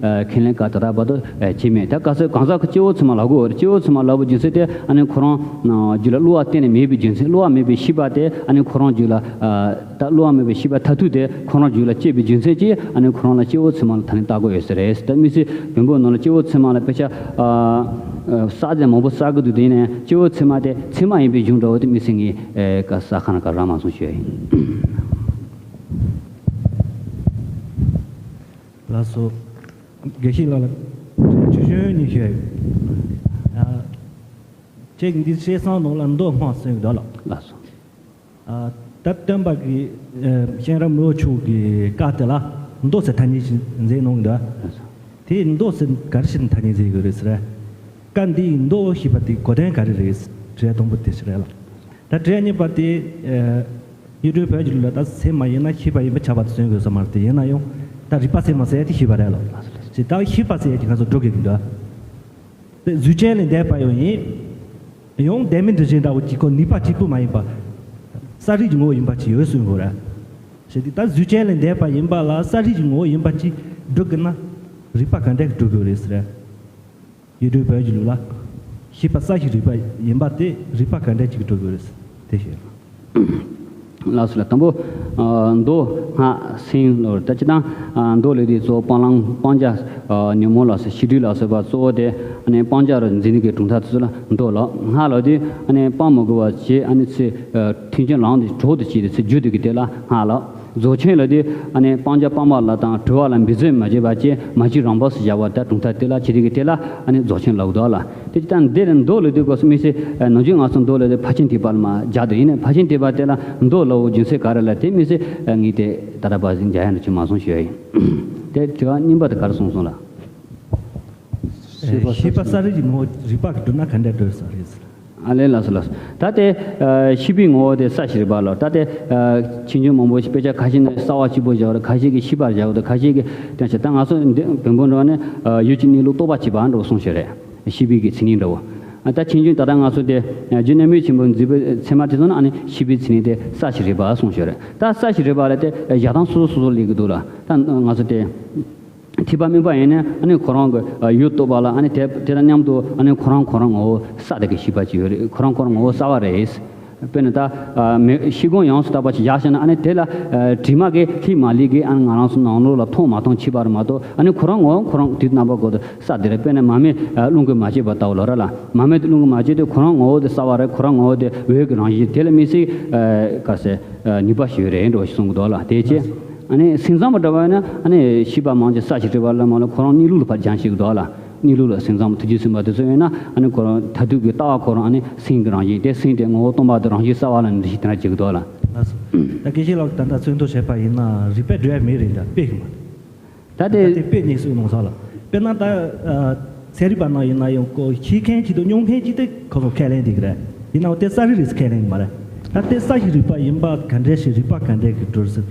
ཁས་ལེན་ག་ད་ལྟ་བར་དུ་བྱས་མེད། ད་ག་ཚོད་གང་ཟག་གི་སྐྱེ་བོ་ཚད་མ་ལབ་དགོས། སྐྱེ་བོ་ཚད་མ་ལབ་པའི་རྒྱུ་མཚན་དེ་ཨ་ནི་ཁོ་རང་རྒྱུད་ལ་བསླུ་བ་གཏན་ནས་མེད་པའི་རྒྱུ་མཚན། བསླུ་བ་མེད་པའི་ཤེས་པ་དེ་ཨ་ནི་ཁོ་རང་རྒྱུད་ལ་ད་བསླུ་བ་མེད་པའི་ཤེས་པ་མཐར་ཐུག་དེ་ཁོ་རང་རྒྱུད་ལ་སྐྱེས་པའི་རྒྱུ་མཚན་གྱིས་ཨ་ནི་ཁོ་རང་ལ་སྐྱེ་བོ་ཚད་མ་ལ་ད་ནི་ལྟ་དགོས་ཡོད་ས་རེད། ད་མི་ཚེ་བེམ་པོ་ནང་ལ་སྐྱེ་བོ་ཚད་མ་ལ་དཔེ་ཆ་གསར་དེ་མང་པོ་གསར་གི་འདུག་དེ་ནས་སྐྱེ་བོ་ཚད་མ་དེ་ཚད་མ་ཡིན་པའི་གཞུང་འདྲ་བོ་དེ་མི་ཚེ་ངས་ག་ས་ཁ་ན་ག་ར་མ་སོང་ཞུ་ཡ་ཡིན། ལགས་སོ། དགེ་བཤེས་ལགས་ལ་དྲི་བ་ཆུང་ཆུང་གཉིས་ཞུ་ཡ་ཡོད། ཨ། ཁྱེད་འདི་བཤད་སྟངས་ནང་ལ་མདོ་སྔགས་གསུངས་ཡོད་ལ། ལགས་སོ། ཨ། ད་སྟོན་པ་གིས་ཨ་གཤེན་རབ་མི་བོ་ཆེ་གི་བཀའ་དེ་ལ་མདོ་ཟེར་ཐ་སྙད་ཅིག་མཛད་གནང་གི་འདུག་ལགས་སོ། དེ་མདོ་ཟེར་ག་རེ་བྱས་ནས་ཐ་སྙད་མཛད་ཡོད་རེད་ཟེར། བཀའ་འདིའི་མདོ་ཞེས་པ་དེ་གོ་དོན་ག་རེ་རེད། དྲི་བ་དང་པོ་དེ་ཞིག་རེད་ལ། ད་དྲི་བ་གཉིས་པ་དེ་ཨ། ཡུལ་སྒྲོན་བོད་ཀྱི་ལུགས་ལ་ད་ཚད་མ་ཡིན་ན་ཤེས་པ་ཡིན་པ་ཁྱབ་པ་དེ་སྟོན་དགོས་ས་མ་རེད་དེ། ཡིན་ན་ཡང་ད་རིགས་པ་ཚད་མ་ཟེར་ཡ་དེ་ཤེས་པ་རེད་ལ། ཅེས་ད་ཤེས་པ་ཟེར་ཡ་དེ་ང་ཚོ་སྒྲུབ་དགོས་ཀྱི་འདུག་དེ་གཟུགས་ཅན་ལས་འདས་པ་ཡང་ཡིན། ཡང་ལྡན་མིན་འདུ་བྱེད་འདྲ་བོ་གཅིག་གོ་ནུས་པ་གཅིག་པུ་མ་ཡིན་པ། ས་རིག་གི་ངོ་བོ་ཡིན་པ་ཅིག་ཡོད་གསུངས་དགོས་རེད། ཞེས་ཏེ་ད་གཟུགས་ཅན་ལས་འདས་པ་ཡིན་པ་ལ་ས་རིག་གི་ངོ་བོ་ཡིན་པ་ཅིག་སྒྲུབ་དགོས་ན། རིགས་པ་ག་འདྲ་གིས་སྒྲུབ་དགོས་རེད་ཟེར། ཡུལ་སྒྲོན་བོད་ཀྱི་ལུགས་ལ། ཤེས་པ་ས་ཞིག་རིགས་པ་ཡིན་པ་དེ་རིགས་པ་ག་འདྲ་ཅིག་གིས་སྒྲུབ་དགོས་རེད་དེ་ཞུ། ལགས་སོ་ལགས། དང་པོ། ཨ། མདོ་སྔགས་སེང་ལོར་ད་སྤྱིར་བཏང་། ཨ། མདོ་ལབ་དུས་གཙོ་བོ་སྤང་བླང་སྤང་བྱ། ཨ། ཉོན་མོངས་ལ་སོགས་ཞི་དུལ་ལ་སོགས་པ་གཙོ་བོ་དེ་ཨ་ནི་སྤང་བྱ་རུ་འཛིན་གྱི་གྲུབ་མཐའ་དེ་ཚོ་ལ་མདོ་ལབ། སྔགས་ལབ་དུས་ཨ་ནི་སྤང་མི་དགོས་པ་བྱས་ཨ་ནི་ཚེ་ཐུན་ཆེན་ལམ་དུ་གྲོགས་དུ་བྱས་ཏེ་ཚེ་རྒྱུད་དུ་གི་དེ་ལ་སྔགས་ལབ། རྫོགས་ཆེན་ལབ་དུས་ཨ་ནི་སྤང་བྱ་སྤངས་པ་ལ་དང་གྲོལ་བ་ལ་འབད་རྩོལ་མ་བྱས་པ་བཅས་མ་བྱས་རང་བབས་སུ་བཞག་པ་ད་གྲུབ་མཐའ་དེ་ལ་བྱེད་དུས་ཀྱི་དེ་ལ་ཨ་ནི་རྫོགས་ཆེན་ལབ་འདུག་ལ། དེ་ལྟར་འདིར་མདོ་ལབ་དུས་སྐབས་སུ་དམིགས་བསལ་ནམ་རྒྱུན་ང་ཚོ་མདོ་ལབ་དུས་ཕར་ཕྱིན་ཐེག་པ་ལ་མར་སྦྱར་དུ་ཡིན་ནས་ཕར་ཕྱིན་ཐེག་པ་དེ་ལ་མདོ་ལབ་པའི་རྒྱུ་མཚན་ག་རེ་ལ་དེ་དམིགས་བསལ་ངས་དེ་ད་ལྟ་བར་ཞིག་མཇལ་ཡ་འདྲ་ཅིག་མ་སོང་ཞུ་ཡ་ཡིན། དེ་དྲི་བ་གཉིས་པ་དེ་ག་རེ་གསུངས་སོང་ལ། ཤེས་པ་ཤེས་པ་ས་རིག་གི་ངོ་བོ་རིགས་པ་གིས་བསྒྲུབས་ན་ག་འདྲ་འགྲོ་ས་རེད་ཟེར། ཨ་ལས་ལགས་སོ་ལགས་སོ། ད་དེ་ཤེས་པའི་ངོ་བོ་དེ་ས་ཞིག་རེད་པ་ལགས། ད་དེ་ཆོས་འབྱུང་མང་པོ་ཞིག་དཔེ་ཆ་ཁ་ཤས་ནས་གསལ་བ་གཅིག་པོ་བཞག་རེད། ཁ་ཤས་ཀྱིས་ཤེས་པ་བཞག་འདུག་ཁ་ཤས་ཀྱིས་དེ་ཆ་ད་ང་ཚོ་འདི་བོན་པོ་འདྲ་བ་ནི་ཡུལ་གྱི་གནས་ལུགས་རྟོགས་པ་བྱེད་པ་འདྲ་བོ་གསུངས་ཤིག་རེད། ཤེས་པའི་གི་མཚན་ཉིད་འདྲ་བོ། ད་ཆོས་འབྱུང་ད་ལྟ་ང་ཚོ་དེ་རྒྱུད་རྣམ་དབྱེ་ཆེན་པོ་མཛད་པའི་ཚད་མ་དེ་ཚོ་ན་ཨ་ནི་ཤེས་པའི་མཚན་ཉིད་དེ་ས་ཞིག་རེད་པ་གསུངས་ཤིག་རེད། ད་ས་ཞིག་རེད་པ་ལ་དེ་བཞག་སྟངས་སོ་སོ་སོ་སོ་སླེབས་ཀྱི་འདུག་ལ། ད་ང་ཚོ་དེ། ཐེག་པ་དམན་པ་ཡིན་ན་ཨ་ནི་ཁོ་རང་གི་ཡུལ་རྟོགས་པ་ལ་ཨ་ནི་དེ་དེ་དང་མཉམ་དུ་ཨ་ནི་ཁོ་རང་ཁོ་རང་ངོ་བོ་གསལ་བསྡད་ཀྱི་ཤེས་པ་ཅིག་ཡོད་རེད། ཁོ་རང་ཁོ་རང་ངོ་བོ་གསལ་བ་རེད། དཔེར་ན་ད་མེ་ཤེལ་སྒོང་ཡོངས་སུ་དག་པ་ཅིག་བཞག་བཞག་ན་ཨ་ནི་དེ་ལ་དྲི་མ་གི་ལྷད་མ་ལྷད་གི་ཨ་ནི་ང་རང་ཚོ་ནང་ལོགས་ལ་མཐོང་མ་མཐོང་ཕྱེ་བ་རེད་མ་གཏོགས་ཨ་ནི་ཁོ་རང་ངོ་བོ་ཁོ་རང་དུས་རྣམ་པ་ཀུན་ཏུ་གསལ་བསྡད་རེད། དཔེར་ན་མར་མེ་རླུང་གིས་མ་བསྐྱོད་པ་ལྟ་བུ་ལ་ར་ལ་མར་མེ་དེ་རླུང་གིས་མ་བསྐྱོད་དུས་ཁོ་རང་ངོ་བོ་དེ་གསལ་བ་རེད། ཁོ་རང་ངོ་བོ་དེ་འོད་ཀྱི་རང་བཞིན་དེ་ལ་དམིགས་བསལ་ག་ཟེར་ནུས་པ་ཞིག་ཡོད་རེད་འགྲོ་ཞིག་གསུང་གི་འདུག་ལ། དེ་ཅི། ཨ་ནི་སེམས་ཙམ་པ་འདྲ་བ་ཡིན་ན་ཨ་ནི་ཤེས་པ་མང་ཆེ་ས་ཞིག་བྲིས་པ་ལ་མ་ལ་ཁོ་རང་གནས་ལུགས་ལ་ཕར་སྦྱང་ཤེས་ཀྱི་འདུག་ལ། གནས་ལུགས་ལ་སེམས་ཙམ་ཐུགས་རྗེ་སེམས་དཔའ་དེ་ཚོ་ཡིན་ན་ཨ་ནི་ཁོ་རང་མཐར་ཐུག་གི་ལྟ་བ་ཁོ་རང་ཨ་ནི་སེམས་ཀྱི་རང་བཞིན་དེ། སེམས་དེ་ངོ་བོ་སྟོང་པ་དང་རང་བཞིན་གསལ་བ་ལ་འདི་ཞིག་དེ་འདྲ་བྱེད་ཀྱི་འདུག་ལ། ལགས་སོ། ད་དགེ་བཤེས་ལགས་ད་ལྟ་ཚོད་མཐོ་བྱས་པ་ཡིན་ན་རིགས་པས་འགྲོ་ཡ་མེད་རེད། ད་དཔེ་གི་མ། ད་ད་དེ་དེ་དཔེ་གཉིས་སུ་གནང་ས་ལ། དཔེར་ན་ད་ཚན་རིག་པ་ནང་ཡིན་ན་ཡང་ཀོ་ཤེས་མཁན་གཅིག་དང་མྱོང་མཁན་གཅིག་དེ་ཁོ་ཚོ་ཁས་ལེན་བསྡད་ཀྱི་རེད། ཡིན་ནའང་དེ་རྩ་རིག་རེད་ཟེར་ཁས་ལེན་གྱི་མ་རེད། ད་དེ་རྩ་ཞིག་རིག་པ་ཡིན་པ་ག་འདྲས་ཞིག་རིག་པ་ག་འདྲས་ཀྱི་འགྲོ་ཟེར།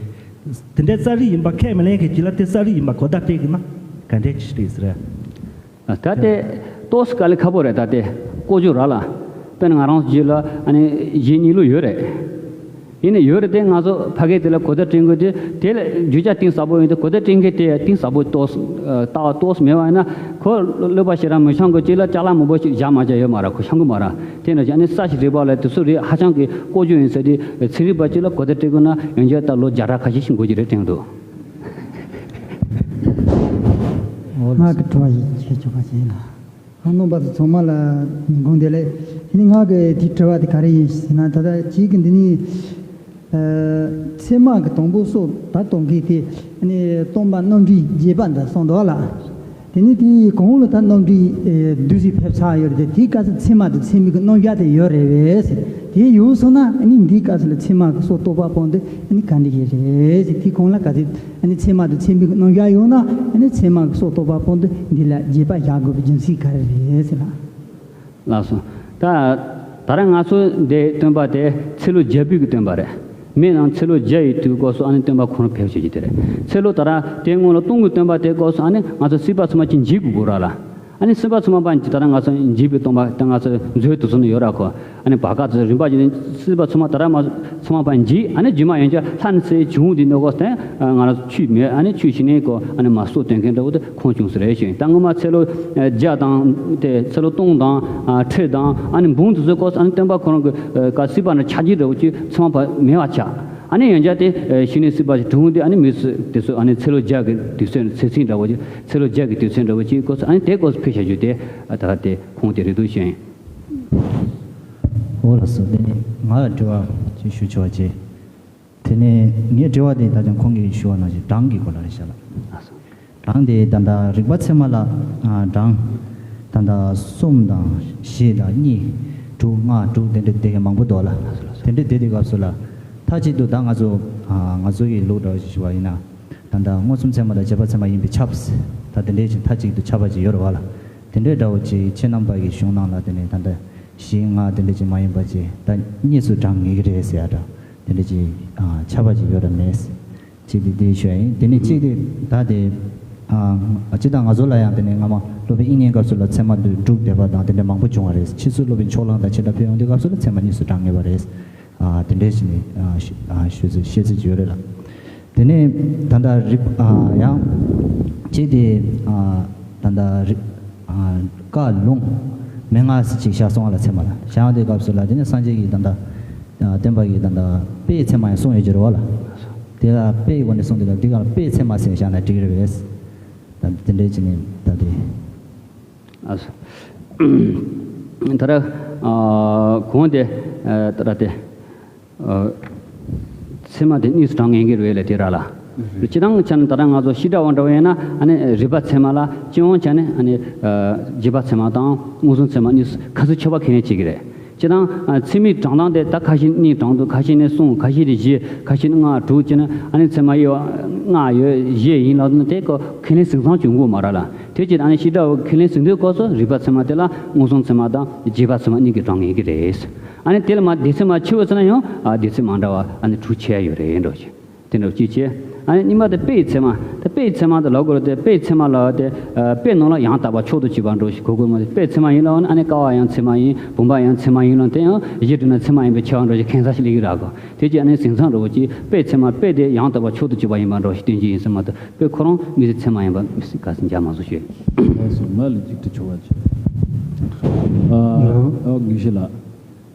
དེ་འདྲའི་རྩ་རིག་ཡིན་པ་ཁས་མི་ལེན་མཁན་གཅིག་ལ་དེ་རྩ་རིག་ཡིན་པ་གོ་བརྡ་སྤྲད་ཀྱི་ན་ག་འདྲས་ཅིག་རེད་ཟེར། ད་ལྟའི་ཏོག་ཙམ་དཀའ་ལས་ཁག་པོ་རེད། ད་ལྟའི་ལྐོག་ཇུས་ར་ལ། དཔེར་ན་ང་རང་རྗེས་ལ་ཨ་ནི་གཞས་གཉིས་ལོ་ཡོད་རེད། ཡིན་ནའི་ཡོད་རེད་དེ་ང་ཚོ་ཕ་གི་དེ་ལ་གོ་བརྡ་སྤྲད་དགོས་དེ་དེ་ལ་རྒྱུ་ཆ་གཏིང་ཟབ་པོ་ཡིན་དུས་གོ་བརྡ་སྤྲད་མཁན་དེ་གཏིང་ཟབ་པོ་ཏོག་ཙམ་ལྟ་བ་ཏོག་ཙམ་མེད་པ་ཡིན་ན་ཁོ་སློབ་པ་ཞེ་དྲག་མི་སྦྱང་དགོས་ཅིག་ལ་ཅ་ལག་མང་པོ་ཞིག་བཞག་མ་བཞག་ཡོད་མ་རེད། ཁོ་སྦྱང་གི་མ་རེད། དེ་འདྲ་ཅིག་ཨ་ནི་རྩ་ཞིག་རིག་པ་ལ་དེ་ཚོ་རིག་ཧ་ཅང་གི་ལྐོག་ཇུས་ཡིན་ཟེར་དེ་ཚན་རིག་པ་ཅིག་ལ་གོ་བརྡ་སྤྲད་དགོས་ན་ཡང་བསྐྱར་ད་ལོ་བརྒྱ་ཕྲག་ཁ་ཤས་ཤིག་འགོར་གྱི་རེད་དྲན་འདུག། ང་གི་དྲི་བ་ཞིག་བྱེད་ཆོག་པ་ཞིག་ཡིན་ལ། ཁང་སྣོམ་པ་ཚོ་ཚང་མ་ལ་ཉིན་གུང་བདེ་ལེགས། དེ་ནི་ང་གི་དེའི་དྲི་བ་དེ་ག་རེ་ཡིན་ཟེར་ན། ད་ལྟ་གཅིག་གི་འདི་ནི་ཚད་མ་གི་དང་པོ་སོགས་ད་གཏོང་མཁན་དེ་ནི་སྟོང་པ་རྣམ་འགྲེལ་རྒྱས་པ་འདི་གསུངས་འདུག་ལ། དེ་ནི་དེའི་གོང་ལ་ད་རྣམ་འགྲེལ་བསྡུས་ཏེ་ཕེབས་ཚར་ཡོད་རེད་དེ། དེའི་སྐབས་སུ་ཚད་མ་དང་ཚད་མིན་གྱི་རྣམ་གཞག་དེ་ཡོད་རེད་པས་ཟེར། དེ་ཡོད་སོང་ན་ནི་འདིའི་སྐབས་སུ་ལ་ཚད་མ་གི་སྲོལ་གཏོད་པ་སྤོང་དུས་ནི་ག་འདྲ་ཞིག་རེད་ཟེར། དེའི་གོང་ལ་ག་ཚོད་ཨ་ནི་ཚད་མ་དང་ཚད་མིན་གྱི་རྣམ་གཞག་ཡོད་ན་ཨ་ནི་ཚད་མ་གི་སྲོལ་གཏོད་པ་སྤོང་དུས་འདི་ལ་རྒྱས་པ་བཞག་དགོས་པའི་རྒྱུ་མཚན་ག་རེ་རེད་ཟེར་ལ། ལགས་སོ། ད་ད་རང་ང་ཚོ་འདི་སྟོན་པ་དེ་ཚེ་ལོ་བརྒྱ་པའི་གི་སྟོན་པ་རེད། མི་རྣམས་ཚེ་ལོ་བརྒྱ་ཡི་དུས་སྐབས་སུ་ཨ་ནི་སྟོན་པ་ཁོ་རང་ཕེབས་བྱེད་ཀྱི་དེ་རེད། ཚེ་ལོ་ད་རང་དེ་སྔོན་ལ་སྟོང་གི་སྟོན་པ་དེ་སྐབས་སུ་ཨ་ནི་ང་ཚོ་སྲིད་པ་ཚང་མ་ཅིག་འཇིག་དགོས་དགོས་ར་ལ། ཨ་ནི་སྲིད་པ་ཚང་མ་པ་ད་རང་ང་ཚོ་འཇིག་པའི་སྟོན་པ་ད་ང་ཚོ་མཛོད་དུ་སོང་ནས་ཡོད་ར་ཁོ། ཨ་ནི་བར་སྐབས་སུ་རིམ་པ་བཞིན་སྲིད་པ་ཚང་མ་ད་ར་མ་ཚང་མ་པ་འཇིག་ཨ་ནི་རྗེས་མ་ཡང་བསྐྱར་ལྷ་ནས་ཚེ་བྱུང་དེ་ནོ་གོ་སྟེ་ང་རང་ཆོས་མེད། ཨ་ནི་ཆོས་ཤིག་ནས་གོ་ཨ་ནི་མ་སོ་སྟོན་མཁན་འདྲ་བོ་དེ་ཁོང་བྱུང་ཟེར་རེད་ཞུ། ད་སྔོན་མ་ཚེ་ལོ་བརྒྱ་དང་དེ་ཚེ་ལོ་སྟོང་དང་ཁྲི་དང་ཨ་ནི་འབུམ་དུ་ཚོད་གོ་ཨ་ནི་སྟོན་པ་ཁོ་རང་གི་སྐབས་སྲིད་པ་འདྲ་ཆགས་ཀྱི་འདྲ་བོ་ཅིག་ཚང་མ་པ་མེད་པ་ཆགས། ཨ་ནི་ཡང་བསྐྱར་དེ་ཤི་ནས་སྲིད་པ་ཞིག་བྱུང་དེ་ཨ་ནི་མི་སྲིད་དེ་ཚོ་ཨ་ནི་ཚེ་ལོ་བརྒྱ་གི་དུས་ཚོད་ཚེ་ཚད་འདྲ་བོ་ཅིག་ཚེ་ལོ་བརྒྱ་གི་དུས་ཚོད་འདྲ་བོ་ཅིག་གོ་ཨ་ནི་དེ་སྐབས་སུ་ཕེབས་བྱ་རྒྱུ་དེ་ད་ག་དེ་ཁོང་དེ་རེད་འདུག་ཞུ་ཡིན། འོ་ལགས་སོ། དེ་ནས་ང་ལ་དྲི་བ་ཅིག་ཞུ་ཆོག་པ་བྱེད། དེ་ནས་ངའི་དྲི་བ་དེ་ད་ཅང་ཁོང་གིས་ཞུ་བ་ནང་བཞིན་གྲངས་ཀྱི་སྐོར་ལ་རེད་ཤག་ལགས། གྲངས་དེ་ད་ལྟ་རིག་པ་ཚད་མ་ལ་ཨ་གྲངས་ད་ལྟ་གསུམ་དང་བཞི་དང་གཉིས་དྲུག་ལྔ་དྲུག་དེ་འདྲ་དེ་གའི་མང་པོ་འདུག་ལ། དེ་འདྲ་དེ་དེ་སྐབས་སུ་ལ་མཐའ་གཅིག་ཏུ་ད་ང་ཚོ་ཨ་ང་ཚོ་གི་ལུགས་འདྲ་བ་ཞིག་ཞུ་བ་ཡིན་ན། ད་ལྟ་མངོན་སུམ་ཚད་མ་དང་རྗེས་དཔག་ཚད་མ་ཡིན་པས་ཁྱབ། ད་དེ་འདྲའི་ཅིག་མཐའ་གཅིག་ཏུ་ཁྱབ་པ་ཅིག་ཡོད་རེད་བ་ལ། དེ་འདྲའི་འདྲ་བོ་ཅིག་ཁྱེད་རྣམ་པ་གི་གཞུང་ནང་ལ་དེ་ནས་ད་ལྟ་བཞི་ལྔ་དེ་འདྲ་ཅིག་མ་ཡིན་པ་ཅིག་ད་གཉིས་སུ་གྲངས་ངེས་ཀྱི་རེད་ཟེར་ཡ་འདྲ་དེ་འདྲ་ཅིག་ཨ་ཁྱབ་པ་ཅིག་ཡོད་རེད་མེད། གཅིག་དེ་དེ་ཞུ་ཡ་ཡིན། དེ་ནས་གཅིག་དེ་ད་དེ་ཨ་སྤྱིར་བཏང་ང་ཚོ་ལ་ཡང་དེ་ནས་སྔ་མ་སློབ་དཔོན་དབྱིག་གཉེན་སྐབས་སུ་ལ་ཚད་མ་དེ་དྲུག་བསྡད་པ་དང་དེ་འདྲ་མང་པོ་བྱུང་བ་རེད། ཕྱིས་སུ་སློབ་དཔོན་ཕྱོགས་གླང་དང་ཆེ་དྲགས་ཕེབས་ཡོང་དུས་སྐབས་སུ་ལ་ཚད་མ་གཉིས་སུ་གྲངས་ངེས་པ་རེད། ཨ་དེ་འདྲས་ཞིག་ནས་ཨ་ཞུ་ཨ་ཞུ་ཚུལ་བཤད་ཚུལ་ཅིག་ཡོད་རེད་ལ། དེ་ནས་ད་ལྟ་རིག་ཨ་ཡང་གཅིག་དེ་ཨ་ད་ལྟ་རིག་ཨ་བཀའ་ལུང་མན་ངག་ཅིག་བཞག་སོང་བ་ལ་ཚད་མ་ལ་བཞག་དེ་སྐབས་སུ་ལ་དེ་ནས་སངས་རྒྱས་ཀྱིས་ད་ལྟ་ཨ་སྟོན་པ་གིས་ད་ལྟ་དཔེའི་ཚད་མ་ཡང་གསུངས་ཡོད་ཀྱི་རེད་བ་ལ། དེ་ལ་དཔེའི་སྒོ་ནས་གསུངས་དེ་ལ་འདི་ག་ལ་དཔེའི་ཚད་མ་ཟེར་བཞག་ན་འགྲིག་གི་རེད་པས། ད་དེ་འདྲས་བྱས་ནས་ད་དེ། ཨ་ད་ར་ཨ་གོང་དེ་ཨ་ད་ར་དེ་ཨ་ཚད་མ་དེ་གཉིས་སུ་གྲངས་ངེས་ཀྱི་རེད་ལ་དེ་ར་ལ། སྤྱིར་བཏང་ཆ་ནས་ད་ར་ང་ཚོ་བཤད་གྲྭ་བ་འདྲ་བ་ཡིན་ན་ཨ་ནི་རིག་པ་ཚད་མ་ལ་སྤྱི་ཡོངས་ཆ་ནས་ཨ་ནི་ཨ་རྗེས་དཔག་ཚད་མ་དང་མངོན་སུམ་ཚད་མ་གཉིས་སུ་ཁ་ཚུར་ཁྱབ་པ་ཁས་ལེན་བྱེད་ཀྱི་རེད། སྤྱིར་བཏང་ཨ་ཚད་མའི་གྲངས་ཐང་དེ་ད་ཁ་ཤས་གཉིས་གྲངས་འདུག་ཁ་ཤས་ནས་གསུམ། ཁ་ཤས་དེ་བཞི། ཁ་ཤས་ནས་ལྔ་དྲུག་བྱས་ན་ཨ་ནི་ཚད་མ་ཡོད་ལྔ་ཡོད་བཞི་ཡིན་ལབ་ན་དེ་ཁོ་ཁས་ལེན་ཟིན་ཙང་བྱུང་དགོས་མ་རེད་ལ། དེ་བྱས་ཨ་ནི་བཤད་གྲྭ་བ་ཁས་ལེན་ཟིན་དུས་སྐབས་སུ་རིག་པ་ཚད་མ་དེ་ལ་མངོན་སུམ་ཚད་མ་དང་རྗེས་དཔག་ཚད་མ་གཉིས་ཀྱིས་གྲངས་ངེས་ཀྱི་རེད། ཨ་ནི་དེ་ལ་མ་སྡེ་ཚན་མ་ཕྱེ་བ་ཚོ་ན་ཡང་ཨ་སྡེ་ཚན་མ་འདྲ་བ་ཨ་ནི་དྲུག་ཕྱེ་ཡ་ཡོད་རེད་འགྲོ་ཞིག་དེ་འདྲ་གཅིག་བྱས། ཨ་ནི་གཉིས་པ་དེ་དཔེའི་ཚད་མ། དེ་དཔེའི་ཚད་མ་དེ་ལབ་དགོས་རེད་དེ། དཔེའི་ཚད་མ་ལབ་དེ་ཨ་དཔེ་ནང་ལ་ཡང་དག་པ་མཆོག་ཏུ་གྱུར་པ་འགྲོ་ཞིག་གོ་དགོས་མ་རེད། དཔེའི་ཚད་མ་ཡིན་ལབ་ན་ཨ་ནི་ཀ་བ་ཡང་ཚད་མ་ཡིན། བུམ་པ་ཡང་ཚད་མ་ཡིན་ལབ་དེ་ཡང་གཞི་བྲིས་ན་ཚད་མ་ཡིན་པའི་ཁྱད་པར་འགྲོ་ཞིག་ཁེངས་ས་ཞིག་སླེབས་ཀྱི་རེད་གོ། དེ་རྗེས་ཨ་ནི་ཟིན་ཙང་འགྲོ་བ་ཅིག་དཔེའི་ཚད་མ་དཔེ་དེ་ཡང་དག་པ་མཆོག་ཏུ་གྱུར་པ་ཡིན་པ་འགྲོ་ཞིག་སྟོན་གྱི་ཡིན་ཟེར་མ་གཏོགས་དཔེ་ཁོ་རང་དམིགས་བསལ་ཚད་མ་ཡིན་པ་དམིགས་བསལ་ག་ཟེར་འཇགས་མ་བཟོ་ཞུ། ལགས་སོ། ང་ལ་ཅིག་དྲི་ཆོག་པ་ཅིག་ཨ་ཨ་དགེ་བཤེས་ལགས།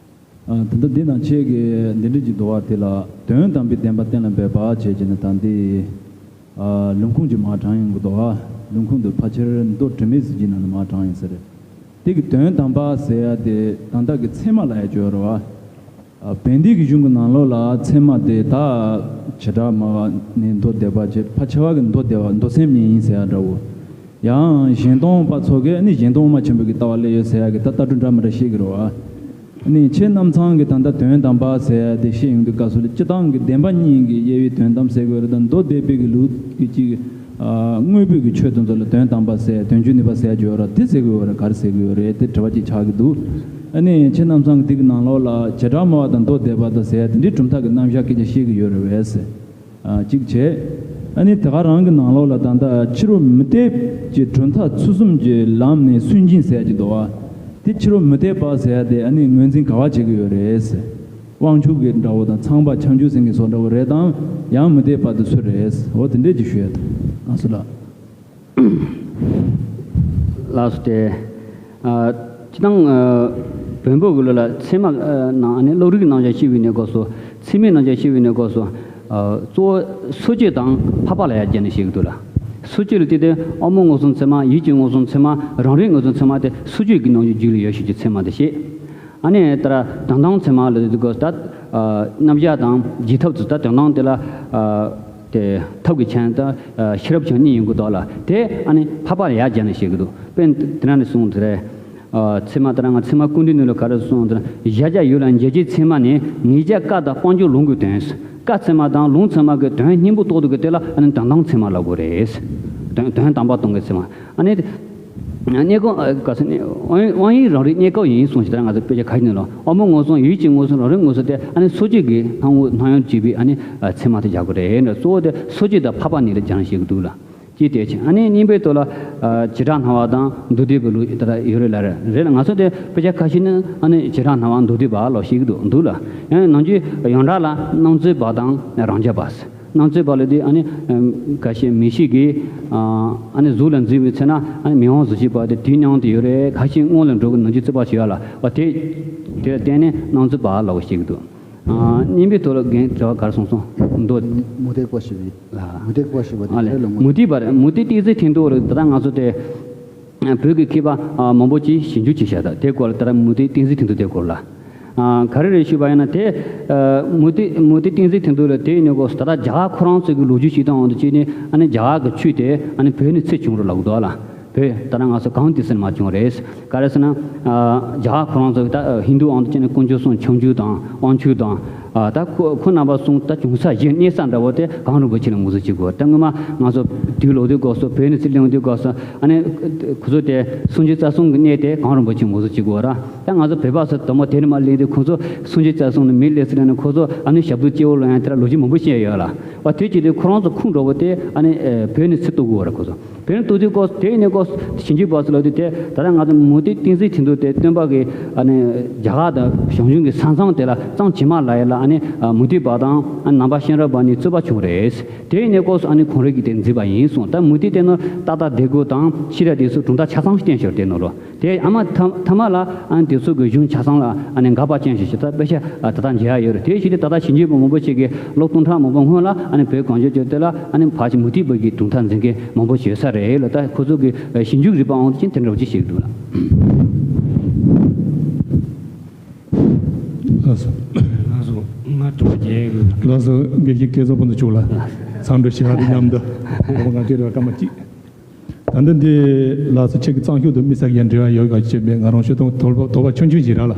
ཨ་ད་ལྟ་འདི་ནང་ཆེད་ཀྱི་འདི་འདྲ་ཅིག་འདུག་བ། དེ་ལ་དོན་དམ་པའི་བདེན་པ་གཏན་ལ་འབེབས་པ་བྱས་བྱས་ནས་ད་འདི་ཨ་ལུང་ཁུངས་ཀྱི་མར་དྲངས་ཡོང་གི་འདུག་བ། ལུང་ཁུངས་འདི་ཕལ་ཆེར་མདོ་དྲི་མེད་གཟི་བརྗིད་ནང་ནས་མར་དྲངས་ཡིན་ས་རེད། དེ་གི་དོན་དམ་པ་ཟེར་ཡ་དེ་ད་ལྟ་གི་ཚད་མ་ལ་ཡ་བརྗོད་རེད་བ། བན་དེ་གི་གཞུང་གི་ནང་ལོགས་ལ་ཚད་མ་དེ་ད་བྱེ་བྲག་སྨྲ་བ་ནི་མདོ་སྡེ་པ་བྱས། ཕར་ཕྱེ་བ་གི་མདོ་སྡེ་པ་མདོ་སེམས་ཉིད་ཡིན་ཟེར་ཡ་འདྲ་བོ། ཡང་གཞན་སྟོང་པ་ཚོ་གིས་ནི་གཞན་སྟོང་དབུ་མ་ཆེན་པོ་གི་ལྟ་བ་སླེབས་ཡོད་ཟེར་ཡ་གི་ད་ལྟ་གྲུབ་འདྲ་མི་འདྲ་བཤད་ཀྱི་རེད་བ། ནི་ཁྱེད་རྣམ་ཚང་གི་ད་ལྟ་དོན་དམ་པ་ཟེར་ཡ་དེ་བཤད་ཡོང་དུས་སྐབས་སུ་ལ་སྤྱི་བཏང་གི་བདེན་པ་གཉིས་ཀྱི་དབྱེ་བའི་དོན་དམ་ཟེར་དགོས་རེད་དང་། མདོ་སྡེ་པའི་གི་ལུགས་ཀྱི་གཅིག་དངོས་པོའི་གི་ཆོས་དེ་ཚོ་ལ་དོན་དམ་པ་ཟེར། དོན་བཅུ་གཉིས་པ་ཟེར་རྒྱུ་ཡོད་ར། དེ་ཟེར་གི་ཡོད་ར། ག་རེ་ཟེར་གི་ཡོད་རེད། དེ་དྲི་བ་གཅིག་ཆགས་ཀྱི་འདུག་ཨ་ནི་ཁྱེད་རྣམ་ཚང་གི་དེ་གི་ནང་ལོགས་ལ་བྱེ་བྲག་སྨྲ་བ་དང་མདོ་སྡེ་པ་དང་ཟེར་དེ་འདྲའི་གྲུབ་མཐའ་གི་རྣམ་གཞག་སྐད་ཆ་བཤད་གི་ཡོད་རེད་བས། ཨ་གཅིག་བྱས། ཨ་ནི་དེ་ག་རང་གི་ནང་ལོགས་ལ་ད་ལྟ་ཕྱི་རོལ་མུ་སྟེགས་ཀྱི་གྲུབ་མཐའ་ཚུལ་གསུམ་གྱི་ལམ་ནས་སུན་འབྱིན་ཟེར་གྱི་འདུག་བ། དེ་ཕྱི་རོལ་མུ་སྟེགས་པ་ཟེར་དེ་ཨ་ནི་ངོས་འཛིན་ག་བ་བྱེད་གི་ཡོད་རེད། དབང་ཕྱུག་གི་འདྲ་བོ་དང་ཚངས་པ་ཁྱབ་འཇུག་སེང་གེ་སོགས་འདྲ་བོ་རེད་དམ། ཡང་མུ་སྟེགས་པ་དེ་སུ་རེད། འོ་དེ་འདྲས་ཀྱི་ཞུ་ཡ་དང་། ལགས་སོ་ལགས། ལགས་སོ། དེ། ཨ། སྤྱི་བཏང་། ཨ། བོན་པོ་གི་ལུགས་ལ་ཚད་མ། ཨ། ནང་། ཨ་ནི་བློ་རིག་གི་རྣམ་གཞག་བཤད་པའི་གནས་སྐབས་སུ། ཚད་མའི་རྣམ་གཞག་བཤད་པའི་གནས་སྐབས་སུ། ཨ། གཙོ་བོ་སོ་སྐྱེ་དང་འཕགས་པ་ལ་ཡར་སྦྱར་ནས་བཤད་ཀྱི་འདུག་ལ། སོ་སྐྱེ་ལ་དེ་དེ་དབང་པོ་མངོན་སུམ་ཚད་མ། ཡིད་ཀྱི་མངོན་སུམ་ཚད་མ། རང་རིག་མངོན་སུམ་ཚད་མ་དེ་སོ་སྐྱེ་གི་རྣམ་གཞག་རྒྱུད་ལ་ཡོད་ཤེས་ཀྱི་ཚད་མ་དེ་བཤད། ཨ་ནི་ད་ར་དོན་དམ་ཚད་མ་ལ་དེ་དགོས་ད། ཨ། རྣམ་གཞག་དང་རྒྱས་ཐབས་ཚུལ་ད་དོན་དམ་དེ་ལ། ཨ། དེ་ཐབས་ཀྱི་ཆ་ནས་ད། ཨ། ཤེས་རབ་ཆ་གཉིས་ཡིན་དགོས་དོ་ལ། དེ་ཨ་ནི་འཕགས་པ་ལ་ཡར་སྦྱར་ནས་བཤད་ཀྱི་འདུག་དཔེར་ན་དེ་ན་ནི་གསུངས་དེ་རེད། ཨ། ཚད་མ་ལྟར་ང་ཚད་མ་ཀུན་བཏུས་ནི་ལ་ག་རེ་གསུངས་དེ་ན། གཞལ་བྱ་ཡུལ་ལ་འཇལ་བྱེད་ཚད་མ་ནི་ངེས་བྱ་ཀ་དང་སྤང་བྱ་ལུང་གི་དོན། ཀ་ཚད་མ་དང་ལུང་ཚད་མ་གི་དོན་སྙིང་པོ་རྟོགས་འདུག་གི་དེ་ལ་ཨ་ནི་དོན་དམ་ཚད་མ་ལབ་དགོས་རེད། དོན་དོན་དམ་པ་སྟོང་གི་ཚད་མ། ཨ་ནི། གནས་སྐབས། ཨ། ག་ཟེར་ནས། དབང་དབང་ཡིན་རང་རིག་གནས་སྐབས་ཡིན་གསུངས་ཤིང་། ད་ང་ཚོ་དཔེ་ཆ་ཁ་ཤས་ནང་ལ་དབང་པོ་མངོན་སུམ། ཡིད་ཀྱི་མངོན་སུམ། རང་རིག་མངོན་སུམ་དེ་ཨ་ནི་སོ་སྐྱེ་གི་སྣང་ངོ་སྣང་ཡུལ་བྱེད་པའི་ཨ་ནི་ཚད་མ་དེ་བཞག་དགོས་རེད། གཙོ་བོ་དེ་སོ་སྐྱེ་དང་འཕགས་པ་གཉིས་ལ་སྦྱར་ནས་བཤད་ཀྱི་འདུག་ལ། ཅེས་དེ་བྱས། ཨ་ནི་གཉིས་པའི་ཐོག་ལ། ཨ། བྱེ་བྲག་སྨྲ་བ་དང་མདོ་སྡེ་པའི་ལུགས་ད་ལྟ་ཡོད་རེད་ལ། རེད་ལ། ང་ཚོ་དེ་དཔེ་ཆ་ཁ་ཤས་ནི་ཨ་ནི་བྱེ་བྲག་སྨྲ་བ་མདོ་སྡེ་པ་ལ་བཤད་ཀྱི་འདུག་འདུག་ལ། ཡང་ནང་རྒྱུད་ཡོངས་གྲགས་ལ་སྣང་ཚོད་པ་དང་རང་རྐྱ་པ། སྣང་ཚོད་པ་ལ་དེ་ཨ་ནི། ཨམ། འགའ་ཤས་མིག་ཤེས་ཀྱིས། ཨ། ཨ་ནི་གཟུགས་ལ་འཛིན་པའི་ཚེ་ན་ཨ་ནི་མིག་དབང་གཟུགས་ཤེས་པ་དེ་དེའི་སྣང་དེ་ཡོད་རེད། ཁ་ཤས་སྔོན་ལ་འགྲོ་གི་ནང་རྒྱུད་རྩོད་པ་བྱེད་ཡ་ལ་བ་དེ། དེ་ལ་བརྟེན་ནས་སྣང་ཚོད་པ་ལ་བ་བཤད་ཀྱི་འདུག་ཨ། གཉིས་པའི་ཐོག་ལ་རྒན་དྲི་བ་ག་རེ་གསུངས་སོང་། མདོ། མུ་སྟེགས་པ་ཞེས་པའི། ལ། མུ་སྟེགས་པ་ཞེས་པ་དེ། ཨ་ལས། ག་རེ་ལ་མུ། མུ་སྟེགས་པ་རེད། མུ་སྟེགས་གཏན་ཚིགས་མཐུན་འདུག་རེད། ད་ལྟ་ང་ཚོ་དེ། བོད་ཀྱི་མཁས་པ་མང་པོ་ཅིག་ཞིབ་འཇུག་བྱས་བཞག་ད་དེ་སྐོར་ལ་ད་ར་མུ་སྟེགས་གཏན་ཚིགས་མཐུན་འདུག་དེ་སྐོར་ལ། ཨ། ག་རེ་རེད་ཞུས་པ་ཡིན་ན། དེ། ཨ། མུ་སྟེགས། མུ་སྟེགས་གཏན་ཚིགས་མཐུན་འདུག་ལ་དེ་ཡིན་ནའི་སྐོར་ད་ལྟ་རྒྱ་གར་ཁོ་རང་ཚོ་གི་ལོ་རྒྱུས་ཤིག་དང་འོང་དུ་བྱས་ནས་ཨ་ནི་རྒྱ་གར་གྱི་ཆོས་དེ་ཨ་ནི་བོད་ནས་ཚུར་བྱུང་རེད་ལབ་འདུག་ལ། བོད་ད་ལྟ་ང་ཚོ་གངས་ཏི་སེ་ནས་མར་བྱུང་རེད། ག་རེ་ཟེར་ན། ཨ། རྒྱ་གར་ཁོ་རང་ཚོ་ད་ཧིན་རྡུ་འོང་དུ་བྱས་ནས་དཀོན་མཆོག་གསུམ་ཁྱབ་འཇུག་དང་དབང་ཕྱུག་དང་། ཨ། ད་ཁོ་ཁོ་རྣམ་པ་གསུམ་ད་བྱུང་ས་གཞི་གནས་ས་འདྲ་བོ་དེ་གངས་རིན་པོ་ཆེ་ལ་ངོས་འཛིན་བྱེད་དགོས། ད་སྔོན་མ་ང་ཚོ་དུས་ལོག་དུས་སྐབས་སུ་བོད་ནས་ཚུར་སླེབས་དུས་སྐབས་སུ་ཨ་ནི་ཁོ་ཚོ་དེ་སངས་རྒྱས་རྩ་གསུམ་གྱི་གནས་དེ་གངས་རིན་པོ་ཆེ་ངོས་འཛིན་བྱེད་དགོས་ར། ད་ང་ཚོ་བོད་པ་ཚོ་དང་པོ་དེ་ནས་མར་སླེབས་དུས་ཁོ་ཚོ་སངས་རྒྱས་རྩ་གསུམ་ནས་མར་སླེབས་ཚུལ་ལ་ནི་ཁོ་ཚོ་ཨ་ནི་ཞབས་ཏོག་སྐྱེ་བོ་ལ་ཡང་དེ་ལ་ལོ་རྒྱུས་མང་པོ་བཤད་ཡོད་ལ། བ་དེ་བྱེད་དུས་ཁོ་རང་ཚོ་ཁུངས་འགྲོ་བ་དེ་ཨ་ནི་བོད་ནས་ཚུར་གཏུག་དགོས་ར་ཁོ་ཚོ། བོད་ནས་གཏུག་དུས་སྐབས་དེ་ཡིན་ནའི་སྐབས་ཞིབ་འཇུག་པ་ཚོ་ལ་དེ་དེ་ད་ལྟ་ང་ཚོ་མུ་སྟེགས་གཏན་ཚིགས་མཐུན་འདུག་དེ་སྟོན་པ་གི་ཨ་ནི་རྒྱ་གར་དང་ཞང་ཞུང་གི་ས་མཚམས་དེ་ལ་གཙང་བྱེ་མ་ལ་ཡ་ལ་ཨ་ནི་མུ་སྟེགས་པ་དང་ཨ་ནི་ནང་པ་ཤེས་རབ་པ་གཉིས་རྩོད་པ་བྱུང་རེད། དེ་ཡིན་ནའི་སྐབས་སུ་ཨ་ནི་ཁོང་རང་གིས་དེ་འཛིན་པ་ཡིན་གསུངས། ད་མུ་སྟེགས་དེ་ནི་ཏག་ཏག་དེ་དགོས་དང་ཤེས་རབ་དེ་ཚོ་གྲུབ་མཐའ་ཆ་ཚང་བསྟན་ཞོར་དེ་ནོ་རོ། དེ་ཨ་མ་ཐ་ཐ་མ་ལ་ཨ་ནི་དེ་ཚོ་གི་གཞུང་ཆ་ཚང་ལ་ཨ་ནི་འགག་པ་ཅན་ཞིག་ཞིག་ད་དཔེ་ཆ་ཨ་ད་ལྟ་མཇལ་ཡ་ཡོད་རེད། དེ་བཞིན་དུ་ད་ལྟ་ཞིབ་འཇུག་པ་མང་པོ་ཞིག་གིས་ལོ་སྟོང་ཕྲག་མང་པོ་སྔོན་ལ་ཨ་ནི་བོད་གངས་ཅན་ལྗོངས་དེ་ལ་ཨ་ནི་ཕལ་ཆེར་མུ་སྟེགས་པ་གི་གྲུབ་མཐའ་འཛིན་མཁན་མང་པོ་ཞིག་ཡོད་ས་རེད་ལ། ད་ཁོ་ཚོ་གི་ཞིབ་འཇུག་རིག་པའང་ཅིག་དེ་འདྲ་བ་ཅིག་བཤད་ཀྱི་འདུག་ལ། ལགས་སོ། ལགས་སོ། ང་དྲི་བ་རྒྱག་གི། ལགས་སོ། དགེ་བཤེས་སྐལ་བཟང་ཕུན་ཚོགས་མཆོག་ལ་མཚམས་འདྲི་ཞུ་བ་དང་མཉམ་དུ་ང་ཚོའི་རེ་བ་སྐར་མ་གཅིག་ད་ལྟ་འདི་ལགས་སོ། ཁྱེད་ཀྱི་གཙང་ཤོག་ཏུ་དམིགས་བསལ་ཡང་འབྲེལ་བ་ཡོད་ག་ཅེས་མེད། ང་རང་ཤོད་དང་དོགས་པ་དོགས་པ་ཆུང་ཆུང་ཞིག་རག་ལ།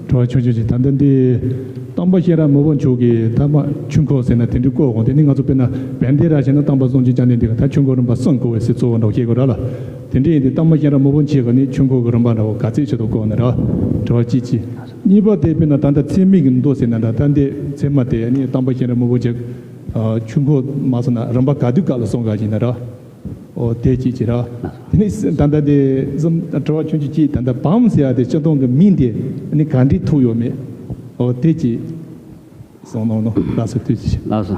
དྲི་བ་ཆུང་ཆུང་ཞིག་ད་ལྟ་འདི་སྟོན་པ་གཤེན་རབ་མི་བོ་མཆོག་གི་ཐ་མ་ཆོས་འཁོར་ཟེར་ན་དེ་འདྲའི་བཀོད་འོང་། དེ་ནི་ང་ཚོ་དཔེར་ན་བན་དེ་ར་བྱས་ན་སྟོན་པ་སངས་རྒྱས་བཅོམ་ལྡན་འདས་ཀྱི་ད་ཆོས་འཁོར་རིམ་པ་གསུམ་བཀོད་པའི་སྲིད་གཙོ་བོ་འདྲ་བོ་བཤད་དགོས་ར་ལ། དེ་འདྲ་ཡིན་དུས་སྟོན་པ་གཤེན་རབ་མི་བོ་མཆོག་གི་ནི་ཆོས་འཁོར་གྱི་རིམ་པ་འདྲ་བོ་ག་ཚད་ཆེད་དུ་བཀོད་ན་ར། དྲི་བ་གཅིག་གཅིག་གཉིས་པ་དེ་དཔེར་ན་ད་ལྟ་ཚད་མའི་གི་མདོ་ཟེར་ན་འདྲ། ད་འདི་ཚད་མ་དེ་ནི་སྟོན་པ་གཤེན་རབ་མི་བོ་མཆོག་ཆོས་འཁོར་མ་སོང་ན་རིམ་པ་ག་དུས་ག་ལ་གསུངས་ག་ཅིག་ན་ར། ཨོ་དེ་གཅིག་གཅིག་ར། དེ་ནི་ད་ལྟ་དེ་གསུམ་དྲི་བ་ཆུང་ཆུང་གཅིག་ད་ལྟ་བམ་ཟེར་ཡ་དེ་སྤྱི་བཏང་གི་མིང་དེ་ནི་ག་འདྲས་ཐུག་ཡོད་མེད། ཨོ་དེ་གཅིག་གསུངས་གནང་ནོ་ལགས་སོ། དུས་ཅི། ལགས་སོ།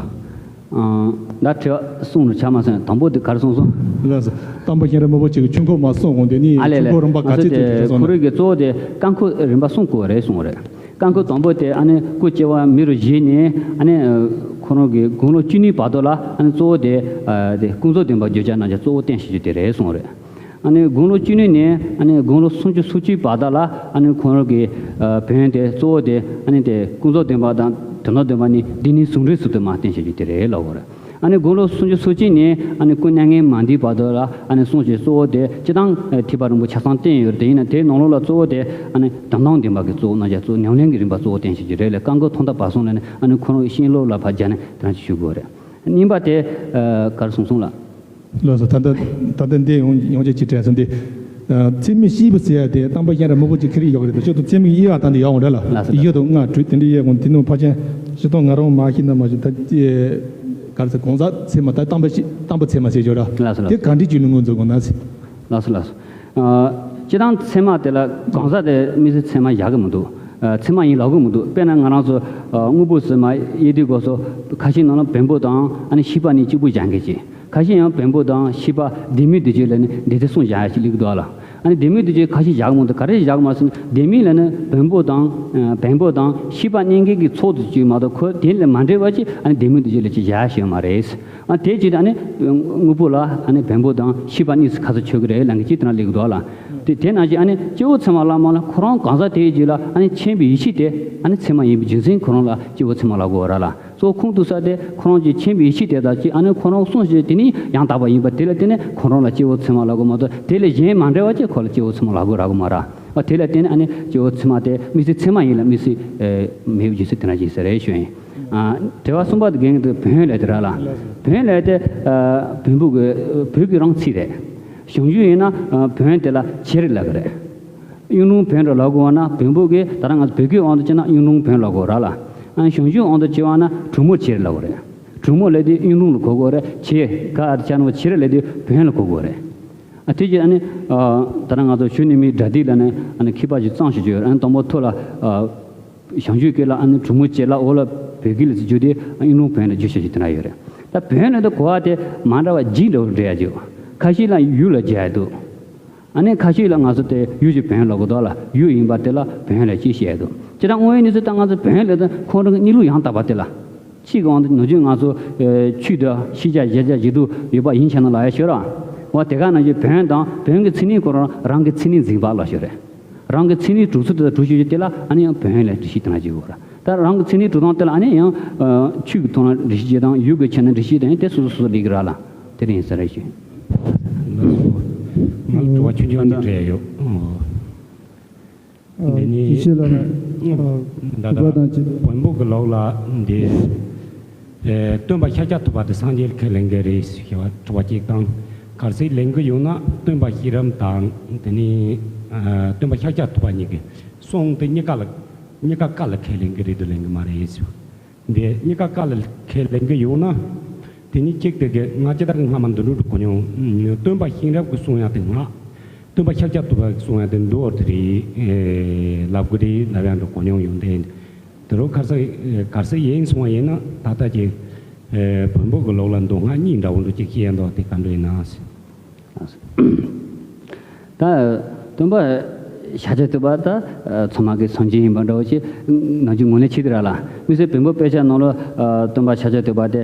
ཨང་། ད་དྲི་བ་གསུམ་རུ་ཆགས་མ་སོང་། དང་པོ་དེ་ག་རེ་གསུངས་སོང་། ལགས་སོ། སྟོན་པ་གཤེན་རབ་མི་བོ་མཆོག་གི་ཆོས་འཁོར་མ་གསུངས་གོང་དེ་ནི་ཨ་ལས་ཆོས་ལས། འཁོར་རིམ་པ་ག་ཚོད་དེ་དེ་རེད་ཁོ་རང་གི་གཙོ་བོ་དེ་སྐུ་འཁོར་རིམ་པ་གསུམ་བཀོད་རེད་གསུངས་རེད། སྐུ་འཁོར་དང་པོ་དེ་ཨ་ནི་སྐུ་སྐྱེ་བ་མི་རུ་བཞེས་ནས་ཨ་ནི་ཁོ་རང་གི་དགུང་ལོ་བཅུ་གཉིས་བར་དུ་ལ་ཨ་ནི་གཙོ་བོ་དེ་དེ་ཀུན་རྫོབ་བདེན་པ་བརྗོད་བྱ་རྣམས་ཀྱི་གཙོ་བོ་བསྟན་ཞེས་རྒྱུ་དེ་རེད་གསུངས་རེད། ཨ་ནི་དགུང་ལོ་བཅུ་གཉིས་ནས་ཨ་ནི་དགུང་ལོ་སུམ་ཅུ་སོ་གཅིག་བར་དག་ལ་ཨ་ནི་ཁོང་རང་གི་ཨ་བོན་དེ་གཙོ་བོ་དེ་ཨ་ནི་དེ་ཀུན་རྫོབ་བདེན་པ་དང་དོན་དམ་བདེན་པ་གཉིས་འདི་ནི་ཟུང་འབྲེལ་སུ་དུ་མ་བསྟན་བྱ་རྒྱུ་དེ་རེད་ལབ་དགོས་རེད། ཨ་ནི་དགུང་ལོ་སུམ་ཅུ་སོ་གཅིག་ནས་ཨ་ནི་སྐུ་མྱ་ངན་མ་འདས་བར་དུ་ལ་ཨ་ནི་གསུང་བྱེད་གཙོ་བོ་དེ་སྤྱིར་བཏང་ཐེག་པ་རིམ་པ་ཆ་ཚང་བསྟན་ཡོད་རེད། དེ་ཡིན་ན་དེའི་ནང་ལོགས་ལ་གཙོ་བོ་དེ་ཨ་ནི་དོན་དམ་བདེན་པ་གི་གཙོ་བོ་རྣམ་གཞག་གཙོ་ཉམས་ལེན་གྱི་རིམ་པ་གཙོ་བོ་བསྟན་བྱ་རྒྱུ་རེད་ལ། བཀའ་འགོ་ཐོག་མཐའ་བར་གསུམ་ལ་ནི་ཨ་ནི་ཁོ་རང་གི་ཤིང་ལོ་ལ་ཕར་སྦྱར་ནས་དེ་འདྲ་ཞིག་ཞུ་དགོས་རེད། གཉིས་པ་དེ་ཨ་ག་རེ་གསུངས་སོང་ལ། ལགས་སོ། ད་ལྟ་ད་ལྟ་འདི་ཡང་ཡང་བསྐྱར་ཅིག་དྲན་སོང་། འདི་ཨ་ཚད་མེད་བཞི་པ་ཟེར་ཡ་དེ་བསྟན་པ་གཞན་ར་མང་པོ་ཅིག་ཁྱེར་ཡོད་རེད། ད་ཁྱོད་ཚོ་ཚད་མེད་དབྱེ་བ་བཏང་དེ་ཡོད་རེད་ལ། ལགས་སོ། ཡོད་དོ་ལྔ་དྲུག་དེ་འདྲ་དབྱེ་དགོས། དེ་ནང་ཕལ་ཆེར་སྤྱིར་བཏང་ང་རང་མ་ཤེས་ན་མ་ཤེས། ད་ག་རེ་ཟེར། གང་ཟག་ཚད་མ། ད་བསྟན་པ་ཞིག་བསྟན་པ་ཚད་མ་ཟེར་ཡོད་ར། ལགས་སོ། ལགས་དེ་ག་འདྲ་ཅིག་ནས་ངོས་འཛིན་དགོས་ན་ཟེར། ལགས་སོ། ལགས་སོ། ཨ་སྤྱིར་བཏང་ཚད་མ་དེ་ལ་གང་ཟག་དེ་དམིགས་བསལ་ཚད་མ་བཞག་གི་མི་འདུག་ཨ་ཚད་མ་ཡིན་ལབ་གི་མི་འདུག་དཔེར་ན་ང་རང་ཚོ་ཨ་དངོས་པོ་ཟེར་མ་དབྱེ་དུས་སྐབས་སུ་ཁ་ཤས་ནང་ལ་བེམ་པོ་དང་ཨ་ནི་ཤེས་པ་གཉིས་གཅིག་པུ་སྦྱར་མཁན་ཅིག་ཁ་ཤས་ཡང་བེམ་པོ་དང་ཤེས་པ་ལྡན་མིན་འདུ་བྱེད་ལ་ནི་འདི་ཚེ་གསུམ་བཞག་ཡ་ཞིག་སླེབས་ཀྱི་འདུག་ཨ་ལ། ཨ་ནི་ལྡན་མིན་འདུ་བྱེད་ཁ་ཤས་བཞག་གི་མི་འདུག་ག་རེ་བཞག་གི་མ་ཟེར་ན་ལྡན་མིན་ལ་ནི་བེམ་པོ་དང་ཨ་བེམ་པོ་དང་ཤེས་པ་གཉིས་ཀའི་གི་ཚོགས་སུ་གཅིག་མ་གཏོགས་ཁོ་དེ་ལས་མ་འདྲེས་པ་ཅིག་ཨ་ནི་ལྡན་མིན་འདུ་བྱེད་ལ་ཅིག་བཞག་ཡ་ཞིག་ཡོད་མ་རེད། ཨ་དེ་བྱས་ཏེ་ཨ་ནི་དངོས་པོ་ལ་ཨ་ནི་བེམ་པོ་དང་ཤེས་པ་གཉིས་སུ་ཁ་ཚ་ཆོད་ཀྱི་རེད་ལབ་མཁན་ཅིག་དེ་འདྲ་སླེབས་ཀྱི་འདུག་ཨ་ལ། དེ་དེ་ནང་བཞིན་ཨ་ནི་སྐྱེ་བོ་ཚད་མ་ལ་མ་ལ་ཁོ་རང་གང་ཟག་དེའི་རྗེས་ལ་ཨ་ནི་མཁྱེན་པའི་ཡེ་ཤེས་དེ་ཨ་ནི་ཚད་མ་ཡིན་པའི་རྒྱུ་མཚན་ཁོ་རང་ལ་སྐྱེ་བོ་ཚད་མ་ལབ་དགོས་ར་ལ། གཙོ་བོ་ཁུངས་གཏུགས་ས་དེ་ཁོ་རང་གི་མཁྱེན་པའི་ཡེ་ཤེས་དེ་དག་ཅིག་ཨ་ནི་ཁོ་རང་གསུངས་བཞིན་དེ་ནི་ཡང་དག་པ་ཡིན་པ་དེ་ལ་བརྟེན་ནས་ཁོ་རང་ལ་སྐྱེ་བོ་ཚད་མ་ལབ་དགོས་མ་གཏོགས་དེ་ལས་གཞན་མ་འདྲ་བ་ཅིག་ཁོ་ལ་སྐྱེ་བོ་ཚད་མ་ལབ་དགོས་ར་གི་མ་ར། ཨ་དེ་ལ་བརྟེན་ནས་ཨ་ནི་སྐྱེ་བོ་ཚད་མ་དེ་དམིགས་བསལ་ཚད་མ་ཡིན་ལ་དམིགས་བསལ་ཨེ་མེད་པའི་རྒྱུ་མཚན་དེ་འདྲ་ཞིག་ཟེར་རེད་ཞུ་ཡིན། ཨ་དྲི་བ་གསུམ་པ་དེ་གན་དུ་བོན་ལས་དེ་ར་ལ། བོན་ལས་དེ་ཨ་བོན་པོ་གི་བོད་ཀྱི་རང་ཚིག་རེད། གཞུང་རྒྱུན་ཡིན་ན་ཨ་བོན་དེ་ལ་བྱེར་ལབ་ཀྱི་རེད། གཡུང་དྲུང་བོན་དུ་ལབ་དགོས་པ་ན་བོན་པོ་གི་ད་ལྟ་ང་ཚོ་བོད་སྐད་དབང་དུ་བྱས་ན་གཡུང་དྲུང་བོན་ལབ་དགོས་ར་ལ། ཨ་གཞུང་རྒྱུན་དབང་དུ་བྱས་པ་ན་གྲུ་མོ་བྱེར་ལབ་དགོས་རེད། གྲུ་མོ་ལབ་དུས་གཡུང་དྲུང་ལ་གོ་དགོས་རེད། བྱེར་ག་ཨ་ཆ་ནོ་བྱེར་ལབ་དུས་བོན་ལ་གོ་དགོས་རེད། ཨ་དེ་རྗེས་ཨ་ནི་ཨ་ད་ལྟ་ང་ཚོ་གཞོན་ནུ་མའི་སྒྲ་སྡུད་ལ་ནི་ཨ་ནི་མཁས་པ་ཞིག་གཙང་ཞིག་བརྗོད་ཡོད། ཨ་ནི་དང་པོ་ཐོག་ལ་ཨ་བྱང་ཆུབ་སྐད་ལ་ཨ་ནི་གྲུ་མོ་བྱེར་ལ། འོག་ལ་བོད་སྐད་ལ་བརྗོད་དུས་ཨ་གཡུང་དྲུང་བོན་ལ་བརྗོད་བྱ་ཞིག་དེ་འདྲ་ཡོད་རེད། ད་བོན་ལ་ད་གོ་བ་དེ་མ་འདྲ་བ་བརྗིད་འདྲ་བོ་འདྲ་ཡ་འདུག་ཁ་ཤས་ལ་ཡུལ་ལ་སྦྱར་ཡ་འདུག་ཨ་ནི་ཁ་ཤས་ལ་ང་ཚོ་དེ་ཡུལ་གྱི་བོན་ལབ་གི་འདུག་ལ། ཡུལ་ཡིན་པ་དེ་ལ་བོན་ལ་ཅིག་བཤད་ཡ་འདུག་སྤྱིར་བཏང་དངོས་ཡོད་གནས་ཚུལ་ལྟར་ང་ཚོ་བོན་ལབ་ད་ཁོང་རང་གི་གནས་ལུགས་ཡང་དག་པ་དེ་ལ། ཕྱིས་ཀྱི་དབང་དུ་ནམ་རྒྱུན་ང་ཚོ་ཨེ་ཆོས་དང་ཤེས་བྱ་གཞལ་བྱ་ཞིག་ཏུ་ཡོད་པ་ཡིན་ཆ་ན་ལ་ཡ་ཤོད་ར། འོ་དེ་ག་ནང་བཞིན་བོན་དང་བོན་གྱི་མཚན་ཉིད་ཁོ་རང་རང་གི་མཚན་ཉིད་འཛིན་པ་ལ་ཤོད་རེད། རང་གི་མཚན་ཉིད་གྲུབ་ཚུལ་དེ་དང་གྲུབ་ཆོད་ཅིག་དེ་ལ་ཨ་ནི་ཡང་བོན་ལ་འགྲེལ་བཤད་དེ་འདྲ་བྱེད་དགོས་ར། ད་རང་གི་མཚན་ཉིད་གྲུབ་སྟངས་དེ་ལ་ཨ་ནི་ཡང་ཨ་ཆོས་ཀྱི་ཐོག་ན་འགྲེལ་བཤད་བྱེད་སྟངས། ཡུལ་གྱི་ཆ་ནས་འགྲེལ་བཤད་དེ་ཨ་ནི་དེ་སོ་སོ་སོ་སོ་སླེབས་ཀྱི་ར་ལ། དེ་རིང་ས་རེ་ཞུ། ང་ལ་དྲི་བ་ཆུང་ཆུང་ཅིག་དྲིས་ཡོད། ཨ་འདི་ནི་ཡེ་ཤེས་ལགས་ལ་ད་ལྟ་དགོངས་པ་དང་བཅས་ཏེ། བོན་པོ་གི་ལུགས་ལ་འདི་ཨེ་སྟོན་པ་ཤཱཀྱ་ཐུབ་པ་དེ་སངས་རྒྱས་ལ་ཁས་ལེན་གྱི་རེད་ཞེས་པ་དྲི་བ་གཅིག་དང་། གལ་སྲིད་ལེན་གྱི་ཡོད་ན་སྟོན་པ་ཤེས་རབ་དང་དེ་ནི་ཨ་སྟོན་པ་ཤཱཀྱ་ཐུབ་པ་གཉིས་ཀྱི་གསུང་དེ་གཉིས་ཀ་ལ་གཉིས་ཀ་བཀའ་ལ་ཁས་ལེན་གྱི་རེད་དམ་ལེན་གྱི་མ་རེད་ཞེས་པ། འདི་གཉིས་ཀ་བཀའ་ལ་ཁས་ལེན་གྱི་ཡོད་ན། དེ་ནི་གཅིག་དེ་གི་ང་ཅི་ལྟར་སྔ་མ་འདི་འདྲ་གོ་མྱོང་། སྟོན་པ་ཤེས་རབ་ཀྱིས་གསུང་ཡ་དེ་སྔགས། སྟོན་པ་ཤཱཀྱ་ཐུབ་པ་གསུང་ཡ་དེ་མདོ་དེ་རེད། ཨེ་ལབ་གི་རེད་ལབ་ཡ་འདྲ་གོ་མྱོང་ཡོད་དེ། དེ་རུ་ག་རེ་ཟེར་ག་རེ་ཟེར་ཡིན་གསུང་བ་ཡིན་ན་ད་ལྟ་གི་ཨེ་བོན་པོ་གི་ལུགས་ལ་མདོ་སྔགས་གཉིས་འདྲ་བོ་འདྲ་ཅིག་བཤད་ཡ་འདུག་དེ་ག་འདྲ་ཡིན་ན། ད་སྟོན་པ་ཤཱཀྱ་ཐུབ་པ་ད་ཚང་མ་གི་སངས་རྒྱས་ཡིན་པ་འདྲ་བོ་ཞིག་ནམ་རྒྱུན་ངོས་ལེན་བྱེད་དེ་ར་ལ། དམིགས་བསལ་བོན་པོ་དཔེ་ཆ་ནང་ལ་སྟོན་པ་ཤཱཀྱ་ཐུབ་པ་དེ་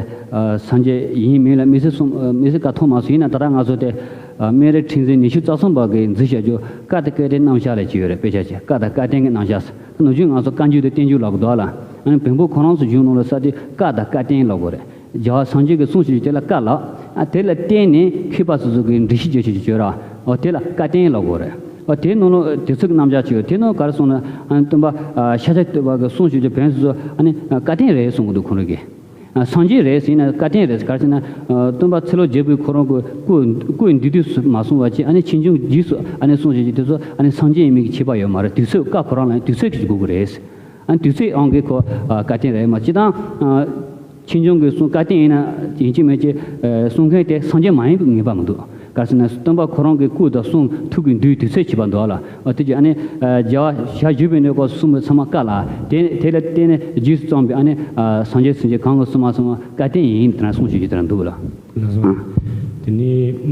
སངས་རྒྱས་ཡིན་མིན་ལ་དམིགས་བསལ་གསུང་དམིགས་བསལ་བཀའ་ཐོབ་མ་སོང་། ཡིན་ན་ད་ལྟ་ང་ཚོ་དེ་སྨན་རི་ཁྲི་འཛིན་ཉི་ཤུ་རྩ་གསུམ་པ་གིས་མཛད་བཞག་རྒྱུ་བཀའ་དང་བཀའ་བསྟན་རྣམ་གཞག་ལབ་ཅིག་ཡོད་རེད། དཔེ་ཆ་ཅིག་བཀའ་དང་བཀའ་བསྟན་གྱི་རྣམ་གཞག་ཟེར། ནམ་རྒྱུན་ང་ཚོ་བཀའ་འགྱུར་དང་བསྟན་འགྱུར་ལབ་གི་འདུག་ལ། ཨ་ནི་བོན་པོ་ཁོ་རང་ཚོ་གཞུང་ནང་ལ་ས་དེ་བཀའ་དང་བཀའ་བསྟན་ལབ་དགོས་རེད། རྒྱལ་བ་སངས་རྒྱས་ཀྱི་གསུང་ཞིག་དེ་ལ་བཀའ་ལབ། ཨ་དེ་ལ་བརྟེན་ནས་མཁས་པ་སོ་སོ་གིས་འགྲེལ་བཤད་རྒྱག་བྱེད་ཀྱི་བྱོས་ར། འོ་དེ་ལ་བཀའ་བསྟན་ལབ་དགོས་རེད། འོ་དེ་ནང་ལ་དེ་ཚོ་གི་རྣམ་གཞག་ཅིག་ཡོད། དེ་ནང་ག་རེ་གསུངས་ན་ཨ་ནི་སྟོན་པ་ཨ་ཤཱཀྱ་ཐུབ་པ་གི་གསུང་ཞིག་དེ་བོན་སོ་སོ་ཨ་ནི་བཀའ་བསྟན་རེད་གསུང་གི་འདུག་ཁོང་རང་གིས། ཨ་སངས་རྒྱས་རེད་ཟེར་ན་བཀའ་བསྟན་རེད། ག་རེ་ཟེར་ན་ཨ་སྟོན་པ་ཚེ་ལོ་བརྒྱད་པའི་ཁོ་རང་གི་སྐུ་སྐུ་འདི་དུས་སུ་མ་གསུངས་པ་ཅིག་ཨ་ནི་ཕྱིས་འབྱུང་རྗེས་སུ་ཨ་ནི་གསུང་ཞིག་དེ་ཚོ་ཨ་ནི་སངས་རྒྱས་ཡིན་མིན་གྱི་ཁྱད་པར་ཡོད་མ་རེད། དུས་ཚོད་བཀའ་ཁོ་རང་ལ་དུས་ཚོད་ཀྱིས་དགོས་ཀྱི་རེད། ཨ་དུས་ཚོད་ཨང་གི་ཁོ་ཨ་བཀའ་བསྟན་རེད་མ། སྤྱིར་བཏང་ཨ་ཕྱིས་འབྱུང་གི་གསུང་བཀའ་བསྟན་ཡིན་ན་ཡིན་གཅིག་མིན་གཅིག་ཨ་གསུང་མཁན་དེ་སངས་རྒྱས་མ་ཡིན་པའི་ངེས་པ་མི་འདུག་ག་རེ་ཟེར་ན་སྟོན་པ་ཁོ་རང་གི་སྐུ་དང་གསུང་ཐུགས་ཀྱི་འདུས་དུས་ཚོད་ཁྱད་པར་འདུག་ལ། ཨ་དེ་ཅི་ཨ་ནི་ཨ་རྒྱལ་བ་ཞལ་བཞུགས་པའི་གནས་སྐབས་སུ་གསུངས་པའི་ཚང་མ་བཀའ་ལ། དེ་དེ་ལ་བརྟེན་ནས་རྗེས་སུ་བརྩམས་པའི་ཨ་ནི་ཨ་སངས་རྒྱས་སུ་མཆི་གང་གི་གསུང་མ་གསུང་མ་བཀའ་བསྟན་ཡིན་དེ་འདྲ་གསུང་བྱེད་ཀྱི་དེ་འདྲ་འདུག་ལ། ལགས་སོ། དེ་ནི་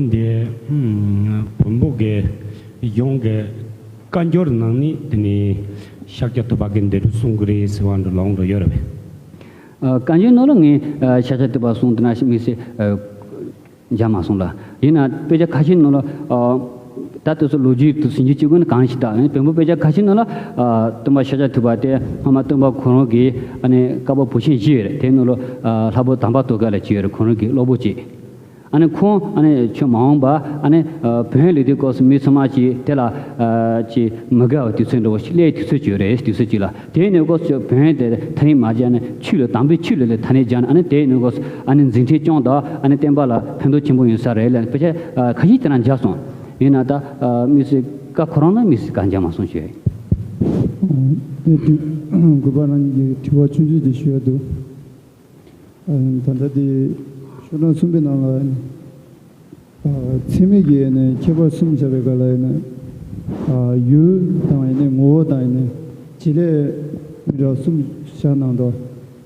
འདི་བོན་པོ་གི་གཞུང་གི་བཀའ་འགྱུར་ནང་ནས་དེ་ནི་ཤཱཀྱ་ཐུབ་པ་གིས་འདི་འདྲ་གསུང་གི་རེད་ཟེར་བ་འདྲ་ལོང་འགྲོ་ཡོད་རེད་པས། ཨ་བཀའ་འགྱུར་ནང་ལ་ངས་ཨ་ཤཱཀྱ་ཐུབ་པ་གསུང་དེ་འདྲ་ཞིག་དམིགས་བསལ་ཨ་མཇལ་མ་སོང་ལ། ཡིན་ན་དཔེ་ཆ་ཁ་ཤས་ནང་ལ་ཨ་ ད་དེ་ཚོ་ལོ་རྒྱུས་དེ་ཟིན་རྒྱུ་གཅིག་པུ་ནི་གང་ཞིག་དང་བོན་པོ་དཔེ་ཆ་ཁ་ཤས་ནང་ལ་སྟོན་པ་ཤཱཀྱ་ཐུབ་པ་དེ་སྔ་མ་སྟོན་པ་ཁོ་རང་གི་ཨ་ནི་བཀའ་པོད་བཞི་ཡོད་རེད། དེ་ནང་ལ་ལྷ་བུ་དམ་པ་ཏོ་ག་ལ་ཅིག་ཡོད་རེད། ཁོ་རང་གི་སློབ་བུ་ཅིག་ཨ་ནི་ཁོང་ཨ་ནི་ཁྱོད་མ་འོངས་པ་ཨ་ནི་བོན་ལས་དུས་སྐབས་སུ་མི་ཚང་མ་ཅིག་དེ་ལ་ཅིག་མི་དགའ་བའི་དུས་ཚོད་འདྲ་བོ་ཞིག་སླེབས་དུས་ཚོད་ཅིག་ཡོད་རེད། དུས་ཚོད་ཅིག་ལ། དེའི་གནས་སྐབས་སུ་བོན་དེ་ཐ་སྙད་མ་སྦྱར་ནས་ཆོས་ལ་དམ་པའི་ཆོས་ལ་ལས་ཐ་སྙད་སྦྱར་ནས། ཨ་ནི་དེའི་གནས་སྐབས་སུ་ཨ་ནི་འཛིན་ཁྲིམས་སྐྱོང་དང་ཨ་ནི་བསྟན་པ་ལ་ཕན་ཐོགས་ཆེན་པོ་ཡོང་ས་རེད་ལབ་ནས་དཔེ་ཆ་ཁ་ཤས་དེ་རང་མཇལ་སོང་། ཡིན་ན་ད་དམིགས་བསལ་བཀའ་ཁོ་རང་ལ་དམིགས་བསལ་བཀའ་མཇལ་མ་སོང་ཞུ་ཡ་ཡིན། དེ་དུས་གུས་པ་རང་གི་དྲི་བ་ཆུང་ཆུང་དེ་ཞུ་ཡ་འདུག་ད་ལྟ་དེ་ཤོག་གྲངས་གསུམ་པའི་ནང་ལ་ཚད་མིན་གྱི་ཨ་ནི་ཁྱད་པར་གསུམ་བྱ་བའི་སྐབས་ལ་ཨ་ནི་ཡུལ་དང་ཨ་ནི་ངོ་བོ་དང་ཨ་ནི་བྱེད་ལས་མི་འདྲ་བ་གསུམ་བཞག་གནང་འདུག་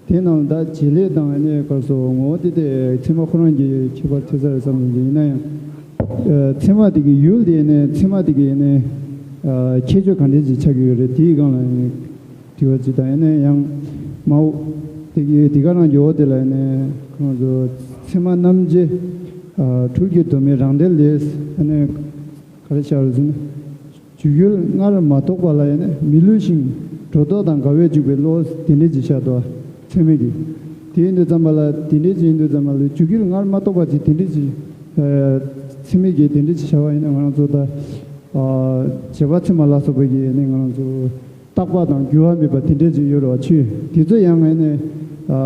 དེ་ནང་ད་བྱེད་ལས་དང་ཨ་ནི་ག་རེ་ཟེར་ངོ་བོ་དེ་དེ་ཚད་མ་ཁོ་རང་གི་ཁྱད་པར་ཐེབས་ས་རེད་བསམ་གྱི་འདུག་ཡིན་ན་ཡང་ཚད་མ་དེ་གི་ཡུལ་དེ་ཨ་ནི་ཚད་མ་དེ་གི་ཨ་ནི་ཁྱད་ཆོས་ག་འདྲ་ཅིག་ཆགས་ཀྱི་ཡོད་རེད། དེའི་སྒང་ལ་ཨ་ནི་དྲི་བ་ཅིག་དང་། ཡང་ན་ཡང་མའོ་དེ་གི་དེ་ག་རང་གི་འོག་དེ་ལ་ཡང་ན་ཁོང་ཚོ་ཚད་མ་རྣམ་འབྱེད་འཕྲུལ་གྱི་དོན་མེད་རང་འདོད་ལས་ཡང་ན་ག་རེ་བྱ་རུ་ཟིན་འཇུག་ཡུལ་སྔར་མ་རྟོགས་པ་ལ་ཡང་ན་མི་བསླུ་ཞིང་སྒྲོ་འདོགས་དང་འགལ་བས་འཇུག་པའི་བློ་དེ་འདྲས་ཅིག་བྱ་དོ། ཚད་མིན་གྱི་དེ་ཡིན་དུས་ཙམ་པ་ལ་དེ་འདྲས་ཅིག་ཡིན་དུས་ཙམ་པ་ལ་འཇུག་ཡུལ་སྔར་མ་རྟོགས་པ་ཅིག་དེ་འདྲས་ཅིག་ཚད་མིན་གྱི་དེ་འདྲས་ཅིག་བྱ་བ་ཡིན་ན་ང་རང་ཚོ་ད་བྱེད་པ་ཚད་མ་ལ་སོགས་པའི་གི་ཡང་ན་ང་རང་ཚོ་རྟག་པ་དང་འགྱུར་བ་མེད་པ་དེ་འདྲས་ཅིག་ཡོད་རེད་བ། ཆོས་དེ་ཚོ་ཡང་ཨ་ནི་ཨ་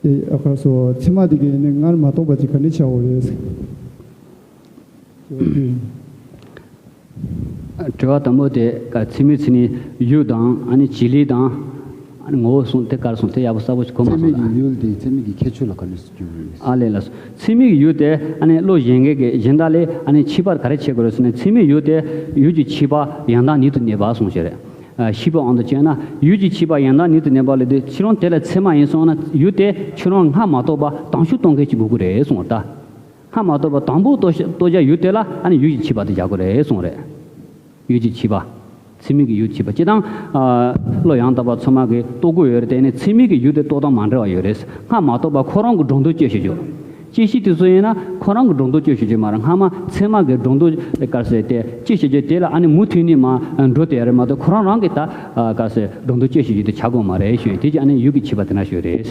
ཨ་ག་རེ་ཟེར་ཚད་མ་དེ་གི་ཨ་ནི་སྔར་མ་རྟོགས་པ་ཅིག་ག་འདྲས་བྱ་འོ་རེད། དྲི་བ་དང་པོ་དེ་ཚད་མིན་ཚད་ནི་ཡུལ་དང་ཨ་ནི་བྱེད་ལས་དང་ཨ་ནི་ངོ་བོ་གསུམ་དེ་ག་རེ་གསུངས་དེ་ཡག་པོ་གསལ་པོ་ཞིག་གོ་མ་ཚད་མིན་སོང་ན། གྱི་ཡུལ་དེ་ཚད་མིན་གྱི་ཁྱད་ཆོས་ལ་ག་འདྲས་སུ་འགྱུར་རེད། ཨ་ལས་ལགས་སོ། ཚད་མིན་གྱི་ཡུལ་དེ་ཨ་ནི་བློ་གཞན་དགའི་གི་གཞན་དག་ལས་ཨ་ནི་ཁྱད་པར་ག་རེ་ཕྱེ་དགོས་རེད་ཟེར་ན། ཚད་མིན་ཡུལ་དེ་ཡུལ་གྱི་ཁྱད་པར་ཡང་དག་ཉིད་དུ་གནས་པ་གསུངས་ཤིག་རེད། ཨ་ཤེས་པའི་དབང་དུ་བྱས་ན་ཡུལ་གྱི་ཁྱད་པར་ཡང་དག་ཉིད་དུ་གནས་པ་ལས་དེ་ཁྱེད་རང་དེ་ལ་ཚད་མ་ཡིན་སོང་ན་ཡུལ་དེ་ཁྱེད་རང་སྔར་མ་རྟོགས་པ་དང་ཤུགས་གཏོང་མཁན་ཅིག་དགོས་ཀྱི་རེད་གསུངས་ད། སྔར་མ་རྟོགས་པ་དང་པོ་རྟོགས་རྟོགས་བྱ་ཡུལ་དེ་ལ་ཨ་ནི་ཡུལ་གྱི་ཁྱད་པར་དེ་བཞག་དགོས་རེད་གསུངས་རེད། ཡུལ་གྱི་ཁྱད་པར། ཚད་མིན་གྱི་ཡུལ་ཁྱད་པར་སྤྱིར་བཏང་བློ་ཡང་དག་པ་ཚང་མ་གིས་རྟོགས་ཀྱི་ཡོད་རེད། དེ་ནི་ཚད་མིན་གྱི་ཡུལ་དེ་རྟོགས་སྟངས་མ་འདྲ་བ་ཡོད་རེད། སྔར་མ་རྟོགས་པ་ཁོ་རང་གི་སྒྲོ་འདོགས་གཅོད་བྱེད་རྒྱུ། དཔྱད་གཞི་དེ་ཚོ་ཡིན་ན་ཁོ་རང་གི་སྒྲོ་འདོགས་གཅོད་བྱེད་རྒྱུ་མ་རེད། སྔ་མ་ཚད་མ་གི་སྒྲོ་འདོགས་ག་རེ་ཟེར་དེ་གཅོད་བྱེད་རྒྱུ་དེ་ལ་ཨ་ནི་མུ་མཐུད་ནས་མར་འགྲོ་དེ་རེད་མ་གཏོགས་ཁོ་རང་རང་གི་ད་ག་རེ་ཟེར་སྒྲོ་འདོགས་གཅོད་བྱེད་རྒྱུ་དེ་བྱ་དགོས་མ་རེད་ཞུ་ཡ། དེ་གྱི་ཨ་ནི་ཡུལ་གྱི་ཁྱད་པར་དེ་འདྲ་ཞིག་རེད།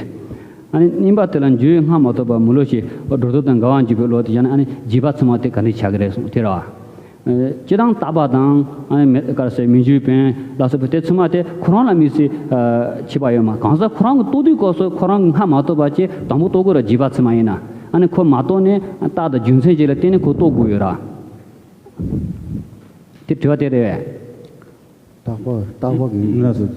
ཨ་ནི་གཉིས་པ་དེ་ལ་འཇུག་ཡུལ་སྔར་མ་རྟོགས་པ་མི་སླུ་ཞིང་སྒྲོ་འདོགས་དང་འགལ་བར་འཇུག་པའི་བློ་དེ་བྱས་ན་ཨ་ནི་བྱེད་པ་ཚང་མ་དེ་ག་འདྲ་ཆགས་ཀྱི་རེད་གསུངས་དེ་རེད་བ། སྤྱིར་བཏང་རྟག་པ་དང་ཨ་ནི་མི་ག་རེ་ཟེར་མི་འཇུག་བོན་ལ་སོགས་པའི་དེ་ཚང་མ་དེ་ཁོ་རང་ལ་དམིགས་བསལ་ཁྱད་པར་ཡོད་མ། གང་ཟག་ཁོ་རང་གི་རྟོགས་དུས་སྐབས་སུ་ཁོ་རང་གི་སྔར་མ་རྟོགས་པ་ཅིག་དང་པོ་རྟོགས་དགོས་ར། བྱེད་པ་ཚང་མ་ཡིན་ན་ཨ་ནི་ཁོ་མ་རྟོགས་ནས་རྟགས་དང་རྒྱུ་མཚན་ཅིག་ལ་བརྟེན་ནས་ཁོ་རྟོགས་དགོས་ཡོད་ར། དེ་དྲི་བ་དེ་རེད། རྟག་པ་རྟག་པ་གི་ལ་སོགས།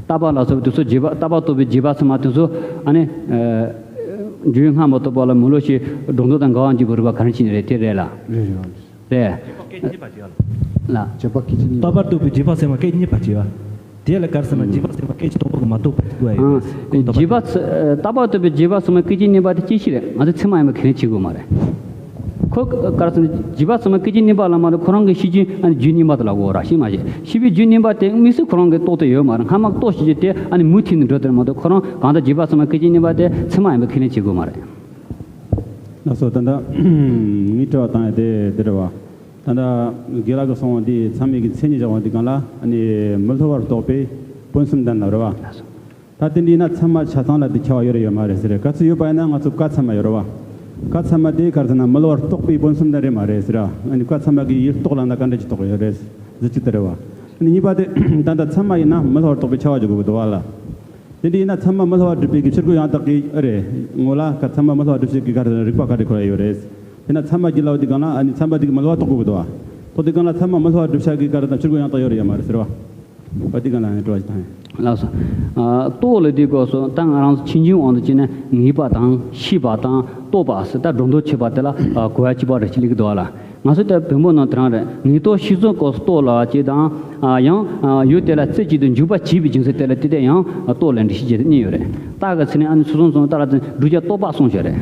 རྟག་པ་ལ་སོགས་པའི་དེ་ཚོ་བྱེད་པ་རྟག་པ་རྟོགས་པའི་བྱེད་པ་ཚང་མ་དེ་ཚོ་ཨ་ནི་འཇུག་ཡུལ་སྔར་མ་རྟོགས་པ་ལ་མི་སླུ་ཞིང་སྒྲོ་འདོགས་དང་འགལ་བར་འཇུག་པའི་རིགས་པ་ག་རེ་བྱས་ནས་རེད། དེ་རེད་ལ། རེད་རེད། རེད། ལ། བྱེད་པ་སྐད་ཅིག་གཉིས་པ། རྟག་པར་རྟོགས་པའི་བྱེད་པ་ཚང་མ་སྐད་ཅིག་གཉིས་པ་བྱེད་པ། དེ་ལ་ག་རེ་ཟེར་ན་བྱེད་པ་ཚང་མ་སྐད་ཅིག་སྟོང་པ་གིས་མ་རྟོགས་པ་ཞིག་དགོས་ཡ་ཡོད་རེད། ཨང་། བྱེད་པ་ཚ་རྟག་པར་རྟོགས་པའི་བྱེད་པ་ཚང་མ་སྐད་ཅིག་གཉིས་པ་དེ་ཅི་ཞིག་རེད། ང་ཚོ་ཚད་མ་ཡིན་པ་ག་ནས་བྱེད་དགོས་མ་རེད། ཁོ་ག་རེ་ཟེར་ན་བྱེད་པ་ཚང་མ་སྐད་ཅིག་གཉིས་པ་ལ་མ་གཏོགས་ཁོ་རང་གི་ཤེས་བྱའི་ཨ་ནི་རྒྱུ་གཉིས་པ་དེ་ལ་གོ་ར་ཤེས་མ་ཤེས། ཤེས་པའི་རྒྱུ་གཉིས་པ་དེ་དམིགས་བསལ་ཁོ་རང་གིས་རྟོགས་ཐུབ་ཡོད་མ་རེད། སྔ་མ་རྟོགས་ཤེས་རྒྱུ་དེ་ཨ་ནི་མུ་མཐུད་ནས་འགྲོ་དེ་རེད་མ་གཏོགས་ཁོ་རང་གང་ལྟར་བྱེད་པ་ཚང་མ་སྐད་ཅིག་གཉིས་པ་དེ་ཚད་མ་ཡིན་པ་ཁས་ལེན་བྱེད་དགོས་མ་རེད། ལགས་སོ། ད་ལྟ་ངའི་དྲི་བ་བཏང་ཡ་དེ་འདི་རེད་བ། ད་ལྟ་དགེ་ལགས་ཀྱིས་གསུངས་པ་འདི་ཚད་མའི་གི་མཚན་ཉིད་བཞག་པ་འདི་སྒང་ལ་ཨ་ནི་མི་སླུ་བར་རྟོགས་པའི་སྤོན་གསུམ་ལྡན་ལ་རེད་བ། ད་དེ་འདྲ་ཡིན་ན་ཚད་མ་ཆ་ཚང་ལ་དེ་ཁྱད་པར་ཡོད་རེད་ཡོད་མ་རེད་ཟེར། གལ་སྲིད་ཡོད་པ་ཡིན་ན་ང་ཚོ་བཀའ་ཚད་མ་ཡོད་རེད་བ། བཀའ་ཚད་མ་དེ་ག་རེ་ཟེར་ན་མི་སླུ་བར་རྟོགས་པའི་སྤོན་གསུམ་ལྡན་རེད་མ་རེད་ཟེར། ཨ་ནི་བཀའ་ཚད་མ་གི་ཡུལ་རྟོགས་ལབ་ན་ག་འདྲ་ཅིག་རྟོགས་ཡོད་རེད་ཟེར་གཅིག་དེ་རེད་བ། ཨ་ནི་གཉིས་པ་དེ་ད་ལྟ་ཚད་མ་ཡིན་ན་མི་སླུ་བར་རྟོགས་པའི་ཁྱད་པར་ཅིག་དགོས་ཀྱི་འདུག་བ་ལ། དེ་འདྲ་ཡིན་ན་ཚད་མ་མི་སླུ་བ་སྒྲུབ་པའི་གི་ཕྱིར་རྒོལ་ཡང་དག་གི་ཨ་རེད། ངོ་ལ་ག་ཚད་མ་མི་སླུ་བ་སྒྲུབ་བྱེད་ཀྱི་ག་རེ་རིགས་པ་ག་རེ་ཁོ་ལ་ཡོད་རེད། དེ་ན་ཚད་མ་གི་ལབ་དེ་སྒང་ལ་ཨ་ནི་ཚད་མ་དེ་གི་མི་སླུ་བ་རྟོགས་དགོས་ཀྱི་འདུག་བ། རྟོགས་དེ་སྒང་ལ་ཚད་མ་མི་སླུ་བ་སྒྲུབ་བྱེད་ཀྱི་ག་རེ་དང་ཕྱིར་རྒོལ་ཡང་དག་ཡོད་རེད་ཡོད་མ་རེད་ཟེར་བ། བ་དེ་སྒང་ལ་ཨ་ནི་དྲི་བ་ཞིག་བཏང་ཡིན། ལགས་སོ། ཨ་རྟོགས་ལབ་དུས་སྐབས་སུ་ད་ང་རང་ཚོ་ཕྱིན་ཅི་དབང་དུ་བྱས་ན་ངེས་པ་དང་ཤེས་པ་དང་རྟོགས་པ་ཟེར་ད་སྒྲོ་འདོགས་ཆོད་པ་དེ་ལ་ཨ་གོ་བ་གཅིག་པ་རེ་ཞིག་སླེབས་ཀྱི་འདུག་བ་ལ། ང་ཚོ་ད་བོན་པོ་ནང་དེ་རང་རེད། ངེས་རྟོག་ཤེས་ཚོལ་སྐབས་སུ་རྟོགས་ལབ་པ་ཅིག་དང་། ཨ་ཡང་ཨ་ཡུལ་དེ་ལ་རྩེ་གཅིག་ཏུ་འཇུག་པར་བྱེད་པའི་རྒྱུ་མཚན་དེ་ལ་དེ་དེ་ཡང་རྟོགས་ལབ་འགྲེལ་བཤད་བྱས་ཏེ་གཉིས་ཡོད་རེད། རྟགས་ཀྱི་ཚེ་ནི་ཨ་ནི་ཚུར་སོང་སོང་ལྟར་ལ་བསྒྲུབ་བྱ་རྟོག་པ་གསུངས་བཞག་རེད།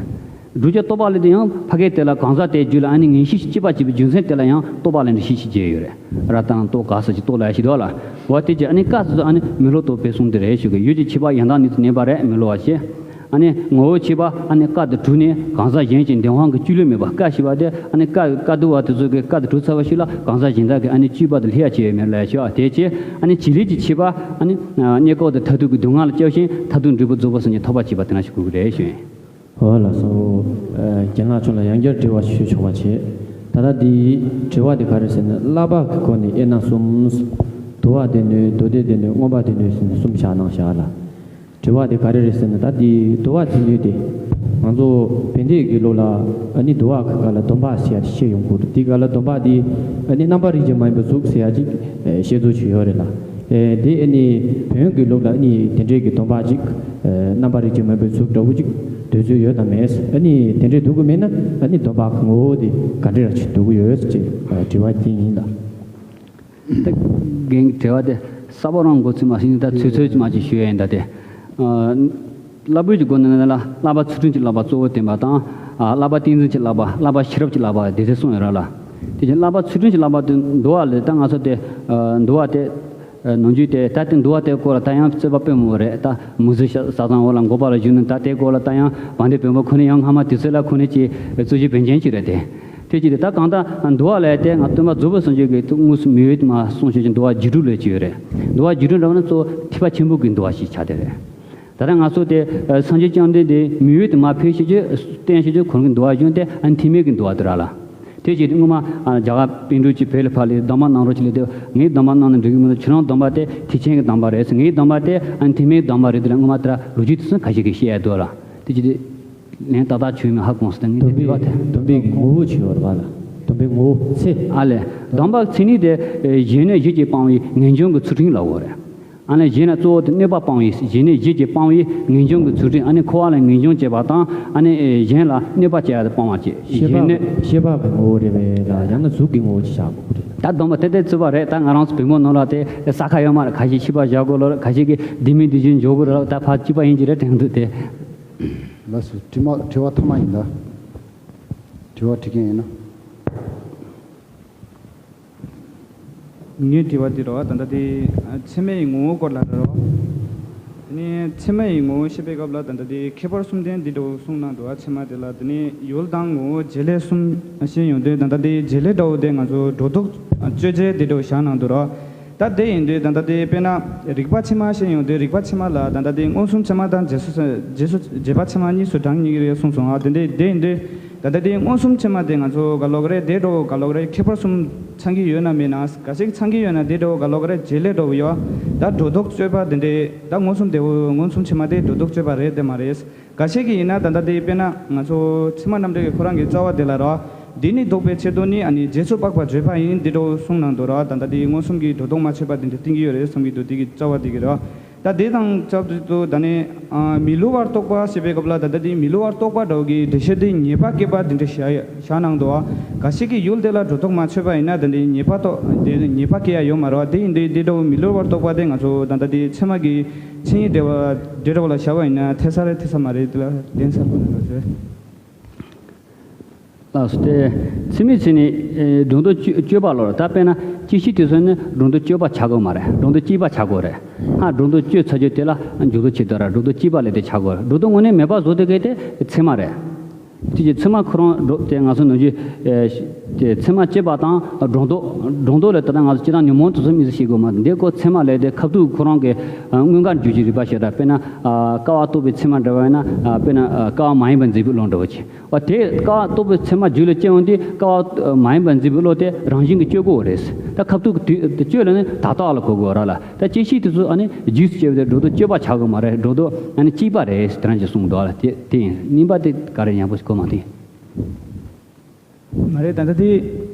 བསྒྲུབ་བྱ་རྟོག་པ་ལབ་དེ་ཡང་ཕ་གི་དེ་ལ་གང་ཟག་དེའི་རྒྱུད་ལ་ཨ་ནི་ངེས་ཤེས་ཤིག་སྐྱེས་པར་བྱེད་པའི་རྒྱུ་མཚན་དེ་ལ་ཡང་རྟོག་པ་ལབ་འགྲེལ་བཤད་ཅིག་བྱས་ཡོད་རེད། ར་དང་རྟོག་ག་ས་ཅིག་རྟོག་ལབ་ཡ་ཞིག་འདུག་ལ། འོ་དེ་ཅི་ཨ་ནི་བཀའ་སོ་སོ་ཨ་ནི་མི་སླུ་རྟོགས་པའི་གསུང་དེ་རེད་ཞུ་གི། ཡུལ་གྱི་ཁྱད་པར་ཡང་དག་ཉིད་དུ་གནས་པ་རེད་མི་སླུ་བ་ཞེས། ཨ་ནི་ངོ་བོ་ཆེ་བ་ཨ་ནི་ཀ་དང་དྲུག་ནི་གང་ཟག་གཞན་གྱི་འདོད་དབང་གི་བཅུད་ལས་མེད་པ། ཀ་ཞེས་པ་དེ་ཨ་ནི་ཀ་ཀ་དུ་བ་དེ་ཚོ་གི་ཀ་དང་དྲུག་ཚར་བ་ཞིག་ལ་གང་ཟག་གཞན་དག་གི་ཨ་ནི་སྤྱོད་པ་དང་ལྷད་ཡ་བྱས་ཡོད་མེད་ལ་ཤོག་དེ་ཅེ་ཨ་ནི་བྱེད་ལས་ཀྱི་ཆེ་བ་ཨ་ནི་གནས་སྐབས་དང་མཐར་ཐུག་གི་སྡུག་བསྔལ་ལ་སྐྱབས་ཤིང་མཐར་ཐུག་འབྲས་བུ་རྫོགས་པ་སངས་རྒྱས་ཐོབ་པར་བྱེད་པ་དེ་ན་ཞིག་དགོས་ཀྱི་རེད་ཞུ་ཡིན། ཨོ་ལགས་སོ། རྒན་ལགས་མཆོག་ལ་ཡང་བསྐྱར་དྲི་བ་ཞུ་ཆོག་པ་བྱེད། ད་ལྟ་འདི་དྲི་བ་འདི་ག་རེ་ཟེར་ན་བསླབ་པ་གི་སྒོ་ནས་དབྱེ་ན་གསུམ། དུ་བ་སྡེ་སྣོད་མདོ་སྡེ་སྡེ་སྣོད་མངོན་པ་སྡེ་སྣོད་ཟེར་ནས་གསུམ་བཞག་གནང་བཞག་ལ། དྲི་བ་དེ་ག་རེ་རེད་ཟེར་ན་ད་དེ་དུ་བ་དེ་ནུས་དེ། ང་ཚོ་བན་དེ་གི་ལོ་ལ་ཨ་ནི་དུ་བ་ག་ག་ལ་སྡོམ་པ་ཟེར་ཡ་དེ་བཤད་ཡོང་གི་འདུག་དེ་ག་ལ་སྡོམ་པ་དེ་ཨ་ནི་རྣམ་པ་རིགས་ཀྱི་མ་ཡིན་པའི་གཟུགས་ཟེར་ཡ་ཅིག་བཤད་ཚུལ་ཅིག་ཡོད་རེད་ལ། དེ་ཨ་ནི་བོན་གི་ལུགས་ལ་ཨ་ནི་དེ་འདྲའི་གི་སྡོམ་པ་ཅིག་རྣམ་པ་རིགས་ཀྱི་མ་ཡིན་པའི་གཟུགས་འདྲ་བོ་ཅིག་འདོད་ཚུལ་ཡོད་དམ་མེད། ཨ་ནི་དེ་འདྲའི་འདུག་གི་མེད་ན་ཨ་ནི་སྡོམ་པ་གི་ངོ་བོ་དེ་ག་འདྲ་ཅིག་འདུག་གི་ཡོད་ཅེས་དྲི་བ་དེ་ཡིན་ལ། ད་རྒན་དྲི་བ་དེ་གསར་པ་རང་མགོ་ཚོད་མ་ཤེས་ནས་ད་ཚོད་ཚོད་ཅིག་མ་ཅིག་ཞུ་ཡ་ཡིན་ད་དེ། བསླབ་པའི་གི་སྒོ་ནས་ལ་བསླབ་པ་ཚུལ་ཁྲིམས་ཀྱི་བསླབ་པ་གཙོ་བོ་བསྟན་པ་དང་། བསླབ་པ་ཏིང་འཛིན་གྱི་བསླབ་པ་བསླབ་པ་ཤེས་རབ་ཀྱི་བསླབ་པ་དེ་ཚོ་གསུངས་ཡོད་ར་ལ། དེ་བཞིན་བསླབ་པ་ཚུལ་ཁྲིམས་ཀྱི་བསླབ་པ་དེ་འདུལ་བ་ལས་ད་ང་ཚོ་དེ་འདུལ་བ་དེ། ནང་རྒྱུད་དེ་ད་དེ་འདུལ་བ་དེ་སྐོར་ལ་ད་ཡང་རྩོད་པ་དཔེ་མང་པོ་རེད་ད། མུ་ཟི་ཤ་ས་ཚང་འོག་ལ་འགོག་པ་ལ་བཞུགས་ནས་ད་དེ་སྐོར་ལ་ད་ཡང་བན་དེ་བོན་པོ་ཁོ་ནས་ཡང་སྔ་མ་དུས་ཚོད་ལ་ཁོ་ནས་ཀྱི་རྩོད་གཞི་བན་ཆེན་ཅིག་རེད་དེ། དེ་ཅི་སྟེ་ད་གང་ལྟར་འདུལ་བ་ལས་དེ་ང་སྟོན་པ་རྫོགས་པའི་སངས་རྒྱས་ཀྱི་དངོས་སུ་མི་འོས་མ་གསུངས་ཤེས་ཀྱི་འདུལ་བ་རྒྱས་འབྲིང་ལས་ཀྱི་ཡོད་རེད། འདུལ་བ་རྒྱས་འབྲིང་འདྲ་བ་ནི་གཙོ་བོ་ཐེག་པ་ཆེན་པོ་གི་འདུལ་བ་ཞིག་ཆགས་བསྡད་རེད། ད་ལྟ་ང་ཚོ་དེ་སངས་རྒྱས་བཅོམ་ལྡན་འདས་མི་འོས་དུ་མ་ཕེབས་ཤེས་ཀྱི་བསྟན་ཤེས་ཀྱི་ཁོང་གི་འདུལ་བ་གཞུང་དེ་ཨ་ནི་ཐེག་དམན་གྱི་འདུལ་བ་དེ་ར་ལ། དེ་བཞིན་དུ་སྔོན་མ་རྒྱ་གར་པཎ་གྲུབ་ཀྱིས་བོད་ལ་ཕར་ལས་སྡོམ་པ་གནང་རོགས་ཀྱི་ལས་དེ་ངས་སྡོམ་པ་གནང་ན་འགྲིག་གི་མི་འདུག་ཁྱེད་རང་སྡོམ་པ་དེ་ཐེག་ཆེན་གྱི་སྡོམ་པ་རེད་ངའི་སྡོམ་པ་དེ་ཨ་ནི་ཐེག་དམན་གྱི་སྡོམ་པ་རེད་དེ་ལ་སྔོན་མ་དེ་ར་ལོ་རྒྱུས་དེ་ཚོ་ཁ་ཤས་ཀྱིས་བཤད་ཡ་འདུག་ལ། དེ་བཞིན་དུ། ལན་ཏག་ཏག་ཆོད་མེད་ཧ་གོ་སོང་ངས་དེ་དྲི་བ་དེ། སྡོམ་པའི་གི་ངོ་བོ་ཆེ་བར་བ་ལ། སྡོམ་པའི་ངོ་བོ་ཚེ། ཨ་ལས། སྡོམ་པ་ཚེ་ནི་དེ་གཞན་གནོད་གཞི་གཅིག་སྤང་བའི་ངེས་འབྱུང་གི་ཚུལ་ཁྲིམས་ལ་འོ་རེད། ཨ་ནི་གཞན་ལ་གཙོ་བོ་དེ་གནོད་པ་སྤང་བའི་གཞན་གནོད་གཞི་གཅིག་སྤང་བའི་ངེས་འབྱུང་གི་ཚུལ་ཁྲིམས་ཨ་ནི་འཁོར་བ་ལ་ངེས་འབྱུང་བྱེད་པ་དང་ཨ་ནི་གཞན་ལ་གནོད་པ་བྱེད་ཡ་དེ་སྤང་བ་བྱེད་ཤེས་པ་གཞན་གནོད། ཤེས་པ་གི་ངོ་བོ་རེད་པས་ལ་ཡང་ན་གཟུགས་ཀྱི་ངོ་བོ་ཅིག་བཞག་དགོས་རེད། ད་སྡོམ་པ་དེ་ལྟར་བརྩི་བ་རེད་ད་ང་རང་ཚོ་བོད་མོ་ནང་ལ་དེ་ས་ཁ་ཡོད་མ་རེད་ཁ་ཤས་ཤི་བ་བཞག་དགོས་ལོ་རེད་ཁ་ཤས་ཀྱིས་འདི་མིན་འདི་བཞིན་འཇོག་དགོས་རེད་ད་ཕར་སྐྱིད་པ་ཡིན་གྱི་རེད་དྲན་འདུག་དེ། ལགས་སོ། དྲི་མ་དྲི་བ་ཐ་མ་ཡིན་ད། དྲི་བ་དྲི་མཁན་ཡིན་ན། ངའི་དྲི་བ་འདི་རོ་ད་ལྟ་དེ་ཚད་མའི་ངོ་བོ་སྐོར་ལ་རོ། དེ་ནས་ཚད་མའི་ངོ་བོ་བཤད་པའི་སྐབས་ལ་ད་ལྟ་དེ་ཁྱད་པར་གསུམ་ལྡན་འདི་འདྲ་བོ་གསུངས་གནང་འདུག་ཚད་མ་དེ་ལ་དེ་ནས་ཡུལ་དང་ངོ་བོ་བྱེད་ལས་གསུམ་བཤད་ཡོང་དུས་ད་ལྟ་དེ་བྱེད་ལས་འདྲ་བོ་དེ་ང་ཚོ་སྒྲོ་འདོགས་གཅོད་བྱེད་འདི་འདྲ་བོ་བཞག་གནང་འདུག་རོ། ད་དེ་ཡིན་དུས་ད་ལྟ་དེ་དཔེར་ན་རིགས་པ་ཕྱི་མ་ཞེས་ཡོང་དུས་རིགས་པ་ཕྱི་མ་ལ་ད་ལྟ་དེ་མངོན་སུམ་ཕྱི་མ་དང་རྗེས་སུ་རྗེས་སུ་རྗེས་དཔག་ཕྱི་མ་གཉིས་སུ་གྲངས་གཉིས་རེ་གསུངས་སོང་ཨ་དེ་འདྲའི་དེ་ཡིན་དུས་ད་ལྟ་དེ་མངོན་སུམ་ཕྱི་མ་དེ་ང་ཚོ་ག་ལོག་རེད་དེ་འདྲ་བོ་ག་ལོག་རེད་ཁྱད་པར་གསུམ་ཚང་གི་ཡོད་ན་མེད་ན་ག་ཞིག་ཚང་གི་ཡོད་ན་དེ་འདྲ་བོ་ག་ལོག་རེད་བྱེད་ལས་འདྲ་བོ་ཡོད་ད་སྒྲོ་འདོགས་གཅོད་པ་དེ་འདྲའི་ད་མངོན་སུམ་དེ་བོ་མངོན་སུམ་ཕྱི་མ་དེ་སྒྲོ་འདོགས་གཅོད་པ་རེད་དེ་མ་རེད། འགའ་ཤས་ཀྱིས་ཡིན་ན་ད་ལྟ་དེ་དཔེར་ན་ང་ཚོ་ཚད་མ་རྣམ་འགྲེལ་གྱི་ཁོ་རང་གི་རྩ་བ་དེ་ལ་རོ། འདི་ནི་ལྡོག་པའི་ཆེད་དུ་ནི་ཨ་ནི་རྗེས་སུ་དཔག་པ་བརྗོད་པ་ཡིན་འདི་འདྲ་བོ་གསུངས་གནང་འདུག་རོ། ད་ལྟ་དེ་མངོན་སུམ་གྱི་སྒྲོ་འདོགས་མ་ཆོད་པ་དེ་འདྲ་བསྟན་གྱི་ཡོད་རེད་བསམ་གྱི་འདུག་དེ་གི་རྩ་བ་དེ་གི་རོ། ད་དེ་དང་ཆབས་ཅིག་ཏུ་ད་ནི་མི་སླུ་བར་རྟོག་པ་ཞེས་པའི་སྐབས་ལ་ད་ལྟ་དེ་མི་སླུ་བར་རྟོག་པ་འདྲ་བོ་གི་འགྲེལ་བཤད་དེ་ཉེས་པ་བཀལ་པ་དེ་འདྲ་བཞག་བཞག་གནང་འདུག་ཨ། འགའ་ཤས་ཀྱིས་ཡུལ་དེ་ལ་སྒྲོ་འདོགས་མ་ཆོད་པ་ཡིན་ན་ད་ནི་ཉེས་པ་རྟོག་དེ་ཉེས་པ་བཀལ་ཡ་ཡོད་མ་རེད་བ། དེ་ཡིན་དུས་དེ་འདྲ་བོ་མི་སླུ་བར་རྟོག་པ་དེ་ང་ཚོ་ད་ལྟ་དེ་ཚད་མ་གི་ཆིངས་ཡིག་འབྲེལ་བ་འབྲེལ་བ་ལ་བཞག་པ་ཡིན་ན་འཐད་ས་རེད་འཐད་ས་མ་རེད་དེ་ལ་གདན་ས་ཁོ་ན་ལ་བཟོས། ལགས་སོ་དེ་ཚད་མའི་ཚེ་ནི་སྒྲོ་འདོགས་གཅོད་པ་ལོར་ད་དཔེར་ན་སྐྱེ་ཤི་དུས་སུ་ནི་སྒྲོ་འདོགས་གཅོད་པ་བྱ་དགོས་མ་རེད། སྒྲོ་འདོགས་གཅོད་པ་བྱ་དགོས་རེད། ཧ་སྒྲོ་འདོགས་གཅོད་ཚར་རྒྱུ་དེ་ལ་འཇུག་ལྡོག་བྱེད་དོ་ར་སྒྲོ་འདོགས་གཅོད་པ་ལས་དེ་བྱ་དགོས་རེད། སྒྲོ་འདོགས་དངོས་གནས་མེད་པ་བཟོ་དེ་གས་དེ་ཚད་མ་རེད། དེ་ཀྱི་ཚད་མ་ཁོ་རང་སྒྲོ་དེ་ང་ཚོ་ནམ་རྒྱུན་དེ་ཚད་མ་གཅོད་པ་དང་སྒྲོ་འདོགས་སྒྲོ་འདོགས་ལས་ད་ལྟ་ང་ཚོ་སྤྱིར་བཏང་ཉོན་མོངས་དེ་ཚོ་དམིགས་སུ་བྱེད་དགོས་མ་རེད། འདི་ཀོ་ཚད་མ་ལས་དེ་ཁ་ཐུག་ཁོ་རང་གི་དངོས་འགལ་འཇུག་ཀྱི་རིགས་པ་ཞེ་དྲག་དཔེར་ན་ཀ་བ་རྟོགས་པའི་ཚད་མ་འདྲ་བ་ཡིན་ན་དཔེར་ན་ཀ་བ་མ་ཡིན་པར་འཛིན་པའི་བློ་འདྲ་བོ་ཅིག་འོ་དེ་ཀ་བ་རྟོགས་པའི་ཚད་མ་རྒྱུད་ལ་སྐྱེ་འོང་དུས་ཀ་བ་མ་ཡིན་པར་འཛིན་པའི་བློ་དེ་རང་བཞིན་གྱིས་གཅོད་དགོས་རེད། ད་ཁ་ཐུག་གི་དུས་དེ་གཅོད་ལ་ནི་ད་ལྟ་ལ་གོ་དགོས་ར་ལ། ད་སྐྱེ་ཤི་དེ་ཚོ་ཨ་ནི་རྗེས་སུ་སྐྱེ་བ་དེ་སྒྲོ་འདོགས་གཅོད་པ་ཆགས་དགོས་མ་རེད། སྒྲོ་འདོགས་ཨ་ནི་གཅོད་པ་རེད་དེ་རང་གིས་གསུངས་འདུག་ལ། དེ་དེ་ཡིན་གཉིས་པ་དེ་ག་རེ་ཡང་པོ་ཞིག་གོ་མ་ཐུབ། མ་རེད་ད་ལྟ་དེ།